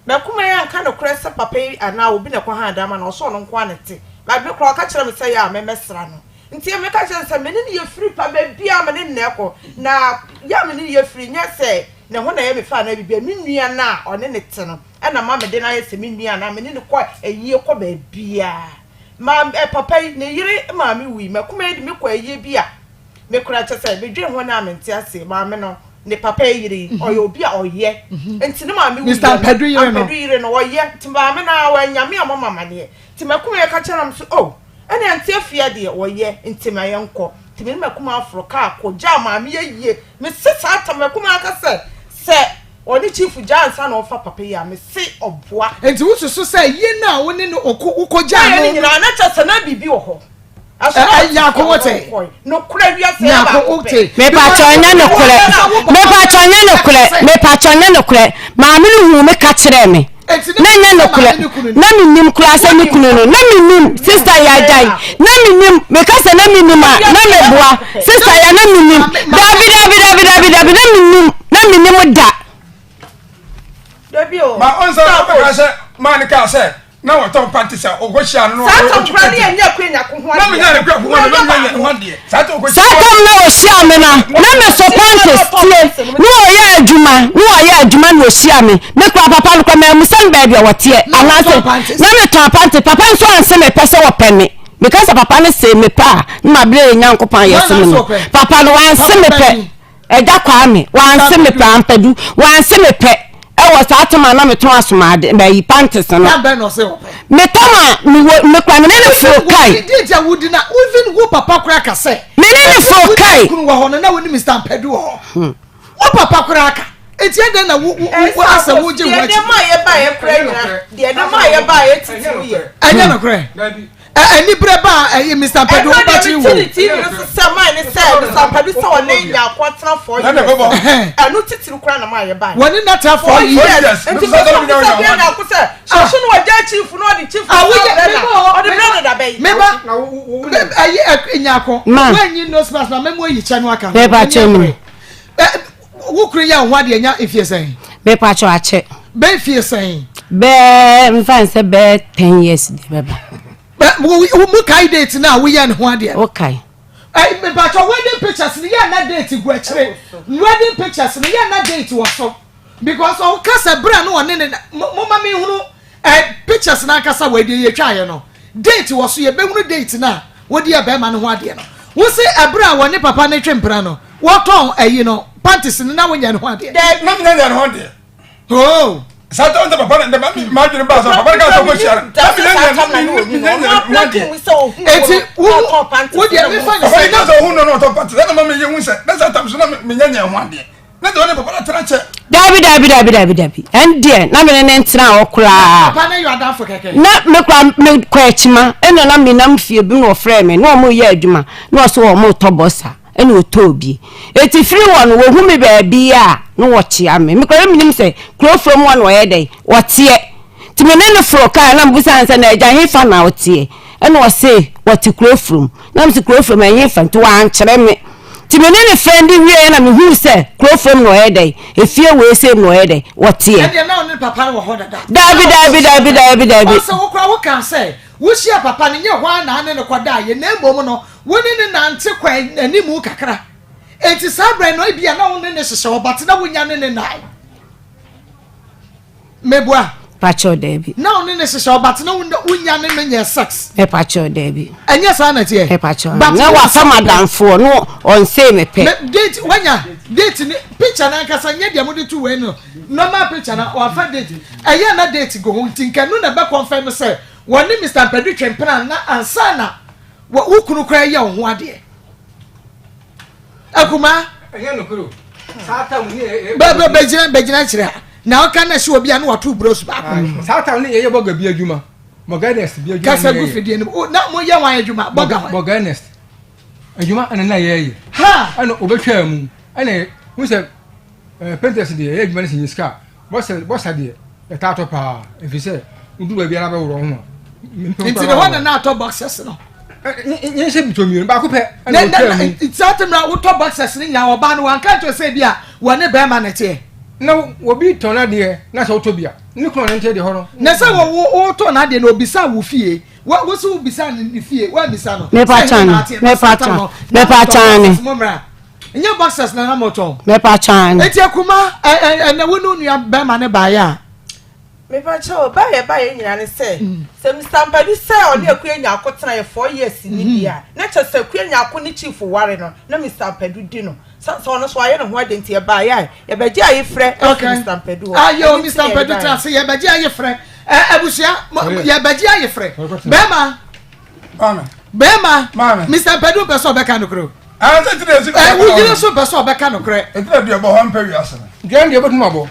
M'akuma yi anka nokorɛ sɛ papa yi anaa obi na ɛkɔhan dan ma no, ɔse ɔno nko ara na ɛte. But me koraa ɔka kyerɛɛ me sɛ ɛyɛ a memmɛsra no. Nti meka kyerɛɛ no sɛ me ne no yɛ firi pa, baabiara me ne no na ɛkɔ. Na yɛ a me ne no yɛ firi nyɛ sɛ Ne ho na ɛyɛ me fɛ anaa biribi a, me nua no a ɔne no te no na ma mede no ayɛ sɛ me nua anaa me ne no kɔ ayie kɔ baabiara. Ma eh, papa yi, ne yere maame wui, m'akuma yi de me kɔ ayie bi a, me koraa kyɛ sɛ medwen ho no a mente aseɛ. Maame no, ne papa yi yere yi, ɔyɛ obi a ɔyɛ. Nti ne maame Mr. wuiɛ no, Ampadu yere no. Ampadu yere no, ɔyɛ. Nti maame no ara wannya me a mama amaneɛ. Nti m'akuma yi ka kyerɛ no, me so, oh, ɛne ante afia deɛ ɔyɛ, nti ma yɛnkɔ. Nti me ne m'akuma aforo kaa kɔ gyaa maame ayie. Mese saa tam akumaa ka sɛ sɛ ɔne chief gyaa ansa na ɔfa papa yi a mese ɔboa. Nti wo susu sɛ yie no a wo ne no ɔkɔ wo kɔ gyaa no. Yɛ ne nyinaa na kyɛ sɛ na biribi wɔ hɔ. Nyako wo te. Nokorɛ wiase yɛ baako pɛ. Mepakyɛ nyɛ nokorɛ mepakyɛ nyɛ nokorɛ mepakyɛ nyɛ nokorɛ maame no huu me ka kyerɛɛ me. Na nyɛ nokorɛ na menim koraa sɛ ne kunu no na menim sista yɛ agyae na menim meka sɛ na menim a na meboa sista yɛ na menim dabi dabi dabi dabi dabi na menim na menim da. Dabi o. Ma ɔnsa ɔbɛka sɛ maa ne kaa sɛ na wɔtɔn pante sɛ ɔkɔ hyia no na Saa tam kura ne yɛ nyɛ kura nyako ho adeɛ. Na menya ne kura ho adeɛ na menya ho adeɛ. Saa tam kɔ Saa tam na ɔhyia me no na me so panties tie na ɔyɛ adwuma na ɔyɛ adwuma na ɔhyia me me kora papa no kora maamusa no baabi a ɔteɛ anaasɛ na metɔn panties papa nso anse me pɛ sɛ ɔpɛ me meka sɛ papa no see me pɛ a na mabrɛ yɛ Nyankopɔn a yɛsom no papa no wanse me pɛ Agya Kwame, wanse me pɛ, Ampadu, wanse me pɛ ɛwɔ saa tam a na metɔn asomaade, mayi panties no. Tam bɛn na ɔse ɔpɛ? Me tam a mewɔ, me kura me ne ne foro kae. Di nti a wodi na even wo papa kura ka sɛ. Me ne ne foro kae. Kunu wɔ hɔ no na wo ne Mr. Ampadu wɔ hɔ. Hmm. Wo papa kura ka. Eti ɛdɛn na wo wo asɛ wo gye wo akyi. Deɛ ɛde maa yɛ ba yɛ kura nyina, deɛ ɛde maa yɛ ba yɛ titiriw yɛ. Ɛnyɛ nokorɛ. Aniberɛ ba a ɛyɛ Mister Ampadu wo ba kyiri wo. Ɛno deɛ mete ne TV no so sɛ man ne sɛ Mister Ampadu sɛ ɔne Nyarko atena 4 years. Ɛno titiri koraa na maa yɛ bae. Wɔne no atena 4 years. Nti mepɛ sɛ ɔbisa Bia Nyarko sɛ hyɛhye no ɔgyaa chief no ɔde chief no saa brɛ na ɔde brɛ no da bɛn. Meba ɛyi Nyarko woanyi nose mask na mɛmu ayi kyɛ no aka ho. Mepa kyɛ mu. Wo kunu yɛ wo ho adeɛ nya mfie sɛn? Mepa kyɛ akyɛ. Bɛɛ mfie sɛn? Bɛɛ nfa nsɛ bɛɛ ten years de bɛba. Mo kae date na a woyɛ ne ho adeɛ? Wo kae. Mepa kyɛ wedding pictures no yɛ na date gu akyire. Wedding pictures no yɛ na date wɔ so because ɔka sɛ berɛ no ɔne ne mo ma me hunu Eh pictures no ankasa wɔ deɛ yɛtwaeɛ no date wɔ so yɛbɛhunu date no a wɔdi ɛbɛrima no ho adeɛ no wo se ɛberɛ a wɔne papa no twe mpena no wɔtɔn ayi no panties no na wonyɛ ne ho adeɛ. Daabi na menya nyɛ ne ho adeɛ. Oh. Saa tɔn sɛ papa no dɛm ma adwene baa sɛ papa no kaa sɛ ɔkɔhyia no na menya nyɛ menya nyɛ ne ho adeɛ. Eti wo wo deɛ mefa ne sɛ papa no kaa sɛ ɔhu no na ɔtɔ panties ɛna ma meyɛ hu sɛ na saa tam so na menya nyɛ ho adeɛ. Na deɛ ɔne papa no atena kyɛ. Dabi dabi dabi dabi dabi ɛndeɛ na me ne ne ntena hɔ koraa. Papa no yɛ adamfo kɛkɛ. Na me kora me kɔ akyima ɛna na me nam fie bi na ɔfrɛ me na wɔn yɛ adwuma na ɔsɛ wɔn retɔ bɔsa ɛna ɔtɔ bi eti firi hɔ no wɔhu me baabi a na wɔkyea me me kora na menim sɛ kuro fam hɔ na ɔyɛ dɛn ɔteɛ nti me ne no foro kaa na mebusa no sɛ na agya hefa na ɔteɛ. Ɛna ɔse wɔte kuro from. Na mese kuro from ɛhe fa nti wankyerɛ me. Nti me ne ne friend wieɛ na mehuu sɛ kuro from na ɔyɛ dɛn efie wei sei na ɔyɛ dɛn wɔteɛ. Ɛdeɛ na ɔne papa no wɔ hɔ dada. Daabi daabi daabi daabi daabi. Ɔsɛ wo koraa wokaa sɛ wohyia papa no nyɛ hɔ ara na ane no kɔdaeɛ na mmom no wo ne no nante kɔ animu kakra. Enti saa berɛ no ebia na wo ne no hyehyɛ hɔ but na wonya ne ne nnae. Meboa. Pakyɛw daabi. Na wo ne ne hyehyɛ ɔba te na wonya ne no nyɛ sex. Mepakyɛw daabi. Ɛnyɛ saa na ɛteɛ. Mepakyɛw. Na wafa madamfoɔ no ɔnsee me pɛ. Date wanya date ne picture na ankasa nyɛ deɛ mode to wei no normal picture na wafa date ɛyɛ na date go ho nti nka no na ɛbɛ confirm sɛ wɔne Mr. Mpadu twempena na ansa na wo kunu koraa yɛ wo ho adeɛ. Akuma. Ɛnyɛ nokorɛ o. Saa tam ne yɛ. Bɛ bɛ bɛgyina bɛgyina kyerɛ ha. Na ɔka na ɛhyɛ obi a na wato bros baako. Saa tam ne yɛyɛ bɔga bi adwuma. Bɔga Ernest bi adwuma. Kasa gu fidie no mu. Na mo yɛ wɔn adwuma bɔga wɔn. Bɔga Ernest adwuma ɛna na yɛyɛ. Ha. Ɛna obetwaa mu. Ɛna n sɛ ɛɛ painters deɛ yɛyɛ adwuma no sɛ nyɛ sika. Bɔsa bɔsa deɛ yɛtaa tɔ paa ɛfiri sɛ wodu baabi a na bɛworɔ ho a. Nti ne hɔ na na atɔ boxers no. Nyɛ sɛ bitɔ mmienu baako pɛ ɛna wotwa mu. Saa tem na wotɔ boxers no nyinaa ɔbaa no wanka nkyerɛ sɛ bi a wɔne bɛrima na ɛteɛ. Na obi tɔn n'adeɛ na sɛ wotɔ bi a ne kunu ne nteɛ deɛ hɔ no. Na sɛ wotɔ n'adeɛ na obisa wo fie wo sɛ wobisa ne fie woammisa no. Mepa kyan mepa kyan mepa kyan ne. Nyɛ boxers na na motɔn. Mepa kyan. Eti akuma ɛnɛ wo ne nua bɛrima ne baayɛ a. Mepa kyɛw baayɛ baayɛ nyinaa ne sɛ sɛ Mister Ampadu sɛ ɔne Akua Nyarko tena yɛ 4 years ni bi a na kyɛ sɛ Akua Nyarko ne chief ware no na Mister Ampadu di no sane sɛ ɔno nso wayɛ ne ho ade nti yɛbaayɛ a yɛbɛgye ayefrɛ afiri Mister Ampadu hɔ. Ayo Mister Ampadu tena ase yɛbɛgye ayefrɛ abusua yɛbɛgye ayefrɛ bɛrima. Bɛrima, Mr. Mpadu mpɛ sɛ ɔbɛka nokorɛ o. Ɛ wo yere nso mpɛ sɛ ɔbɛka nokorɛ. Ɛtena deɛ bɔ hɔ mpɛ wiase no. Dua deɛ bɛtum abɔ.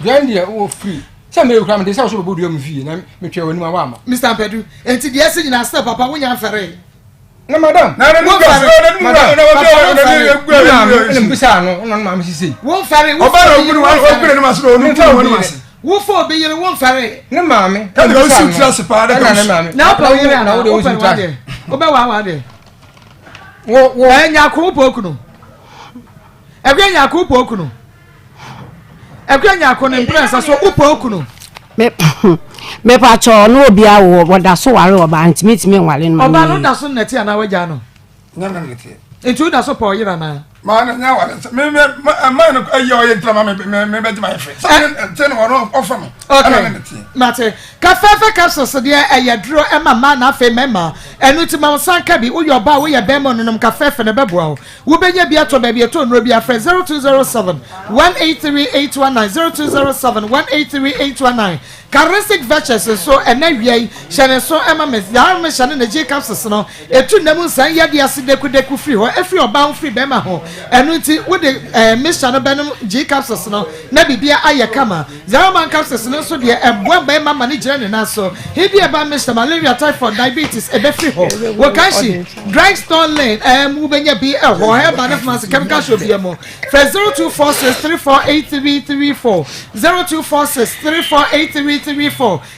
Dua deɛ wɔ firi. Sɛ meyɛ kura mede sɛ wo so bɛbɔ dua mu fie na metwɛ w'anim a woama. Mr. Mpadu, enti deɛ ɛsi nyinaa sɛ papa wonya mfɛree. Na madam. Na ne Womfɛre. Madam, Papa womfɛre. Ne maame ɛna mbisa no ɔna ne maame sisei. Womfɛre. Ɔba na ɔguru ɔguru ne ma so na ɔnu Memfa ɔnu obi ase. Wofa obi yere womfɛre. Ne maame. Kadi ka osi tiri ase paa ɛna ne maame. Na wopɛ wo yere Na anaa wo de wopɛ osi tiri ase. wadeɛ. Wobɛwɔ awadeɛ. Wo wo. Ɛ nyako wopɛ okunu. Ɛkua nyako wopɛ okunu. Ɛkua nyako ne mpena nsa so wopɛ okunu. Me mepa kyɛw ɔno obi awo wɔda so ware ɔbaa nti metumi nware no ma Ɔbaa no da so nnɛte anaa wagyaa no. Nyɛ ne nɛteɛ. Nti woda so pɛ ɔyere anaa? Maa no nyɛ wale sɛ me me maa no ayi a ɔyɛ ntira ma me me me bɛgye ma yɛ fɛ. Sɛ ne te no ɔno ɔfrɛ me. Ɛna ne nɛteɛ. Mate. Kafɛɛfɛ capsules deɛ ɛyɛ duro ɛma mmaa na afei mmarima. Ɛno nti ma wo nsa nka bi. Woyɛ ɔbaa woyɛ barima ononom kafɛɛfɛ na ɛbɛboa wo. Wobɛnya bi atɔ baabi ɛtɔ nnuro bi afrɛ 0207 183 819 0207 183 819. Charistic Virtues nso ɛnɛ awia yi hyɛ ne nso ɛma me yaa me hyɛ ne ne gye capsules no ɛtu nna mu nsan yadeɛ ase dekudeku firi hɔ ɛfiri ɔbaa ho firi bɛrima ho ɛno nti wode ɛɛ mixture no bɛnom gye capsules no na bibia ayɛ kama Zaraman capsules no nso deɛ ɛboa bɛrima ma ne gyina ne nan so hidi ɛba mixture malaria typhoid diabetes ɛbɛfiri hɔ wɔ kanhyi dry stone lane ɛɛm wobɛnya bi ɛhɔ herbal ne pharmacy chemical shop bia mu frɛ 0246 348334 0246 348334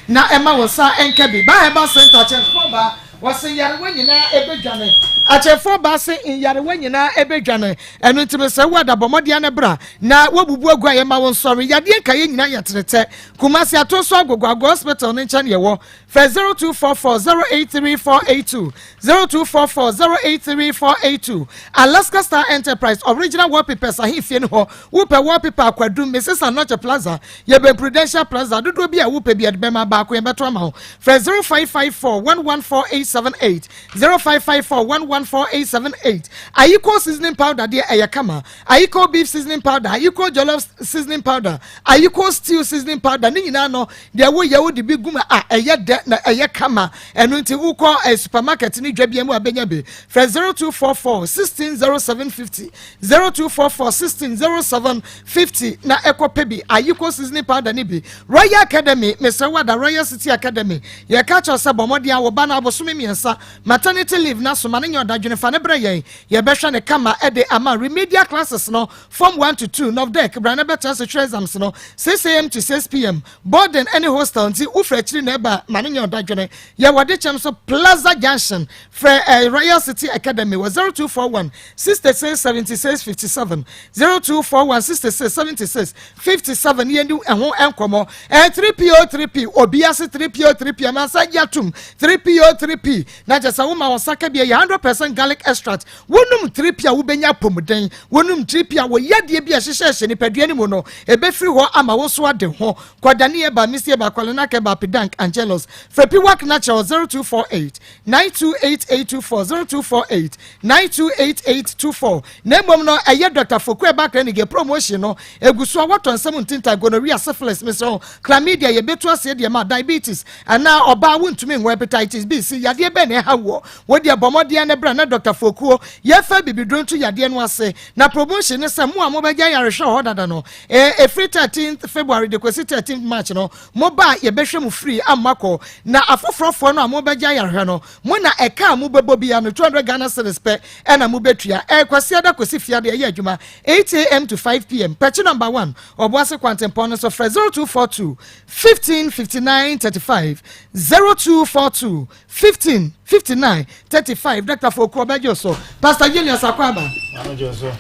na ɛma wo nsa ɛnka bi ba herbal center akyɛnfoɔ ba wɔse nyarewa nyinaa ɛbɛdwane akyɛnfoɔ ba se nyarewa nyinaa ɛbɛdwane ɛno nti mesɛ wo adabɔ mmɔden no bra na woabubu agu a yɛma wo nsɔre yadeɛ nka yɛ nyinaa yɛ teretɛ Kumasi ato so agogo ago hospital no nkyɛn yɛwɔ fɛ 0244 083482 0244 083482 Alaska Star Enterprise original wallpapers ahemfie no hɔ wopɛ wallpaper akwadum Mrs Anɔkye Plaza yɛbɛn Prudential Plaza dodoɔ bi a wopɛ bi ɛde bɛma baako yɛbɛto ama wo fɛ 0554 114878 0554 114878 Ayiko seasoning powder deɛ ɛyɛ kama Ayiko beef seasoning powder Ayiko jollof seasoning powder Ayiko stew seasoning powder ne nyinaa no deɛ woyɛ wode bi gum a ɛyɛ dɛ na ɛyɛ kama ɛno nti wokɔ eh, supermarket ne dwa bia mu a bɛnya bi frɛ 0244 160750 0244 160750 na ɛkɔ pɛ bi Ayiko seasoning powder ne bi Royal Academy mesrɛ wada Royal City Academy yɛka kyerɛ sɛ bɔ mmɔden a wo ba no abosome mmiɛnsa maternity leave na soma ne nyɛ nyɛ ɔdadwene fa ne brɛ yɛn yɛbɛhwɛ ne kama de ama remedial classes no form 1 to 2 Novdec bra na bɛtena ase twerɛ exams no 6am to 6pm boarding ne hostel nti wofiri akyiri na ɛba ma no nyɛ ɔdadwene yɛwɔ Adekyɛm so Plaza Junction frɛ eh, Royal City Academy wɔ 0241 66 76 57 0241 66 76 57 yɛndi ɛho nkɔmmɔ ɛyɛ 3p o 3p obi ase 3p o 3p amansa gye atom 3p o 3p na kyɛ sɛ woma wɔn nsa ka bi ɛyɛ 100% garlic extract wonom 3p a wobɛnya apɔmuden wonom 3p a wɔ yadeɛ bi a ɛhyehyɛ hyɛ nipadua no mu no ɛbɛfiri hɔ ama wo so ade ho kɔdane ɛba misi ɛba kɔlenak ɛba pidank angelos frɛ piwak natural 0248 928824 0248 928824 na mmom no ɛyɛ Dr. Foku Ɛba Clinic promotion no egu so a wɔtɔ nsɛm ntinta gonorrhea syphilis mesrɛ wo chlamydia yɛbɛtu aseɛ deɛ ma diabetes anaa ɔbaa wontumi nwo hepatitis B C yadeɛ bɛn na ɛha woɔ wo deɛ bɔ mmɔden ne bra na Dr. Fokuo yɛfa bibiduro nto yadeɛ no ase na promotion ne sɛ mo a mobɛgya yarehwɛ wɔ hɔ dada no ɛfiri 13th February de kɔsi 13th March no mo ba a yɛbɛhwɛ mo free amma kɔ na afoforɔfoɔ no a mobɛgya yarehwɛ no Mo na ɛka a mobɛbɔ biara no 200 Ghana cedis pɛ ɛna mobɛtua. Ɛyɛ Kwasiada kɔsi Fiada ɛyɛ adwuma 8am to 5pm. Pɛkyi number 1, Ɔboase Kwantempɔn no so frɛ 0242 15 59 35, 0242 15 59 35. Dr. Foku ɔbɛgye wo so. Pastor Julius Akwaaba.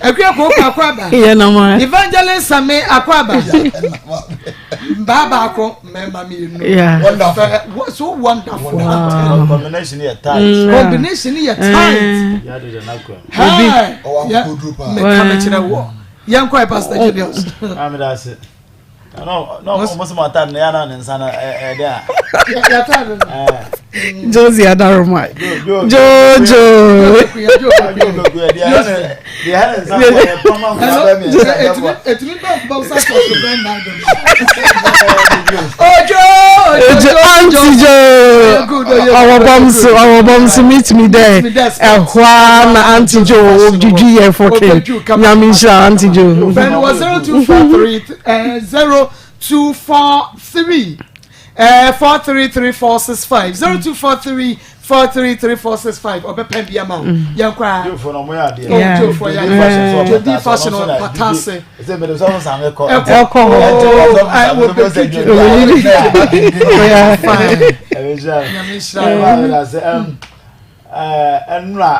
Akua Kooko Akwaaba. Evangelist Same Akwaaba. Mbaa baako mmarima mmienu. Yeah. Wonderful. So wonderful. Wow. Combination yɛ tight. Combination yɛ tight. Yɛ de na kura. Hey. Ɔwɔ akokoduro paa. Mɛka mɛkyerɛ wɔ. Yɛn kɔ yɛ Pastor Julius. Amida ase. No, no, ɔmo sɛ mo ataade na yɛ ana ne nsa na ɛde a. Yɛ ataade no. Josie Adaroma. Jojo. Ojo Auntie Jo. Ɔwɔ bɔm so ɔwɔ bɔm so meet me there. Ɛhɔ a na Auntie Jo odwidwi yɛ fɔkin. Nyame nhyira Auntie Jo. Fɛn wɔ 0243 0243 433465 0243 433465 ɔbɛpɛ bi ama wo mm. yɛn koraa jofo na ɔmo yɛ adeɛ oh jofo yɛ adeɛ jodi fashion ɔpata ase ɛsɛ mɛdɛ sɛ ɔmo san kɔ ɛkɔ hɔ wɔ bɛ twitwi nyame nhyira ɛnura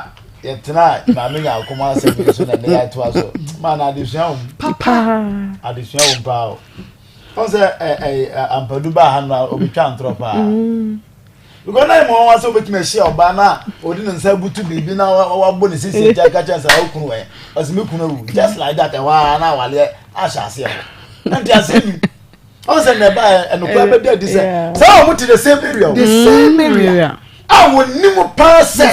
yɛtena maame nya akoma asɛm yi so na ɛnɛ yɛatoa so maa na adesua wɔ mu papa adesua wɔ mu paa o ɔn sɛ ɛ ɛ ampadu baa ha no a obetwa ntorɔ paa mm. because na emu wɔn sɛ obetumi ahyia ɔbaa na ɔde ne nsa butu biribi na wabɔ ne sisi nkyɛn kakyɛ nsa ɔkunu wɛ ɔsi mi kunu awu just like that ɛhɔ ara na awaleɛ ahyɛ aseɛ hɔ na nti ase mi ɔn sɛ na ɛba ɛnokora bɛ di adi sɛ sɛ wɔn ti the same area the same area a wɔn nim paa sɛ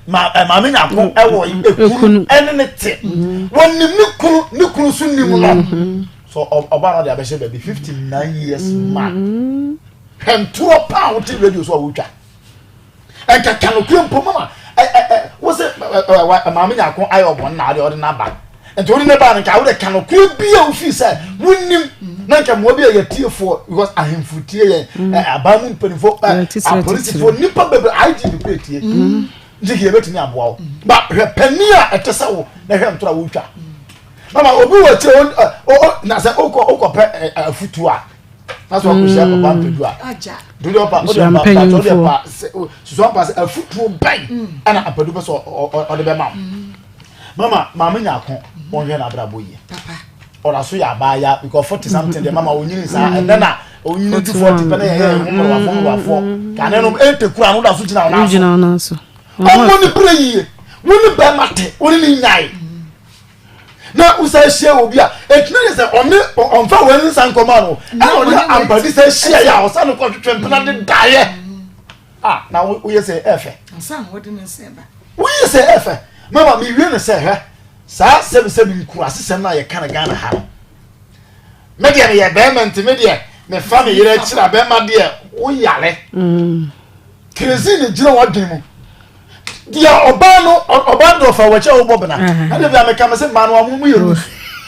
maame nyako ɛwɔ ekunu ɛne ne te wɔn nim ne kunu ne kunu so nim no so ɔbaa no de abɛhyɛ baabi 59 years man hwɛ ntorɔ paa wote radio so a wotwa nkaka no kura mpo mama wo sɛ maame nyako ayɛ ɔbɔn na ɔde ɔde n'aba nti wode ne ba no nka wode ka no kura bi a wofii sɛ wonim na nka mmoa bi a yɛtiefoɔ because ahemfo tie yɛn mm. aban mu mpanimfoɔ apolisifoɔ nnipa bebree igp kura tie mm. nti kì yɛbɛtumi aboa wo ba hwɛ panin a ɛte sɛ wo na hwɛ ntora wotwa mama obi wɔ akyire o na sɛ wokɔ wokɔpɛ afutuo a na sɛ ɔkɔhyia mm. papa mpɛdu a dode ɔpa wode ɔpa mpakyɛ wode ɔpa susu ampa sɛ afutuo bɛn mm. ɛna ampadu pɛ sɛ ɔde bɛma wo mm. mama maame nyako wɔnhwɛ n'abrabɔ yie ɔda so yɛ abaaya because 40 something deɛ mama onyini saa ɛnɛ na onyini du 40 pɛ na yɛyɛ ɛho mmɔrɔwafoɔ mmɔrɔwafoɔ kane nom ɛnte kura no da so gyina ɔnan so ɔmmɔ ne berɛ yie wo ne bɛrima te wo ne ne nyae na wosan hyia obi a ɛtumi yɛ sɛ ɔne ɔmfa wɔn nsa nkɔma no ɛna ɔne ampadi sɛ hyia yɛ a ɔsan no kɔtwetwe mpena de daeɛ a na woyɛ sɛ ɛfɛ woyɛ sɛ ɛfɛ mama mewie no sɛ hwɛ saa sɛbisɛbi nkurasesɛm no a yɛka no Ghana ha no me deɛ meyɛ bɛrima nti me deɛ mefa me yerɛ akyiri a bɛrima deɛ woyare mm. kerosene gyina w'adwene mu deɛ ɔbaa no ɔbaa no ɔfa wɔkyɛ wobɔ bena ɛna bi a meka me sɛ mmaa no wɔn mu yɛ loose.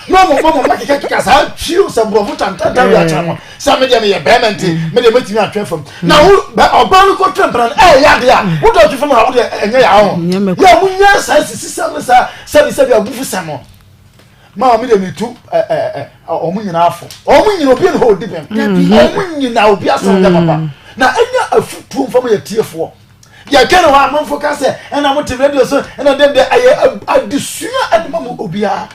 Na ɔmo ɔmo ɔmo kekakeka saa twiw sɛ borɔfo tantantan wi akyerɛ mo sɛ me deɛ meyɛ bɛrima nti me deɛ mɛtumi atwe fam na wo bɛ ɔbaa no kɔtwe mpena no ɛyɛ adeɛ a wode ɔtwe fam a wode ɛnyɛ yɛ aho yɛ mo nya saa sisi sɛm ne saa sɛbi sɛbi abufu sɛm no maa me deɛ metu ɛ ɛ ɛ ɔmo nyinaa fo ɔmo nyina obi ne hɔ odi bɛm ɔmo nyina obi asɛm nyɛ papa na ɛnya afutuo mfam yɛ tiefoɔ Yɛka ne hɔ amanfo ka sɛ ɛna mo te radio so ɛna dɛn dɛ ɛyɛ adesua ɛde ma mo obiara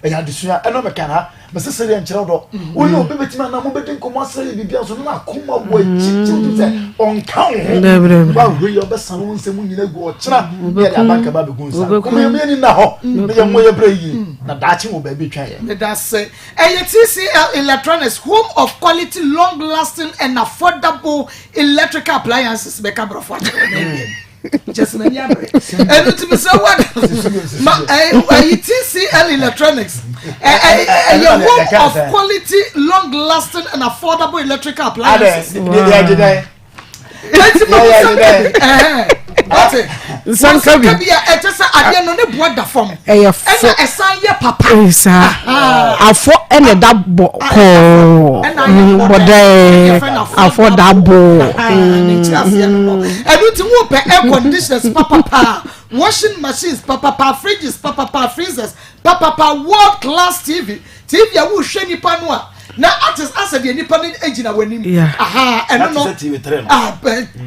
ɛyɛ adesua ɛna mɛka ha mɛsɛ sɛ deɛ nkyerɛ dɔ wo ne obi bɛtumi anaa mobɛdi nkɔmmɔ asɛ yɛ biribia nso na akoma wɔ akyikyi sɛ ɔnka wo ho woahwɛ yi ɔbɛsane wo nsɛm nyina gu ɔkyena ne yɛde abanka ba bɛgu nsa kɔma yɛmyɛni nna hɔ na yɛmmɔ yɛ berɛ yie na daakye wɔ baabi twa yɛ meda se ɛyɛ TCL Electronics home of quality long lasting and affordable electrical appliances bɛka borɔfo akyerɛ na ɛwie kyɛ sɛ m'ani abere ɛno nti mesrɛ wo ada ma ɛyi tcl electronics ɛyɛ home of quality long lasting and affordable electrical appliances. Eti ma nsa nsanka bi a ɛkyɛ sɛ adeɛ no ne boɔ da fam ɛyɛ fo ɛna ɛsan yɛ papa saa afɔ ɛna ɛda bɔ kɔɔ bɔdɛɛ afɔ da bɔ ɛnu ti wo pɛ air conditioners papapa washing machines papapa fridges papapa freezers papapa world class tv tv a wohwɛ nipa no a na artist asɛ deɛ nipa no gyina w'anim aha ɛno no ah,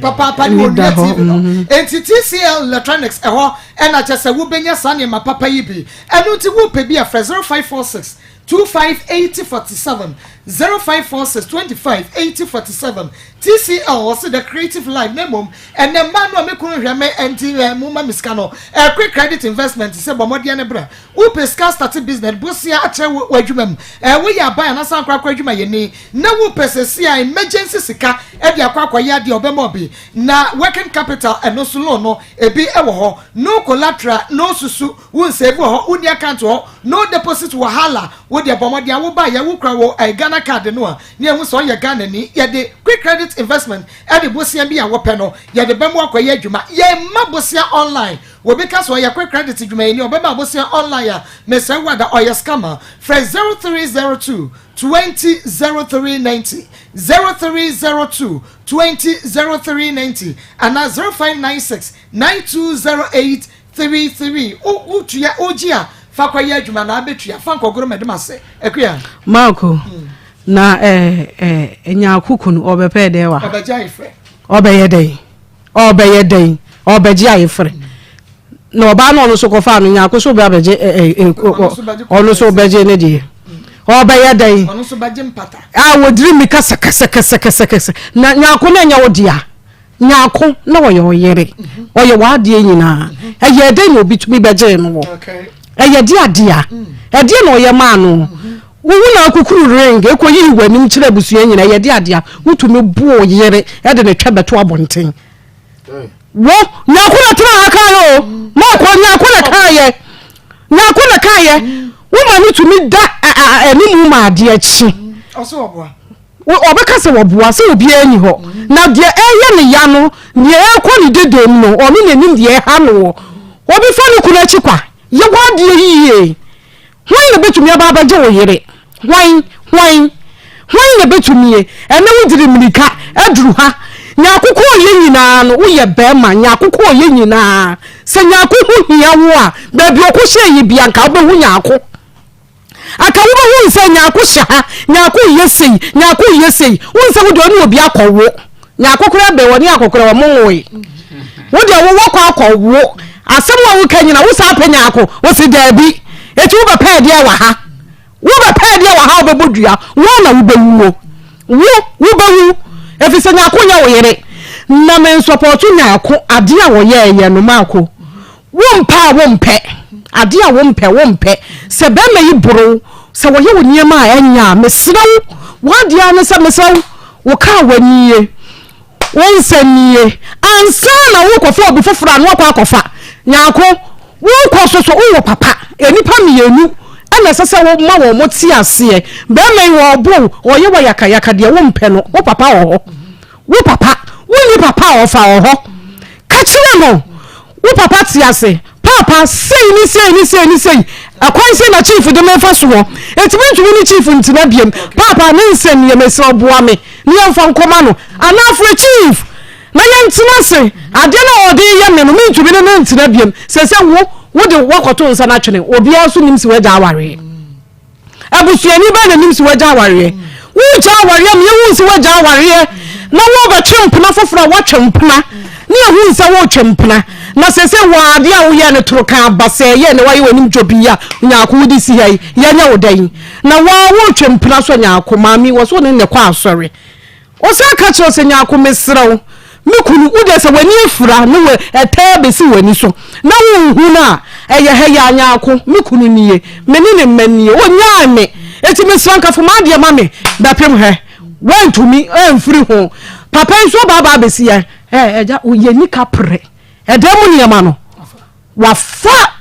papaapa ne onua tv no mm-hmm. nti tcl electronics ɛhɔ ɛna kyɛ sɛ wobɛnya saa nneɛma papa yi bi ɛno nti wopɛ bi a frɛ 0546 25 80 47 0546 25 80 47 tcl ɔse the creative life na mmom ɛnɛ mmaa no a me kunu hwɛ me ɛnti ɛ mo ma me sika no ɛkwe credit investment sɛ bɔ mmɔdeɛ ne bra Wopɛ sika starte business, bosea akyerɛ wo w'adwuma mu, ɛɛ woyɛ aban anaasɛ ankorakora adwumayɛni na wopɛ sɛsi a emergency sika de akɔ akɔyɛ adeɛ a ɔbɛma wo bi. Na working capital ɛno nso loan no ebi wɔ hɔ, no collateral, no susu, wo nsave wɔ hɔ, wonni account wɔ hɔ, no deposit wahala, wo deɛ bɔ mmɔden a wobaeɛ wokura wo ɛɛ Ghana card no a ne yɛhu sɛ ɔyɛ Ghanani, yɛde quick credit investment ɛde bosea bi a wopɛ no yɛde bɛma wo akɔyɛ adwuma. Yɛmma bosea online. Obi ka sɛ ɔyɛ quick credit dwumayɛni a ɔbɛma abosea online a, mesrɛ wo ada, ɔyɛ scammer. Frɛ 0302 20 0390, 0302 20 0390 anaa 0596 9208 33. Wo wotua wogye a fa kɔyɛ adwuma na abɛtua fa nkɔgoro mɛde m'ase. Akua. Marco, na eh, eh, Nyarko kunu ɔbɛpɛɛ dɛn wɔ ha? Ɔbɛgye ayefrɛ. Ɔbɛyɛ dɛn? Ɔrebɛyɛ dɛn? Ɔrebɛgye ayefrɛ. Na ɔbaa no ɔno nso kɔfaa no nyaako so bɛgye ɔno nso bɛgye ne deɛ. Ɔrebɛyɛ dɛn? Ɔno nso bɛgye mpata. A wɔdiri mi kɛsɛkɛsɛkɛsɛkɛsɛ. Na nyaako no ɛnyɛ wo dea. Nyaako na ɔyɛ ɔyere. Ɔyɛ w'adeɛ nyinaa. Ɛyɛ dɛn na obi tumi bɛgyee no wɔ? Ɛyɛ de adea. Ɛdeɛ na ɔyɛ maa no. Wowu na akukuru ring ekoyii w'anim kyerɛ abusua nyinaa ɛyɛ de adea. Wotumi bo wo yere de ne twɛ bɛto abɔnten. Wo nyako na tena ha kaayɛ o. Mɔkɔ nyako na kaayɛ. Nyako na kaayɛ. Wo ma no tumi da anim ma adeɛ kye. Ɔbɛka sɛ wɔboa sɛ obiara ni hɔ. Na deɛ ɛyɛ ne ya no, deɛ ɛrekɔ ne dedem no, ɔno na ɛnim deɛ ɛha no wɔ. Obi fa ne kunu akyi kwa. Yɛ w'adeɛ yie. Hwan na bɛtumi aba abɛgye wo yere? Hwan? Hwan? Hwan na bɛtumie? Ɛnɛ wodiri mmirika aduru ha. Nyaako kɔɔyɛ nyinaa no, woyɛ bɛrima. Nyaako kɔɔyɛ nyinaa. Sɛ Nyaako ho hia wo a, baabi ɔkɔhyɛɛ yi bia nka wobɛhu Nyaako. Anka wobɛhu sɛ Nyaako hyɛ ha, Nyaako reyɛ sei, Nyaako reyɛ sei. Wohu sɛ wo deɛ ɔne obi akɔwo. Nyaako koraa bɛn wɔne akɔkora wɔn nwoe. Wo deɛ wo wɔkɔ akɔwo. Asɛm a woka nyina wo saa pɛ Nyaako. Wo se daabi. Eti wobɛpɛ ɛdeɛ wɔ ha. Wobɛpɛ ɛdeɛ wɔ ha wobɛbɔ dua. Wo na wobɛwuo. Wo wobɛwu. Ɛfiri sɛ Nyaako nyɛ wo yere. Na me nsɔpɔto Nyaako adeɛ a wɔyɛɛyɛ no Maako. Wompɛ a wompɛ, adeɛ a wompɛ wompɛ. Sɛ bɛrima yi boro wo, sɛ wɔyɛ wo nneɛma a ɛnyɛ a, mesrɛ wo, w'adeɛ ara ne sɛ mesrɛ wo, wo kaa w'anie, wo nsa nie, ansa na worekɔfa obi foforɔ a na wakɔ akɔfa. Nyaako, wokɔ so so wowɔ papa, nnipa mmienu ɛna ɛsɛ sɛ woma wɔn te aseɛ. Bɛrima yi ɔɔbo wo, ɔyɛ wo ayakayaka deɛ wompɛ no, wo papa wɔ hɔ. Wo papa, wonni papa a ɔfa wɔ hɔ. Ka kyerɛ no, wo papa te ase. Paapa, sei ne sei ne sei ne sei, ɛkwan sei na chief de me fa soɔ, enti mentumi ne chief ntena biom. Paapa, ne nsɛm yɛ, mesrɛ wo boa me na yɛmfa nkɔma no, anaa frɛ chief na yɛntena ase, adeɛ no a ɔde reyɛ me no, mentumi ne no ntena biom. Seesei wo, wode woakɔto nsa no atwene, obiara nso nnim sɛ woagya awareɛ. Abusuani bɛn na nim sɛ wagya awareɛ? Wogya awareɛ ma yɛhu sɛ wagya awareɛ na worebɛtwe mpena foforɔ a woatwe mpena ne yɛhu sɛ woretwe mpena na sɛ sɛ wɔ adeɛ a woyɛ no toro ka aba sɛ yɛ na woayɛ w'anim dwo bi a nyaako wode si ha yi yɛnyɛ wo dɛn na waa woretwe mpena so nyaako maame wɔ so ne ne kɔ asɔre Ɔsan ka kyerɛɛ wo sɛ, Nyarko, mesrɛ wo, me kunu, wo deɛ sɛ w'ani afira ne wɔ ɛtɛ abɛsi w'ani so na wonhu no a, ɛyɛ ha yi ara, Nyarko, me kunu nie, me ne ne mma nie, ɔnnyaa me, enti mesrɛ wo, nka fa m'adeɛ ma me bɛpem hɛ. Woantumi amfiri ho. Papa yi nso aba aba abɛsi yɛn. Ɛ, agya, yɛnni kaprɛ. Ɛdan mu nneɛma no, wafa.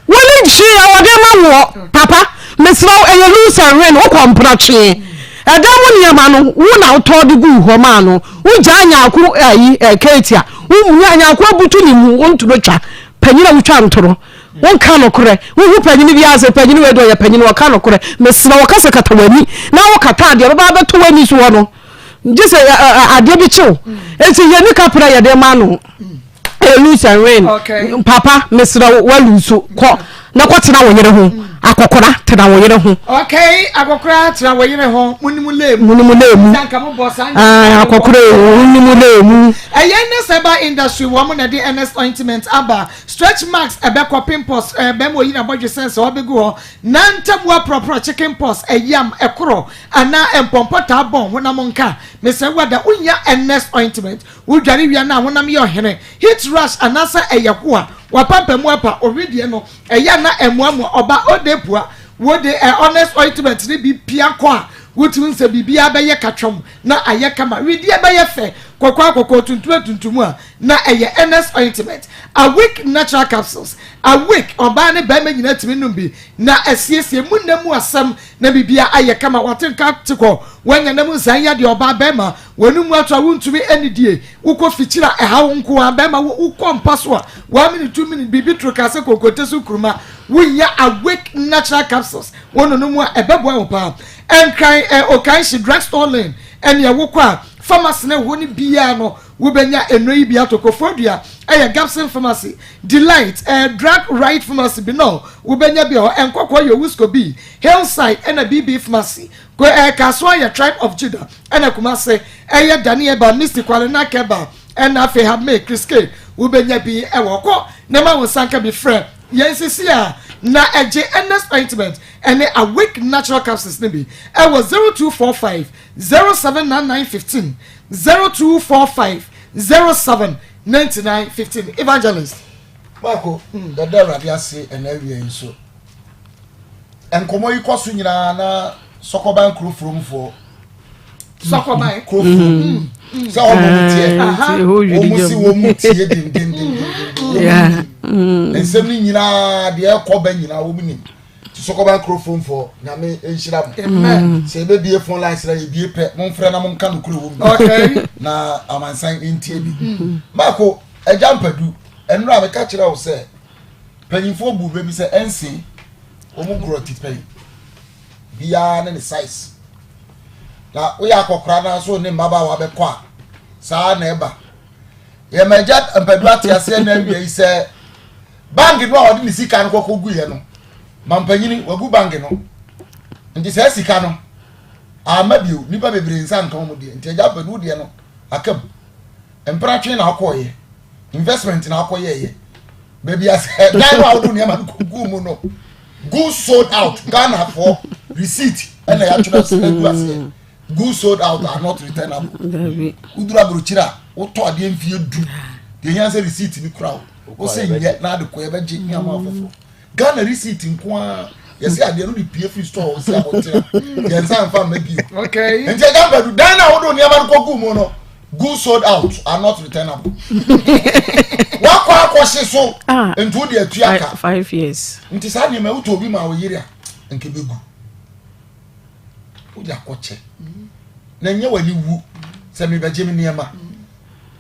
Wone hwee a wɔde ma woɔ papa mesrɛ wo ɛyɛ loose and win wokɔ mpena twee ɛdan mu nneɛma no wo na wotɔ de guu hɔ maa no wogyaa nyaako ayi kate a wo nyaako abutu ne mu wo ntoro twa panyin a wotwa ntoro wonka nokorɛ wohu panyin bi ase panyin wei de ɔyɛ panyin wɔka nokorɛ mesrɛ wɔka sɛ kata w'ani na wokata adeɛ bɛba abɛto w'ani so hɔ no gye sɛ adeɛ bi kyew enti yɛni kapra yɛde ma no lose and win okay. papa mesrɛ wo walusu kɔ na kɔtena wo yere ho akɔkora tena wo yere ho okay akɔkora tena wo yere ho munimu leemu munimu leemu ah, akɔkora munimu leemu ɛyɛ ne sɛ ba industry wɔn mo na de ns ointment aba stretch marks ɛbɛkɔ pimples ɛbɛn mu oyi na bɔdwe sɛn sɛ ɔbɛgu hɔ na ntamu aporɔporɔ chicken pox ɛyam ɛkorɔ anaa mpɔmpɔ taa bɔn honam nka mesrɛ wada wonya ns ointment Wodware wia no a honam yɛ ɔhene, heat rash anaasɛ ɛyɛ ho a, w'apampamu apa, owedeɛ no ɛyɛ a na ɛmoamoa, ɔba ode pua, wode ɛ honest ointment no bi pia kɔ a, wotumi hu sɛ biribiara bɛyɛ katwam na ayɛ kama, wedeɛ bɛyɛ fɛ, kɔkɔɔ akɔkɔɔ, tuntum atuntum a, na ɛyɛ earnest ointment. Awake natural capsules, Awake, ɔbaa ne barima nyinaa tumi nom bi na asiesie mu nna mu asɛm na biribiara ayɛ kama, wate nka te kɔ, woanya nna mu nsan yadeɛ, ɔbaa, barima, W'ani mu ato a wontumi nnidie, wokɔ fikyiri a ɛha wo nko ara, bɛrima wo wokɔ mpa so a one minute two minute biribi toro kaa sɛ konkonte so nkuruma, wonya Awake Natural Capsules wononom a ɛbɛboa wo paa. Nkran ɛ Okanshe Drug Store Lane ɛneɛ wokɔ a pharmacy no ɛwɔ hɔ no biara no wobɛnya nnuro yi bi atɔ. Koforidua ɛyɛ Gabson Pharmacy, Delight ɛ Drug Right Pharmacy Binol wobɛnya bi wɔ hɔ, Nkɔkɔɔ yɛ Owusko B, Hillside ɛna BB Pharmacy. Ko ɛɛ Kasoa yɛ Tribe of Judah ɛna Kumase ɛyɛ Dani Eba, Misty Kwale na Keba ɛna afei Habme, Chris K wobɛnya bi ɛwɔ kɔ na ma wo nsa nka bi frɛ yɛn sisi a na ɛgye Ernest Ointment ɛne Awake Natural Capsules no bi ɛwɔ 0245 0799 15 0245 07 99 15 Evangelist. Marco, yɛda Awurade ase ɛna awia yi nso. Nkɔmɔ yi kɔ so nyinaa na Sɔkɔban kuro furomfoɔ. Sɔkɔban kuro furom. Mm. Mm. Sɛ wɔn mu teɛ. Wɔn mu si wɔn mu tie dendendenden. Mm. Nsɛm no nyinaa deɛ ɛkɔ bɛ nyinaa wɔn nim. Ti Sɔkɔban kuro furomfoɔ nyame nhyira mo. Amen. Sɛ ebebie phone lines na ebie pɛ mo nfrɛ na mo nka no kuro wɔm. Okay. Na amansan ntie bi. Maako ɛgya mpadu ɛnura meka kyerɛ wo sɛ. Mpanyinfoɔ bu bɛ bi sɛ ɛnse wɔn gorɔ ti pɛn biara ne ne size na woyɛ akɔkora no nso ne mmabaawa bɛkɔ a saa na ɛba yɛma agya mpadu ate aseɛ na awia yi sɛ bank no a ɔde ne sika no kɔkɔ guiɛ no ma mpanyini wagu bank no nti saa sika no ama bio nipa bebree nsa nka wɔn deɛ nti agya mpadu deɛ no aka mu mpratwe na akɔɔyɛ investment na akɔyɛɛyɛ baabi a sɛ dan no a wode nneɛma no kɔguu mu no goods sold out ghana for receipt ɛna yɛatwerɛ agu aseɛ goods sold out are not returnable woduru aburokyire a wotɔ adeɛ mfie du deɛ hia sɛ receipt no kura wo wo sɛ nyɛ na ade kɔ yɛbɛgye nneɛma afoforɔ Ghana receipt nko ara yɛsɛ adeɛ no de pie firi store ɔsi abɔnten a yɛn nsa nfa mma bio nti ɛgya mpɛdu dan na ahodoɔ nneɛma no kɔ gu mu no goods sold out are not returnable wakɔ akɔhye so ah, nti wode atua ka five years nti saa nneɛma wotɔ obi ma wo yere a nka bɛgu wode akɔkyɛ na nyɛ w'ani wu sɛ mebɛgye me nneɛma.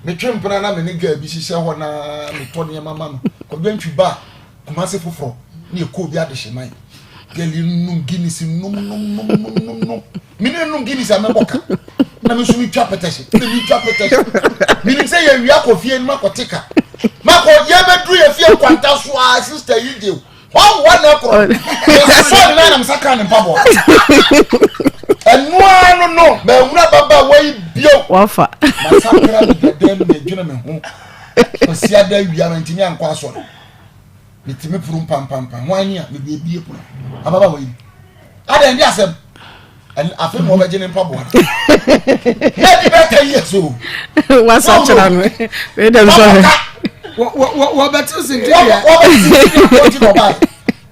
Metwe mpena na me ne girl bi hyehyɛ hɔ na metɔ nneɛma ma no. Kɔdwantwi ba Kumase foforɔ ne yɛkɔ obi adehyeman. Girl yi nom Guinness nom nom nom nom nom nom. Me ne nom Guinness a mɛbɔ ka. Na me nso metwa pɛtɛhye. Na metwa pɛtɛhye. Menim sɛ yɛwia kɔ fie no makɔte ka. Makɔ yɛbɛduru yɛ fie nkwanta so a sister yi gye wɔn wɔn na ɛkorɔ mesɔ ne nan na mesa kaa ne mpaboa ɛnoa no no mɛwura ababaawa yi bio wafa masakra me dɛdɛm na edwene me ho kwasi ada awia mantumi ankɔ asɔre metumi puru mpampampa ho ani a mede ebie pono ababaawa yi adɛn de asɛm afei na ɔbɛgye ne mpaboa no na ɛdi bɛyɛ 10 years o wasakyera no wei dɛm sɛ wɔbɛte sentidua wɔbɛte sentidua ɔnti na ɔbae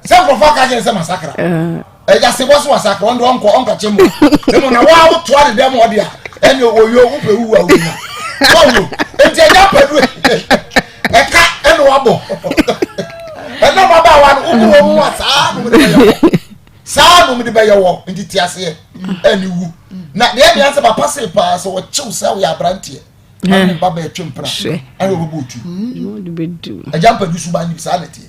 sɛ nkurɔfoɔ aka kyerɛ sɛ masakra ɛgya se bɔ so wasakra ɔnde ɔnkɔ ɔnkɔkye mu ne mu na woa wotoa ne dɛm ɔde a ɛne ɔyɛ wopɛ wuwu a wonya wɔwo enti ɛgya padu ɛka ɛne wabɔ ɛnam abaawa no wokɔ wɔ mu a saa no mede bɛyɛ wɔ Saa nom de bɛyɛ wɔ nti te aseɛ ɛne wu na deɛ ɛdeɛ sɛ papa se paa sɛ wɔkyew sɛ woyɛ aberanteɛ na ne ba bɛɛtwe mpena ɛne wɔbɛbɔ otu agya mpadu so ba nim saa na ɛteɛ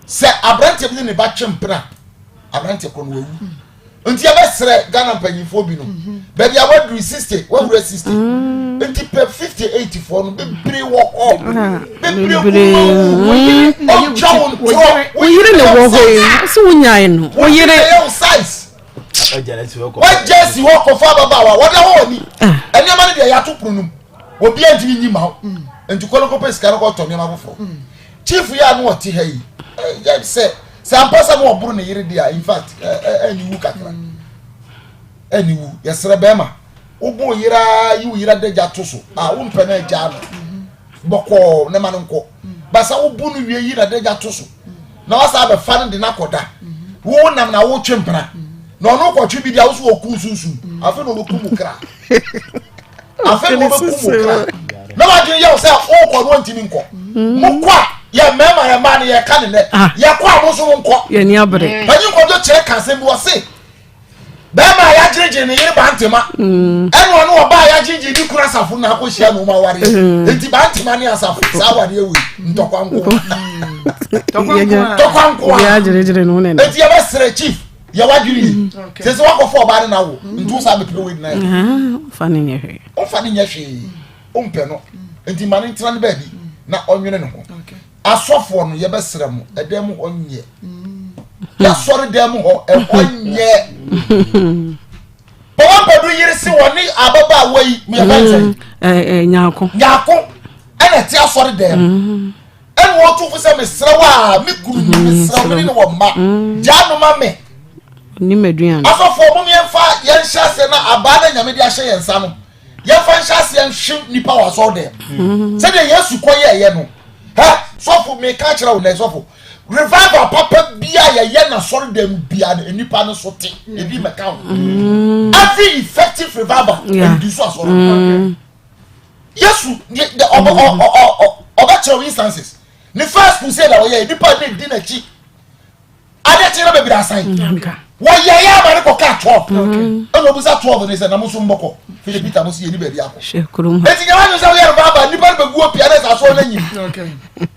sɛ aberanteɛ bi ne ne ba twe mpena aberanteɛ korɔ no wawu nti yɛbɛsrɛ Ghana mpanyinfoɔ bi no baabi a waduru 60 wawura 60 nti pɛ 58 foɔ no bebree wɔ hɔ bebree kuma wo ɔntwa wo ntorɔ wo yere na wɔ hɔ yi sɛ wonyae no wo yere yɛ wo size wagya si hɔ kɔfa ababaawa wɔda hɔ wɔ ni nneɛma no deɛ yɛato pono no mu obiara ntumi nyi ma wo nti kɔ no kɔpɛ sika no kɔtɔ nneɛma foforɔ chief yi a no ɔte ha yi sɛ sɛ ampa sɛ no ɔboro ne yere deɛ a in fact ɛne wu kakra ɛne wu yɛsrɛ bɛrima Wobu wo yere ara yi wo yere adagya to so a wompɛ no agyaa no bɔkɔɔ ne ma no nkɔ. Basa wobu no wie yi n'adagya to so na wasa abɛfa no de no akɔda. Wo nam na wotwe mpena na ɔno kɔtwe bi deɛ wo so wɔku sunsum afei na ɔbɛku mu kra afei na ɔbɛku mu kra na wadwene yɛ wo sɛ wokɔ no ɔntumi nkɔ mokɔ a yɛ mmarima yɛ mmaa no yɛka ne nɛ yɛkɔ a mo nso mo nkɔ panyin kɔdwo kyerɛ ka asɛm bi wɔ se Bɛrima a yɛagyinagyina ne yere Bantema mm. ɛna ɔne ɔbaa a yɛagyinagyina ne kunu asafo na akɔhyia na ɔmu awareɛ mm. nti Bantema ne asafo saa awareɛ wei ntɔkwa nko ntɔkwa nko a nti yɛbɛsrɛ chief yɛwadwene yi mm. sɛ sɛ wakɔfa ɔbaa ne na wo nti wo saa bɛpere wei nyinaa ɔmfa ne nyɛ hwee ɔmfa ne nyɛ hwee ɔmpɛ no nti ma ne ntena ne baabi na ɔnwene ne ho Asɔfoɔ no yɛbɛsrɛ mo ɛdan mu hɔ nyɛ yɛasɔre dan mu hɔ ɛhɔ nyɛ papa mpadu yere se wɔne ababaawa yi meyɛfɛ nsɛn mm, nyaako nyaako ɛna ɛte asɔre dan mu mm. ɛna wɔtu fo sɛ mesrɛ wo a me kunu ni mm, mesrɛ wo ne ne wɔ mma gyaa no ma me asɔfoɔ mom yɛmfa yɛnhyɛ aseɛ na abaa na nyame de ahyɛ yɛn nsa no yɛmfa nhyɛ aseɛ nhwe nipa wɔ asɔre dɛm mm-hmm. sɛdeɛ yesu kɔ yɛɛyɛ no hɛ sɔfo meka kyerɛ wo nɛ sɔfo revival papa bia yɛyɛ na asɔre dɛm bia no nipa no so te ebi mɛka ho mm-hmm. every effective revival ɛdi so asɔre mm-hmm. yesu ɔbɛkyerɛ wo instances ne first crusade a ɔyɛ nipa ne di n'akyi Ade kye na bebree asan. Wɔyɛ yɛ ama ne kɔ kaa 12. Ɛna obusa 12 ne sɛ na mo nso mbɔkɔ. Fili Peter mo si yɛ ni baabi akɔ. Eti nyɛ wadwene sɛ woyɛ revival nipa no bɛgu opia na ɛsɛ asoɔ no anyi.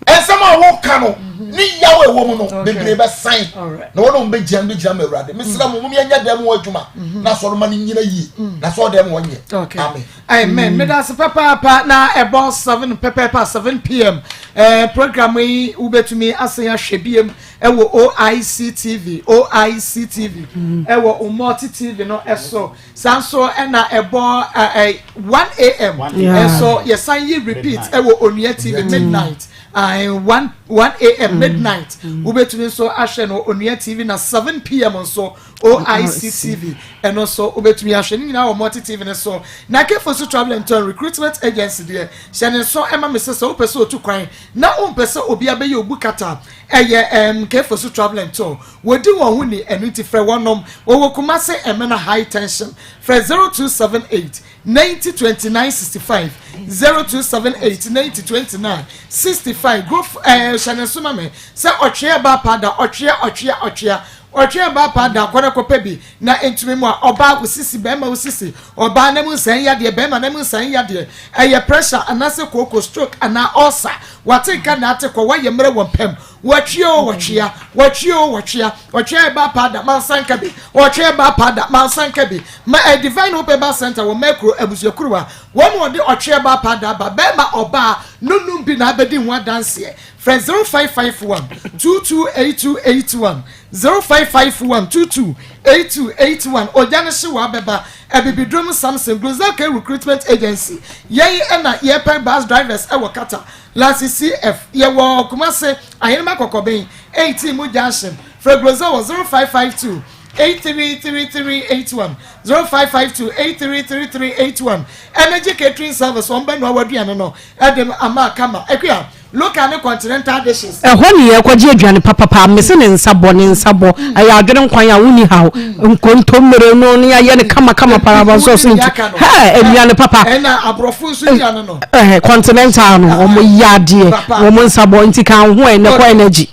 Nsɛm a woka no ne yaw a ɛwɔ mu no bebree bɛsan na wɔn a wɔn bɛgyina no bɛgyina ma awurade. Mesrɛ mo mom yɛnyɛ dɛm ho adwuma na asɔre ma no nyina yie na asɔre dɛm hɔ nyɛ. Amen. Amen. Meda ase papaapa na ɛbɔ 7 pɛpɛɛpɛ 7 pm. Eh, program yi wobɛtumi asan ahwɛ biem ɛwɔ OIC TV, OIC TV, ɛwɔ Umulti TV no ɛso. Saa nso ɛna ɛbɔ ɛ 1 am ɛso yɛsan yi repeat ɛwɔ Onua TV midnight. 1 1 am midnight. Wobɛtumi nso ahwɛ no Onua TV na 7 pm nso OIC TV ɛno nso wobɛtumi ahwɛ ne nyinaa wɔ Multi TV no so. Na Kefo nso Travel and Tour Recruitment Agency deɛ hyɛ ne nso ɛma me sɛ sɛ wopɛ sɛ otu kwan na wompɛ sɛ obi abɛyɛ obu kata ɛyɛ ɛm Kefo so Travel and Tour wɔdi wɔn ho ni ɛno nti frɛ wɔnom wɔwɔ Kumasi Ɛmena High Tension frɛ 0278 90 29 65 0278 90 29 65 go ɛɛ hyɛ ne nso ma me sɛ ɔtwea ba pada ɔtwea ɔtwea ɔtwea. Ɔtwe ɛbaa paa da kɔ na kɔpɛ bi na ɛntumi mu a ɔbaa wo sisi bɛrima wo sisi ɔbaa na mu nsan yadeɛ bɛrima na mu nsan yadeɛ ɛyɛ pressure anaasɛ kooko stroke anaa ulcer wate nka na ate kɔ wayɛ mmerɛ wɔ mpam wɔtwe o wɔtwea wɔtwe o wɔtwea ɔtwe ɛbaa paa da mansa nka bi ɔtwe ɛbaa paa da mansa nka bi ma ɛ divine hope herbal center wɔ mɛkuro abusuakuruwa wɔn na wɔde ɔtwe ɛbaa paa da aba bɛrima ɔbaa nonum bi na abɛdi ho adanseɛ Frɛ 0551 228281, 0551 228281. Ogya no hye w'abɛba. Abibiduro Samson, Glozell K Recruitment Agency. Yɛn na yɛpɛ bus drivers wɔ Qatar. Lansi CF. Yɛwɔ Kumasi, Ahenema Kɔkɔben, 18 mu junction. Frɛ Glozell wɔ 0552 833381, 0552 833381. Energy Catering Service, wɔn bɛnoa w'aduane no de ama kama. Akua. Local ne continental dishes. Ɛhɔ ne yɛkɔgye aduane papapa. Mese ne nsa bɔ, ne nsa bɔ. Ɛyɛ adwene nkwan a wonni haw. Nkontommire no ne yɛayɛ no kamakama paraba sauce nti. Hɛ, aduane papa. Ɛna aborɔfo nso aduane no. Ɛhɛ, continental no, wɔn yɛ adeɛ. Wɔn nsa bɔ nti ka ho ɛ, kɔ energy.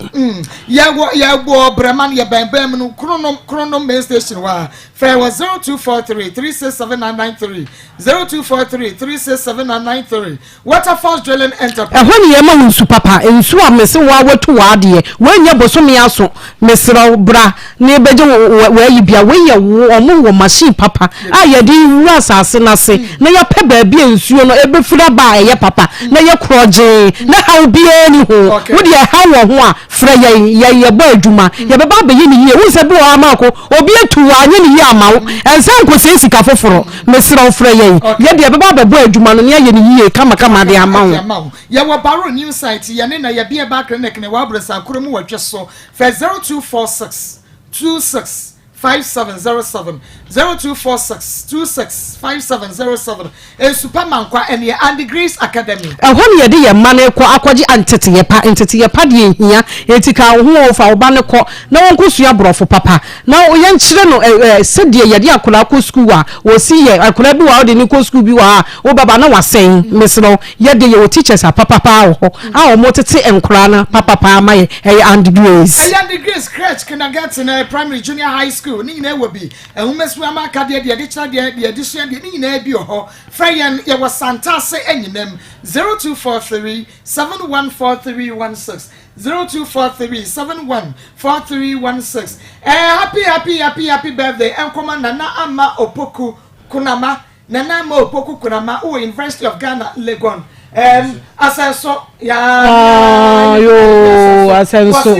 Yɛwɔ yɛwɔ Brɛman yɛbɛn bɛn mu no Kronom Kronom main station hɔ a. Frɛ wɔ 0243 367993 0243 367993. Waterfalls Drilling Enterprise. Ɛhɔ ne yɛma wo nsu papa, nsuo a mese wo ara watu w'adeɛ, woanyɛ bosome aso, mesrɛ wo bra na yɛbɛgye wo w'ayi bia, wei yɛ wo, wɔn wɔ machine papa a yɛde wura asase no ase na yɛapɛ baabi a nsuo no ɛbɛfiri aba a ɛyɛ papa na ɛyɛ korɔgyee na haw biara nni ho, wo deɛ ɛhaw wɔ ho a frɛ yɛn, yɛn yɛbɔ adwuma, yɛbɛba abɛyɛ no yie, wohu sɛ bi wɔ hɔ a Marko, obi atu wo anyɛ no yie amma wo, ɛnsa nkɔsɛe sika foforɔ. Mesrɛ wo frɛ yɛn, yɛn deɛ yɛbɛba abɛbɔ adwuma no na yɛayɛ no yie kamakama de ama wo. Yɛwɔ Barrow New Site, yɛne na yɛbea Ba Clinic no wɔ Abrɔsan kuro mu wɔ Dweso. Frɛ 0246 26 5707, 0246 26 5707. Nsupa Mankwa ɛneɛ Andy Grace Academy. Ɛhɔ na yɛde yɛn mma no rekɔ akɔgye nteteyɛ pa. Nteteyɛ pa deɛ ɛhia. Enti ka wo ho o, fa wo ba no kɔ na wɔnkɔsua Borɔfo papa. Na yɛnkyerɛ no sɛdeɛ yɛde akwadaa kɔ sukuu a wɔsi yɛ. Akwadaa bi wɔ ha wode no kɔ sukuu bi wɔ ha a wobɛba na wasɛe. Mesrɛ wo, yɛ deɛ yɛwɔ teachers a papa paa wɔ hɔ a wɔtete nkwadaa no papa paa ma yɛ. Ɛyɛ Andy Grace. Ɛyɛ Andy Grace Crèche, Kindergarten, Primary, Junior High School ne nyinaa wɔ bi. Nwomasua ma akadeɛ, deɛ yɛde kyerɛ adeɛ, deɛ yɛde sua adeɛ ne nyinaa bi wɔ hɔ. Frɛ yɛn, yɛwɔ Santase Anyinam, 0243 714316. 0243 71 4316 Eh happy happy happy happy birthday ɛnkɔma Nana Ama Opoku Kunama Nana Ama Opoku Kunama wowɔ University of Ghana Legon um, asɛnso yaa yoo asɛnso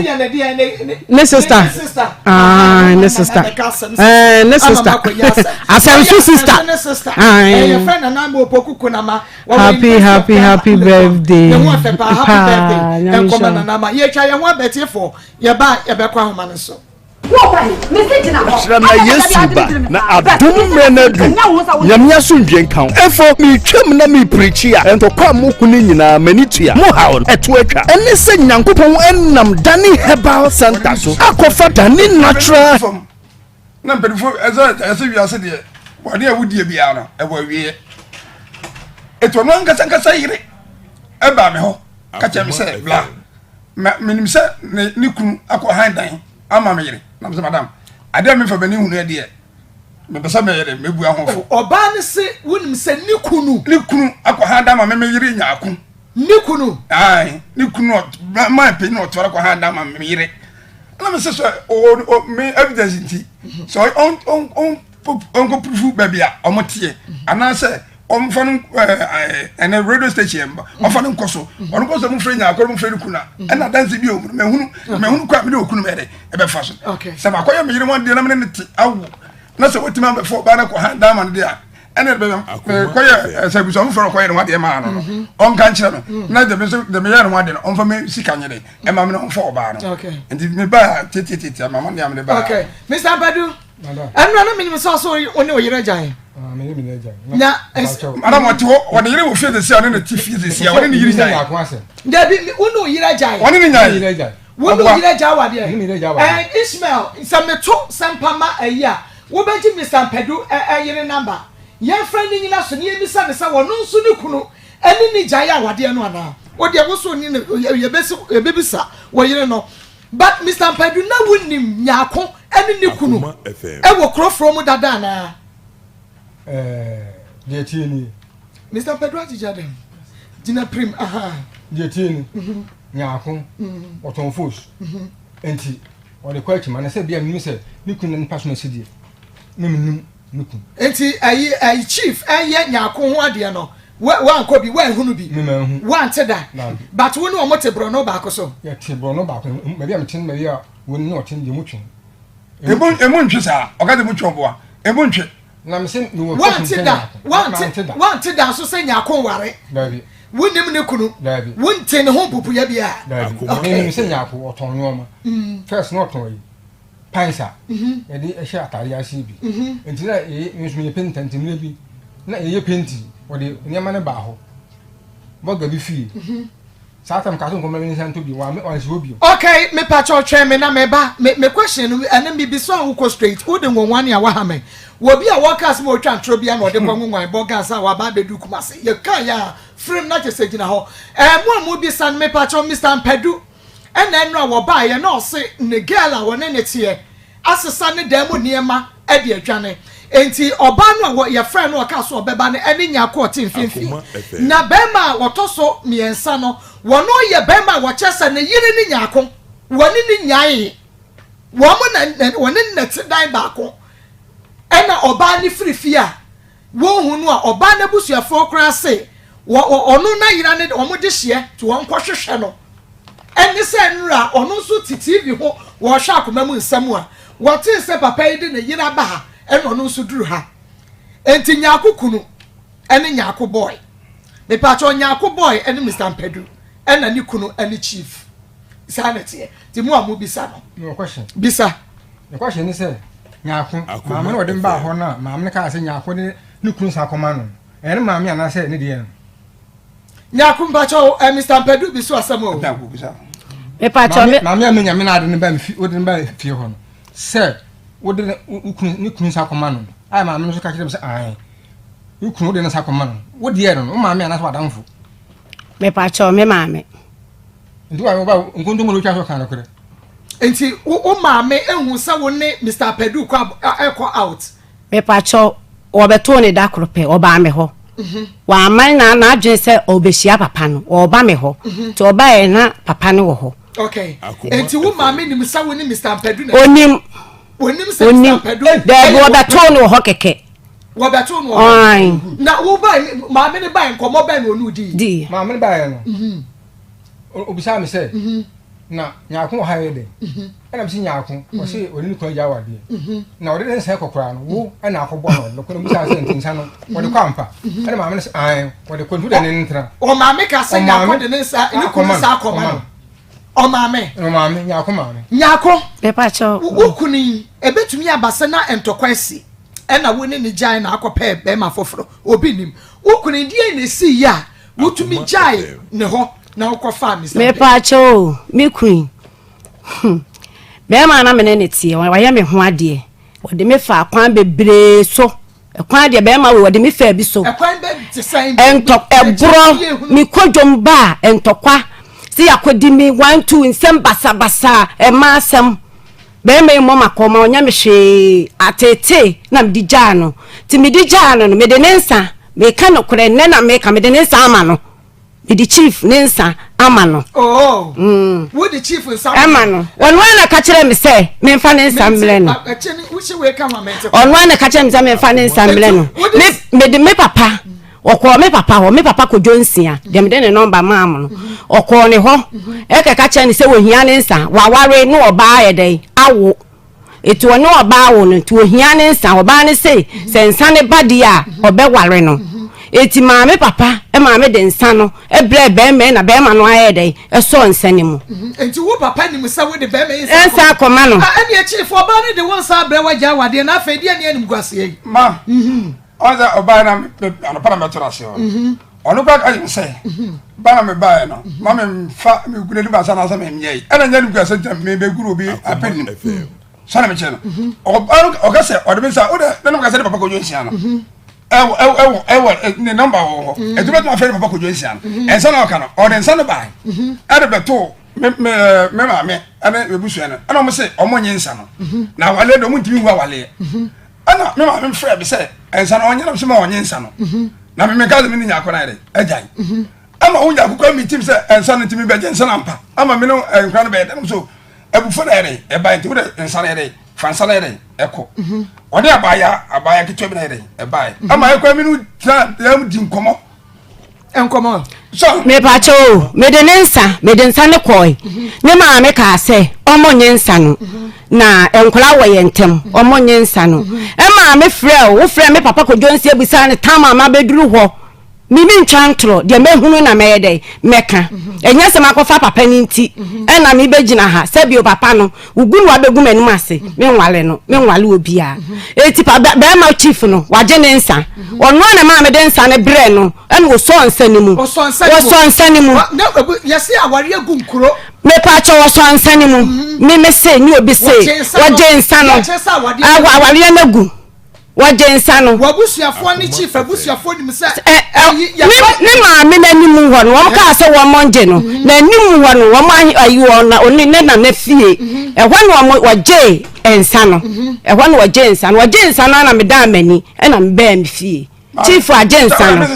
ne sister ah ne sister eh ne sister asɛnso sister ah ɛyɛ fɛ Nana Ama Opoku Kunama Happy happy happy birthday. Ne ho afɛ paa happy birthday. Nkɔmɔ nana ma yɛtwa yɛn ho abɛtiefo yɛba yɛbɛkɔ ahoma no so. Kyerɛ na Yesu ba na adom mmerɛ no adu Nyame asomdwie nka wo Efo meretwam na merepreachi a ntɔkwa a moku no nyinaa m'ani tua mo haw no ɛto atwa ɛne sɛ Nyankopɔn nam Dani Herbal Center so akɔfa Dani Natural fam na mpanyinfoɔ ɛsɛ ɛsɛ wiase deɛ wɔde a wodie biara no ɛwɔ awieɛ etu ɔno ankasa ankasa yere ɛbaa me hɔ kakyɛ me sɛ bla mɛ menim sɛ ne ne kunu akɔ han dan ama me yere na me sɛ madam adeɛ a mefa m'ani hunu ɛdeɛ mepɛ sɛ meyere mebua ho fo. Ɔbaa no se wonim sɛ ne kunu. Ne kunu akɔ han dan ma me me yere nyaako. Ne kunu. Ae, ne kunu maa panyin na ɔtoa kɔ ha da ma me yere. Ɛna me sɛ sɛ o me evidence nti sɛ ɔn ɔn ɔn ɔnkɔ purufu baabi a ɔmo teɛ anaasɛ ɔmfa no ɛɛ ɛnɛ radio station yɛn ba ɔmfa no nkɔ so ɔno kɔ so mo fere nyaakɔ mo fere ne kunu a ɛna adanse bi o mɛhunu mɛhunu kɔ a me de okunu mɛ dɛ ɛbɛfa so sɛ makɔyɛ me yere ho adeɛ na me ne ne te awo na sɛ wotumi abɛfɔ ɔbaa no kɔ ha dan ma no deɛ a ɛna bɛ kɔyɛ sɛ abusua foforɔ no kɔyɛ ne ho adeɛ maa no no mhm. ɔnka nkyerɛ no mm. na dɛm nso dɛm yɛ ne ho adeɛ no ɔnfa me sika nyɛ dɛ ɛma me no ɔnfa ɔbaa no nti me ba tietietie ama ma nea me de ba. okay mr abadu ɛnura no menim sɛ ɔsɛ wo ne ɔyere agyae ah, na madam ɔte hɔ ɔne yere wɔ fie sɛsi a ɔne ne te fie sɛsi a ɔne ne yere gyae dabi wo ne ɔyere agyae ɔne ne nyae Wo ne oyere agya awadeɛ. Ɛɛ Ishmael sɛ meto sɛmpa ma ayi a wobɛgye Mister Ampadu yere number? Yɛmfrɛ no nyina so na yɛmmisa no sɛ ɔno nso ne kunu ne no gyae awadeɛ no anaa? Wo deɛ wo so ne no yɛbɛsi yɛbɛbisa wo yere no. But Mister Ampadu na wonim Nyarko ne ne kunu wɔ kuro foforɔ mu dada anaa? Ɛɛ, deɛ ɛteɛ nie. Mister Pedro agyegya dɛm gyina pirim aha. Deɛ ɛteɛ ni, mhm. Nyaako mhm. ɔtɔn fos mhm. nti ɔde kɔ akyima na sɛ bia menim sɛ ne kunu na nipa so na si deɛ ne menim ne kunu. Nti ɛyi ɛyi chief ɛyɛ nyaako ho adeɛ no wankɔ bi wanhunu bi wante da but wo ne wɔn te borɔno baako so. Yɛte borɔno baako baabi a mete no baabi a wɔn ne ɔte no deɛ mu twe. Emu emu ntwe saa ɔka sɛ mu twe ɔboa emu ntwe. Na me se mewɔ Wante da wante wante da nso sɛ nyaako nware. Daabi. Wonim ne kunu. Daabi. Wonte ne ho mpupuya biara. Daabi. Okay. Menim sɛ nyaako ɔtɔn nneɛma. Mm. First na ɔtɔn yi pants a mhm. yɛde hyɛ ataade ase bi. Mhm. Nti na yɛyɛ nso meyɛ painter nti mmerɛ bi na yɛyɛ painting wɔde nneɛma no baa hɔ. Bɔga bi fie. Mhm. Saa tam kaa sɛ nkɔmɔ mi nsa ntɔ bio wa wansi hɔ bio. Okay me pakyɛw twɛn me na me ba me me question no ɛne me bisa a wokɔ straight wode nwonwane a waha me wɔ bi a wɔka asɛm a otwa ntorɔ bi a na ɔde kɔ nwonwan bɔ gas a waba abɛdu Kumasi yɛ ka yɛ a firim na kyɛ sɛ gyina hɔ ɛɛ mo a mo bisa no me pakyɛw Mister Mpadu ɛna ɛno a wɔbaa yɛ na ɔse ne girl a wɔne ne teɛ asesa ne dan mu nneɛma de adwane. Enti ɔbaa no a wɔ, yɛfrɛɛ no a ɔkaa sɛ ɔbɛba no ne Nyarko a ɔte mfimfini. Na barima a ɔtɔ so mmiɛnsa no, wɔno yɛ barima a wɔkyerɛ sɛ ne yere ne Nyarko. Wɔne no nyaee. Wɔn na, na, wɔne no na ɛte dan baako. Ɛna ɔbaa no firi fie a wɔnhu no a, ɔbaa no abusuafoɔ koraa se wɔ, wɔ, ɔno n'ayera ne wɔn dehyeɛ nti wɔnkɔhwehwɛ no. Ɛne sɛ nnora a ɔno nso te TV ho wɔrehwɛ akoma mu nsɛm a, wɔtee sɛ papa yi de ne yere aba ha ɛna ɔno nso duru ha. Enti Nyarko kunu ɛne Nyarko boy. Mepaakyɛw Nyarko boy ɛne Mister Mpadu ɛna ne kunu ɛne Chief. Saa na ɛteɛ. Nti mo a mo bisa no. Mewɔ question. Bisa. Ne question ne sɛ Nyarko maame no ɔde no baa hɔ no a maame no kaa sɛ Nyarko de ne kunu san kɔma no no ɛyɛ ne maame anaasɛ ne deɛ no? Nyarko mpakyɛw eh, Mr. Mpadu bi so asɛm o. Mepakyɛw me. Maame a menya me na ade no ba fi wode no ba fie hɔ no sɛ wode ne wo kunu ne kunu nsa kɔma no a maame no nso ka kyerɛ me sɛ ae wo kunu wode ne nsa kɔma no wo deɛ no wo maame anaasɛ w'adamfo. Mepakyɛw me maame. Nti wa ba nkontompo na otwa so ka nokorɛ. Nti wo maame ehu sɛ wo ne Mr. Padu kɔ ɛkɔ out. Mepakyɛw, wɔbɛtoo no da koro pɛ, ɔbaa me hɔ. Wamma na n'adwene sɛ ɔrebɛhyia papa no, ɔreba me hɔ. Nti ɔbaeɛ na papa no wɔ hɔ. Okay. Nti wo maame nim sɛ wo ne Mr. Ampadu na Onim. Onim sɛ Mr. Ampadu. Daabi, wɔbɛtoo no wɔ hɔ kɛkɛ. Wɔbɛtoo no wɔ hɔ. Na wo bae, maame no bae nkɔmmɔ bɛn na ɔne wo dii? Dii. Maame no baeɛ no, obisaa me sɛ, na Nyarko wɔ ha yɛ dɛn? Ɛna mese Nyarko, ɔse ɔne ne kunu agya awadeɛ. Na ɔde ne nsa kɔ koraa no, wo ɛna akɔboa no ɔde no kɔ. Na obisaa sɛ nti nsa no wɔde kɔ ampa? Ɛna maame no se ae, wɔde kɔ nti wode ne ntena. Ɔmaame ka sɛ Nyarko de ne nsa, ne kunu nsa akɔma no. Ɔmaame. Ɔmaame, Nyarko maame. Nyarko, Mepakyɛw. wo kunu yi, ebetumi aba sɛ na ntɔkwa asi ɛna wo ne no gyae na akɔpɛ bɛrima foforɔ. Obi nim. Wo kunu yi, deɛn na esii yɛ a wotumi gyae ne hɔ na wokɔfaa Mister Bell? Mepaakyɛw o, me kun yi, hmm, bɛrima a na me ne no teɛ, wayɛ me ho adeɛ. Ɔde me faa kwan bebree so. Ɛkwan deɛ bɛrima wei, ɔde me faa bi so. Ɛkwan bɛ te sɛn? Ɛntɔ, ɛborɔ, mekɔ dwom ba a, ntɔkwa. Sɛ yɛakɔdi me one two nsɛm basabasa, ɛma asɛm. Bɛrima yi mmɔ m'akɔma, ɔnyɛ me hwee. Ateetee na mede gyaa no. Nti mede gyaa no no, mede ne nsa, meka nokorɛ, nnɛ na meka, mede ne nsa ama no. Mede chief ne nsa ama no. Oh, mm. Wode chief nsa ama no. Ɔno ara na ka kyerɛ me sɛ memfa ne nsa mmerɛ no. Ɔno ara na ka kyerɛ me sɛ memfa ne nsa mmerɛ no. Mede me papa Ɔkɔɔ me papa hɔ, me papa Kojo Nsia, deɛ mede ne nɔmba maa mo no, ɔkɔɔ ne hɔ ɛkɛka kyerɛ no sɛ ohia ne nsa, waware ne ɔbaa ayɛ dɛn awo, eti ɔne ɔbaa awo no nti ohia ne nsa, ɔbaa no se sɛ nsa no ba deɛ a ɔbɛware no, eti maa me papa maa me de nsa no brɛɛ bɛrima yi na bɛrima no ayɛ dɛn ɛsɔɔ nsa no mu. Nti wo papa nim sɛ wode bɛrima yi nsa nsa akɔma no? Ah, ɛne akyiri fo ɔbaa no de wo nsa abrɛ wagya awadeɛ na afei deɛ ne animguaseɛ yi. Ma. Ɔn sɛ ɔbaa na anɔpa na mɛtɔ ase hɔ mhm. ɔno kora ka kyerɛ sɛ mhm. ba na mebaeɛ no mhm. ma memfa megunu anim asa anaasɛ menyɛ yi ɛna nyɛ anim sɛ ntina mebɛguru obi apɛ nim sɛne mekyerɛ no ɔba no ɔka sɛ ɔde me nsa wode ne nam ka sɛ ne papa kɔdwo nsia no ɛwɔ ɛwɔ ɛwɔ ne nɔmba wɔ hɔ ɛti bɛtumi afrɛ ne papa kɔdwo nsia no ɛnsa na ɔka no ɔde nsa no bae ɛde bɛtoo. me me me maame ɛne ebusua no ɛna wɔn sɛ wɔn nye nsa no mhm. na awaleɛ de wɔn ntumi hu awaleɛ mhm. ɛna me maame frɛ mi sɛ nsa no ɔnyɛ na sɛ ma ɔnye nsa no mhm. na me meka sɛ me ne nyaako na yɛ dɛ agyae ama wo nyaako kora mi tim sɛ nsa no ntumi bɛgye nsa no ampa ama me no nkora no bɛyɛ dɛ so abufuo na yɛ dɛ ɛba nti wo dɛ nsa no yɛ dɛ fa nsa no yɛ dɛ ɛkɔ ɔne abaya abaya ketewa bi na yɛ dɛ ɛbaeɛ ama ɛkɔ mi no tena yɛn di nkɔmɔ nkɔmɔ. Mepakyɛ o, mede ne nsa, mede nsa no kɔe. Ne maame kaa sɛ, ɔmo nye nsa no. Na nkwadaa wɔ yɛn ntam, ɔmo nye nsa no. Ɛmaa me frɛ o, wofrɛ me papa Kojo Nsia bisaa no tam a mabɛduru hɔ. Me mentwa ntorɔ, deɛ mɛhunu na mɛyɛ dɛn, mɛka. Ɛnyɛ sɛ makɔfa papa no nti ɛna mebɛgyina ha, sɛbio papa no, wogu no abɛgu m'anim ase, menwale no, menwale obiara. Eti pa bɛrima chief no, wagye ne nsa. Ɔno a na maa mede nsa no brɛ no, ɛna ɔsɔɔ nsa no mu. Ɔsɔ nsa no mu. Wɔsɔ nsa no mu. Na ebu yɛsi awari egu nkuro. Mepaakyɛ wɔsɔ nsa no mu. Mhm. Me me se ne obi se wɔgye nsa no. Awareɛ no agu. Wɔgye nsa no. W'abusuafoɔ ne chief abusuafoɔ nim sɛ. Ne maame n'anim hɔ no wɔn kaa sɛ wɔn ngye no. Mhm. N'anim hɔ no wɔn ayi wɔn na ɔne ne nana fie. Mhm. Ɛhɔ na wɔn wɔgye nsa no. Ɛhɔ na wɔgye nsa no. Wɔgye nsa no na medaa m'ani ɛna mebɛɛ me fie. Chief agye nsa no.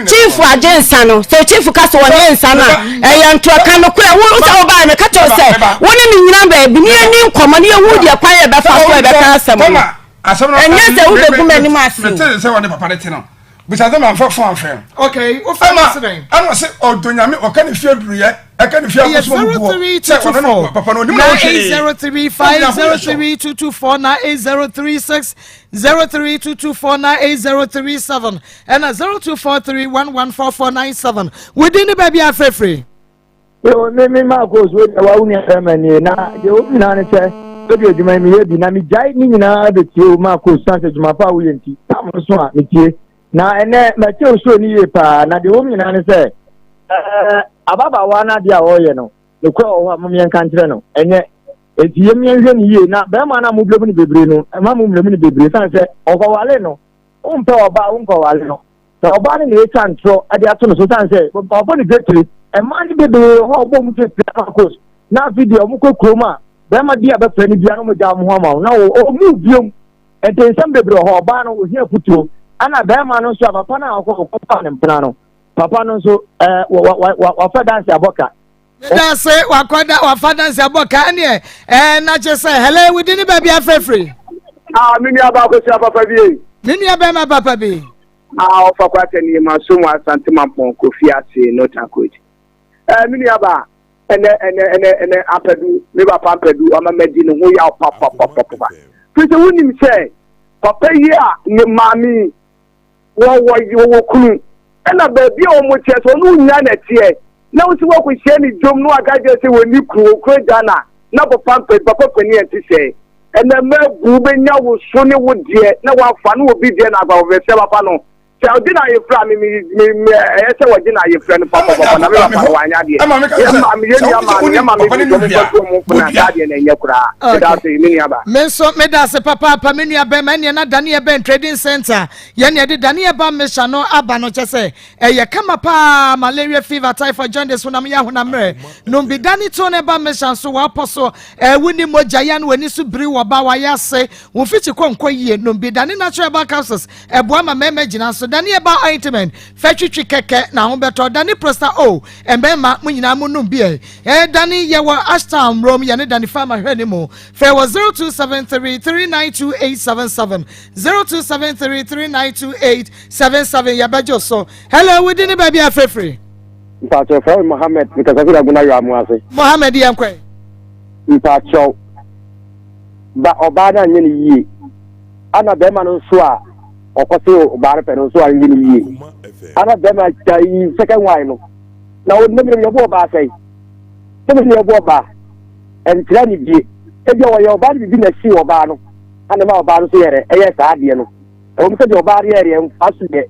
Chief agye nsa no. Sɛ chief ka sɛ ɔnye nsa no a, ɛyɛ ntorɔ ka no korɛ. Wo sɛ wobaa meka kyerɛ sɛ wo ne me nyina baabi ne yɛni nkɔmmɔ ne yɛhu deɛ kwan yɛ bɛfa so ɛbɛka asɛm no. Ɛnyɛ sɛ wobɛgu m'anim ase o. Mete sɛ wɔne papa no te no. Bisa sɛ mamfa fon amfrɛ no. Okay, wo fɛn no sɛ Ɛna ɔse ɔdɔ nyame ɔka ne fie aduruyɛ ɛka ne fie akɔsoma mu guɔ sɛ ɔno no papa no ɔnim na ɔhwee. 98035 03224 9036 0322498037 ɛna 0243114497 wodin ne baabi afrɛfrɛ. Yo, me me maa kɔɔ so deɛ wawo nua bɛrima nie na deɛ wɔm nyinaa ne sɛ wode adwuma yi meyɛ bi na megyae ne nyinaa bɛtie wo maa kɔɔ sane sɛ adwuma pa a woyɛ nti tam nso a metie na ɛnɛ mɛte wo soro no yie paa na deɛ wɔm nyinaa ne sɛ ɛɛ ababaawa no adeɛ a ɔreyɛ no nokorɛ wɔ hɔ a mom yɛnka nkyerɛ no ɛnyɛ Enti yɛm yɛnhwɛ no yie na bɛrima no a mobrɛ mu no bebree no, mma mo mmerɛ mu no bebree sane sɛ ɔkɔwale no, wompɛ ɔbaa wonkɔwale no. Sɛ ɔbaa no na ɛtwa ntorɔ de ato no so sane sɛ ɔbɔ no dwetire. Mmaa no bebree wɔ hɔ a wɔbɔ wɔn dwetire ama kos na afei deɛ wɔkɔ kurom a bɛrima bi a bɛfrɛ no bia no wɔgya wɔn ho ama wo na wɔmu biom. Nti nsɛm bebree wɔ hɔ ɔbaa no ohia futuo ɛna bɛrima no nso a papa no a ɔkɔ ɔkɔfa ne mpena no papa no nso ɛɛ wafa danse abɔ ka. Meda ase wakɔda wafa dansi abɔ ka ɛneɛ ɛɛ na kyerɛ sɛ hɛlɛ wodi ne baabi afrɛfrɛ. Ah me nua ba akosua papa bi ei. Me nua bɛrima papa bi. Ah ɔfa kwata ni ma so mu asante mampɔn kofi ase no tankot. Eh me nua ba ɛnɛ ɛnɛ ɛnɛ ɛnɛ ampadu me papa ampadu ɔma madi ne ho yaw papapapapa. Firi sɛ wonim sɛ papa yi a ne maame Wɔwɔ wɔwɔ kunu, ɛna baabi a wɔn teɛ sɛ ɔne wo nyinaa na ɛteɛ, na wo sɛ woakɔhyia ne dwom na waka kyerɛ sɛ wɔnni kunu, wɔ kunu agya na na papa mpɛ papa panin a ɛte sɛɛ. Ɛna mma abu wobɛnya wo so ne wo deɛ na wafa ne obi deɛ na akɔ akɔfɛ sɛ papa no sɛ ɔgye no ayefrɛ a me me me me ɛyɛ sɛ wɔgye no ayefrɛ no papa papa na me papa no wanyɛ adeɛ yɛ maame yɛ nua maame yɛ maame bi dɔm bɛto ɔmo fo na saa deɛ na ɛnyɛ koraa meda ase me nua ba. Me nso meda ase papaapa me nua bɛrima ɛneɛ na Daniel bɛn trading center Yɛn nea ɛde Daniel ba Mesha no aba no kyɛ sɛ ɛyɛ kama paa malaria fever typhoid jaundice honam yɛ honam mmerɛ nom bi Dani to ne ba Mesha nso wapɔ so ɛwo ni mogya yɛ no w'ani so biri wɔ ba wayɛ ase wo mfikyi kɔ nkɔ yie nom bi Dani natural herbal capsules ɛboa ma mmarima gyina so Dani herbal ointment fɛ twitwi kɛkɛ na ho bɛtɔ Dani prosta o mmarima mo nyinaa mo nom bi ɛ ɛ Dani yɛ wɔ Ashtown Rome yɛ ne Dani Farmer hwɛ ne mu frɛ wɔ 0273 392877 0273392877 yɛbɛgye wo so. Hello, wo din ne baabi a frɛfiri? Mpakyɛw frɛ me Mohammed mekasa firi Agona Yɔamu ase. Mohammed yɛn kɔɛ. Mpakyɛw ba ɔbaa no anyɛ no yie ana bɛrima no nso a ɔkɔ se ɔbaa no pɛ no nso anyɛ no yie ana bɛrima yi second one no na wɔn mmemme yɛbɔ ɔbaa sɛn sɛ mo yɛbɔ ɔbaa ɛnkyerɛ ne bie ebi a wɔyɛ ɔbaa no bibi na esi ɔbaa no. Ana ɛma ɔbaa no nso yɛ dɛ ɛyɛ saa adeɛ no. Ɛwom sɛ deɛ ɔbaa no yɛɛ deɛ mfa so deɛ,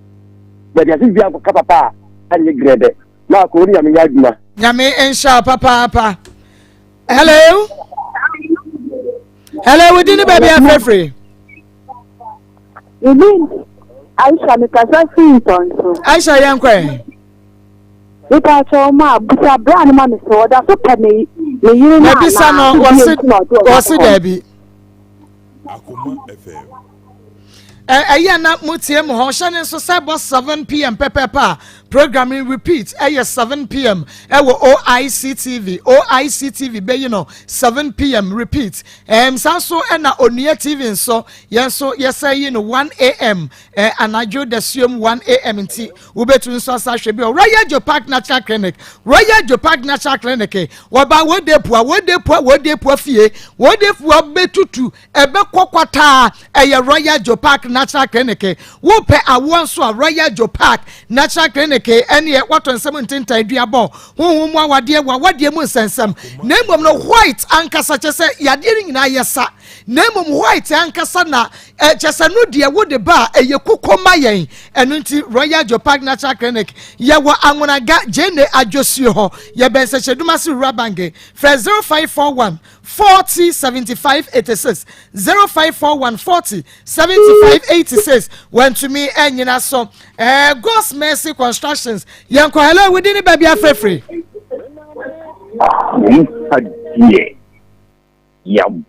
but yɛse biribi ankɔka papa a ɛnyɛ grɛdɛ. Mark wo ne Nyame nyɛ adwuma. Nyame nhyira wo papaapa. Hello. Hello, wo din ne baabi afrɛfrɛ. Ebi Aisha mekasa firi ntɔnso. Aisha yɛn kɔ ɛ. Mepakyɛw ma bisa bra no ma me sɛ ɔda so pɛ ne ne yere no Mabisa anaa no, sɛ ɔse nti na ɔde ɔba ɔse kɔ hɔ no. daabi. Ɛyɛ na motie mo hɔ hyɛ ne nso sɛ bɔ 7pm pɛpɛpɛ a program no repeat ɛyɛ 7pm ɛwɔ OIC TV. OIC TV bɛyi no 7pm repeat. Ɛm saa nso ɛna Onua TV nso yɛn nso yɛsɛ yi no 1am ɛ anadwo dasuom 1am nti wobɛtumi nso asa ahwɛ bi wɔ Royal Joe Park Natural Clinic. Royal Joe Park Natural Clinic wɔba wɔde pua wɔde pua wɔde pua fie wɔde pua bɛtutu ɛbɛkɔ kwataa. Ɛyɛ Royal Joe Park Natural Clinic. Wopɛ awoɔ nso a, Royal Joe Park Natural Clinic ɛneɛ wɔtɔ nsɛm ntentan duabɔ honhom mu awadeɛ wɔ awadeɛ mu nsɛnsɛm. Na mmom no white ankasa kyɛ sɛ yadeɛ no nyinaa yɛ sa, na mmom white ankasa na kyɛ sɛ no deɛ wode ba a ɛyɛ koko ma yɛn. Ɛno nti Royal Joe Park Natural Clinic yɛwɔ Anwonaga Gyene Adwosuo hɔ, yɛbɛn Sɛkyɛdumase Rural Bank. Frɛ 0541 40 75 86, 0541 40 75 86. Wantumi anyina so. God's Mercy Constructions, yɛnkɔ. Hello, wodi ne baabi afrɛfrɛ. Adeɛ yam.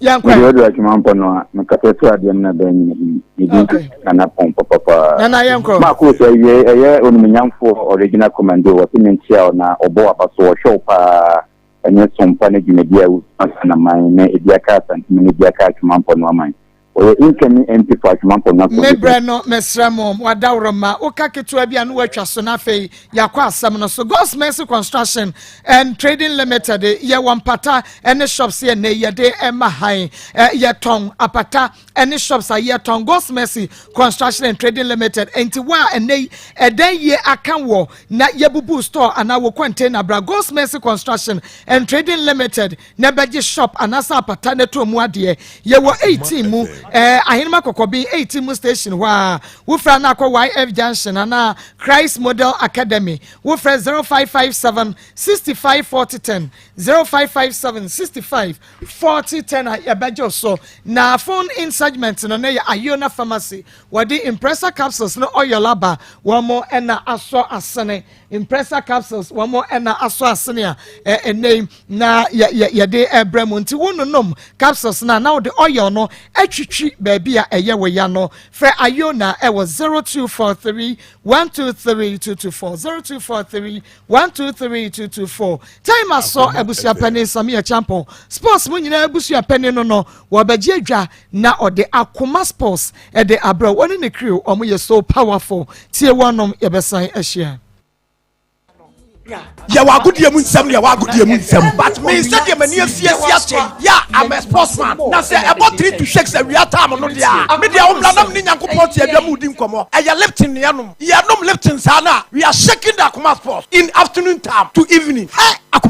Yɛnkɔ. Mede ɔdo adwuma mpɔ no a mekasa to adeɛ mu na bɛn nyina bi medi Nana Pɔn papapaa. Nana, yɛnkɔ. Maako sɛ awie ɛyɛ onumunyamfoɔ Ɔregina Commando wɔ se menkyia wo na ɔbɔ waba so ɔhwɛ wo paa ɛne sompa ne dwumadi a wosua Ghana man na ebi aka Asanteme na ebi aka Atwoma Mpɔ no aman. Ɔyɛ incoming MP for Atwoma Mpɔ no. Mebrɛ no, mesrɛ mo, wadaworo ma woka ketewa bi a no watwa so na afei yɛakɔ asɛm no so. God's Mercy Construction and Trading Limited, yɛwɔ mpata ne shops. Yɛ nnɛ yɛde ɛma han, yɛtɔn apata ne shops a yɛtɔn. God's Mercy Construction and Trading Limited nti wo a ɛnnɛ yi ɛdan yie aka wɔ na yɛbubu store anaa wɔ container, bra God's Mercy Construction and Trading Limited na bɛgye shop anaasɛ apata na ɛtɔ mu adeɛ. Yɛwɔ 18 mu Ahenema Kɔkɔben 18 mu station hɔ a wofrɛ no akɔ YF Junction anaa Christ Model Academy. Wofrɛ 0557 65 40 10, 0557 65 40 10 a yɛbɛgye wo so. Na phone in segment no ne yɛ Ayona Pharmacy. Wɔde Impressa capsules no oil aba. Wɔn mo ɛna asɔ asene. Impressa capsules, wɔn mo ɛna asɔ asene a ɛnɛ yi na yɛ yɛ yɛde ɛbrɛ mu. Nti wɔn nonom capsules na na wɔde oil no atwitwi baabi a ɛyɛ wɔ ya no. Frɛ Ayona ɛwɔ 0243 123 224, 0243 123 224. Time asɔ abusuapɛni Samia Champon sports mu nyinaa abusuapɛni no wɔbɛgye adwa na ɔde Akoma Sports ɛde abrɛ wɔne ne crew. Wɔn yɛ so powerful. Tie wɔnom, yɛbɛsan ahyia. Yɛwɔ agodie mu nsɛm ne yɛwɔ agodie mu nsɛm, but me sɛdeɛ m'ani afiasi akyɛ yɛ, I'm a sportsman. Na sɛ ɛbɔ 3 to 6 awia time no deɛ a, me deɛ wo mmra nam ne Nyankopɔn te adwa mu di nkɔmmɔ. Ɛyɛ Lipton ne yɛnom, yɛnom Lipton saa no a, we are shaking the Akoma Sports in afternoon time to evening. Hey, Akoma.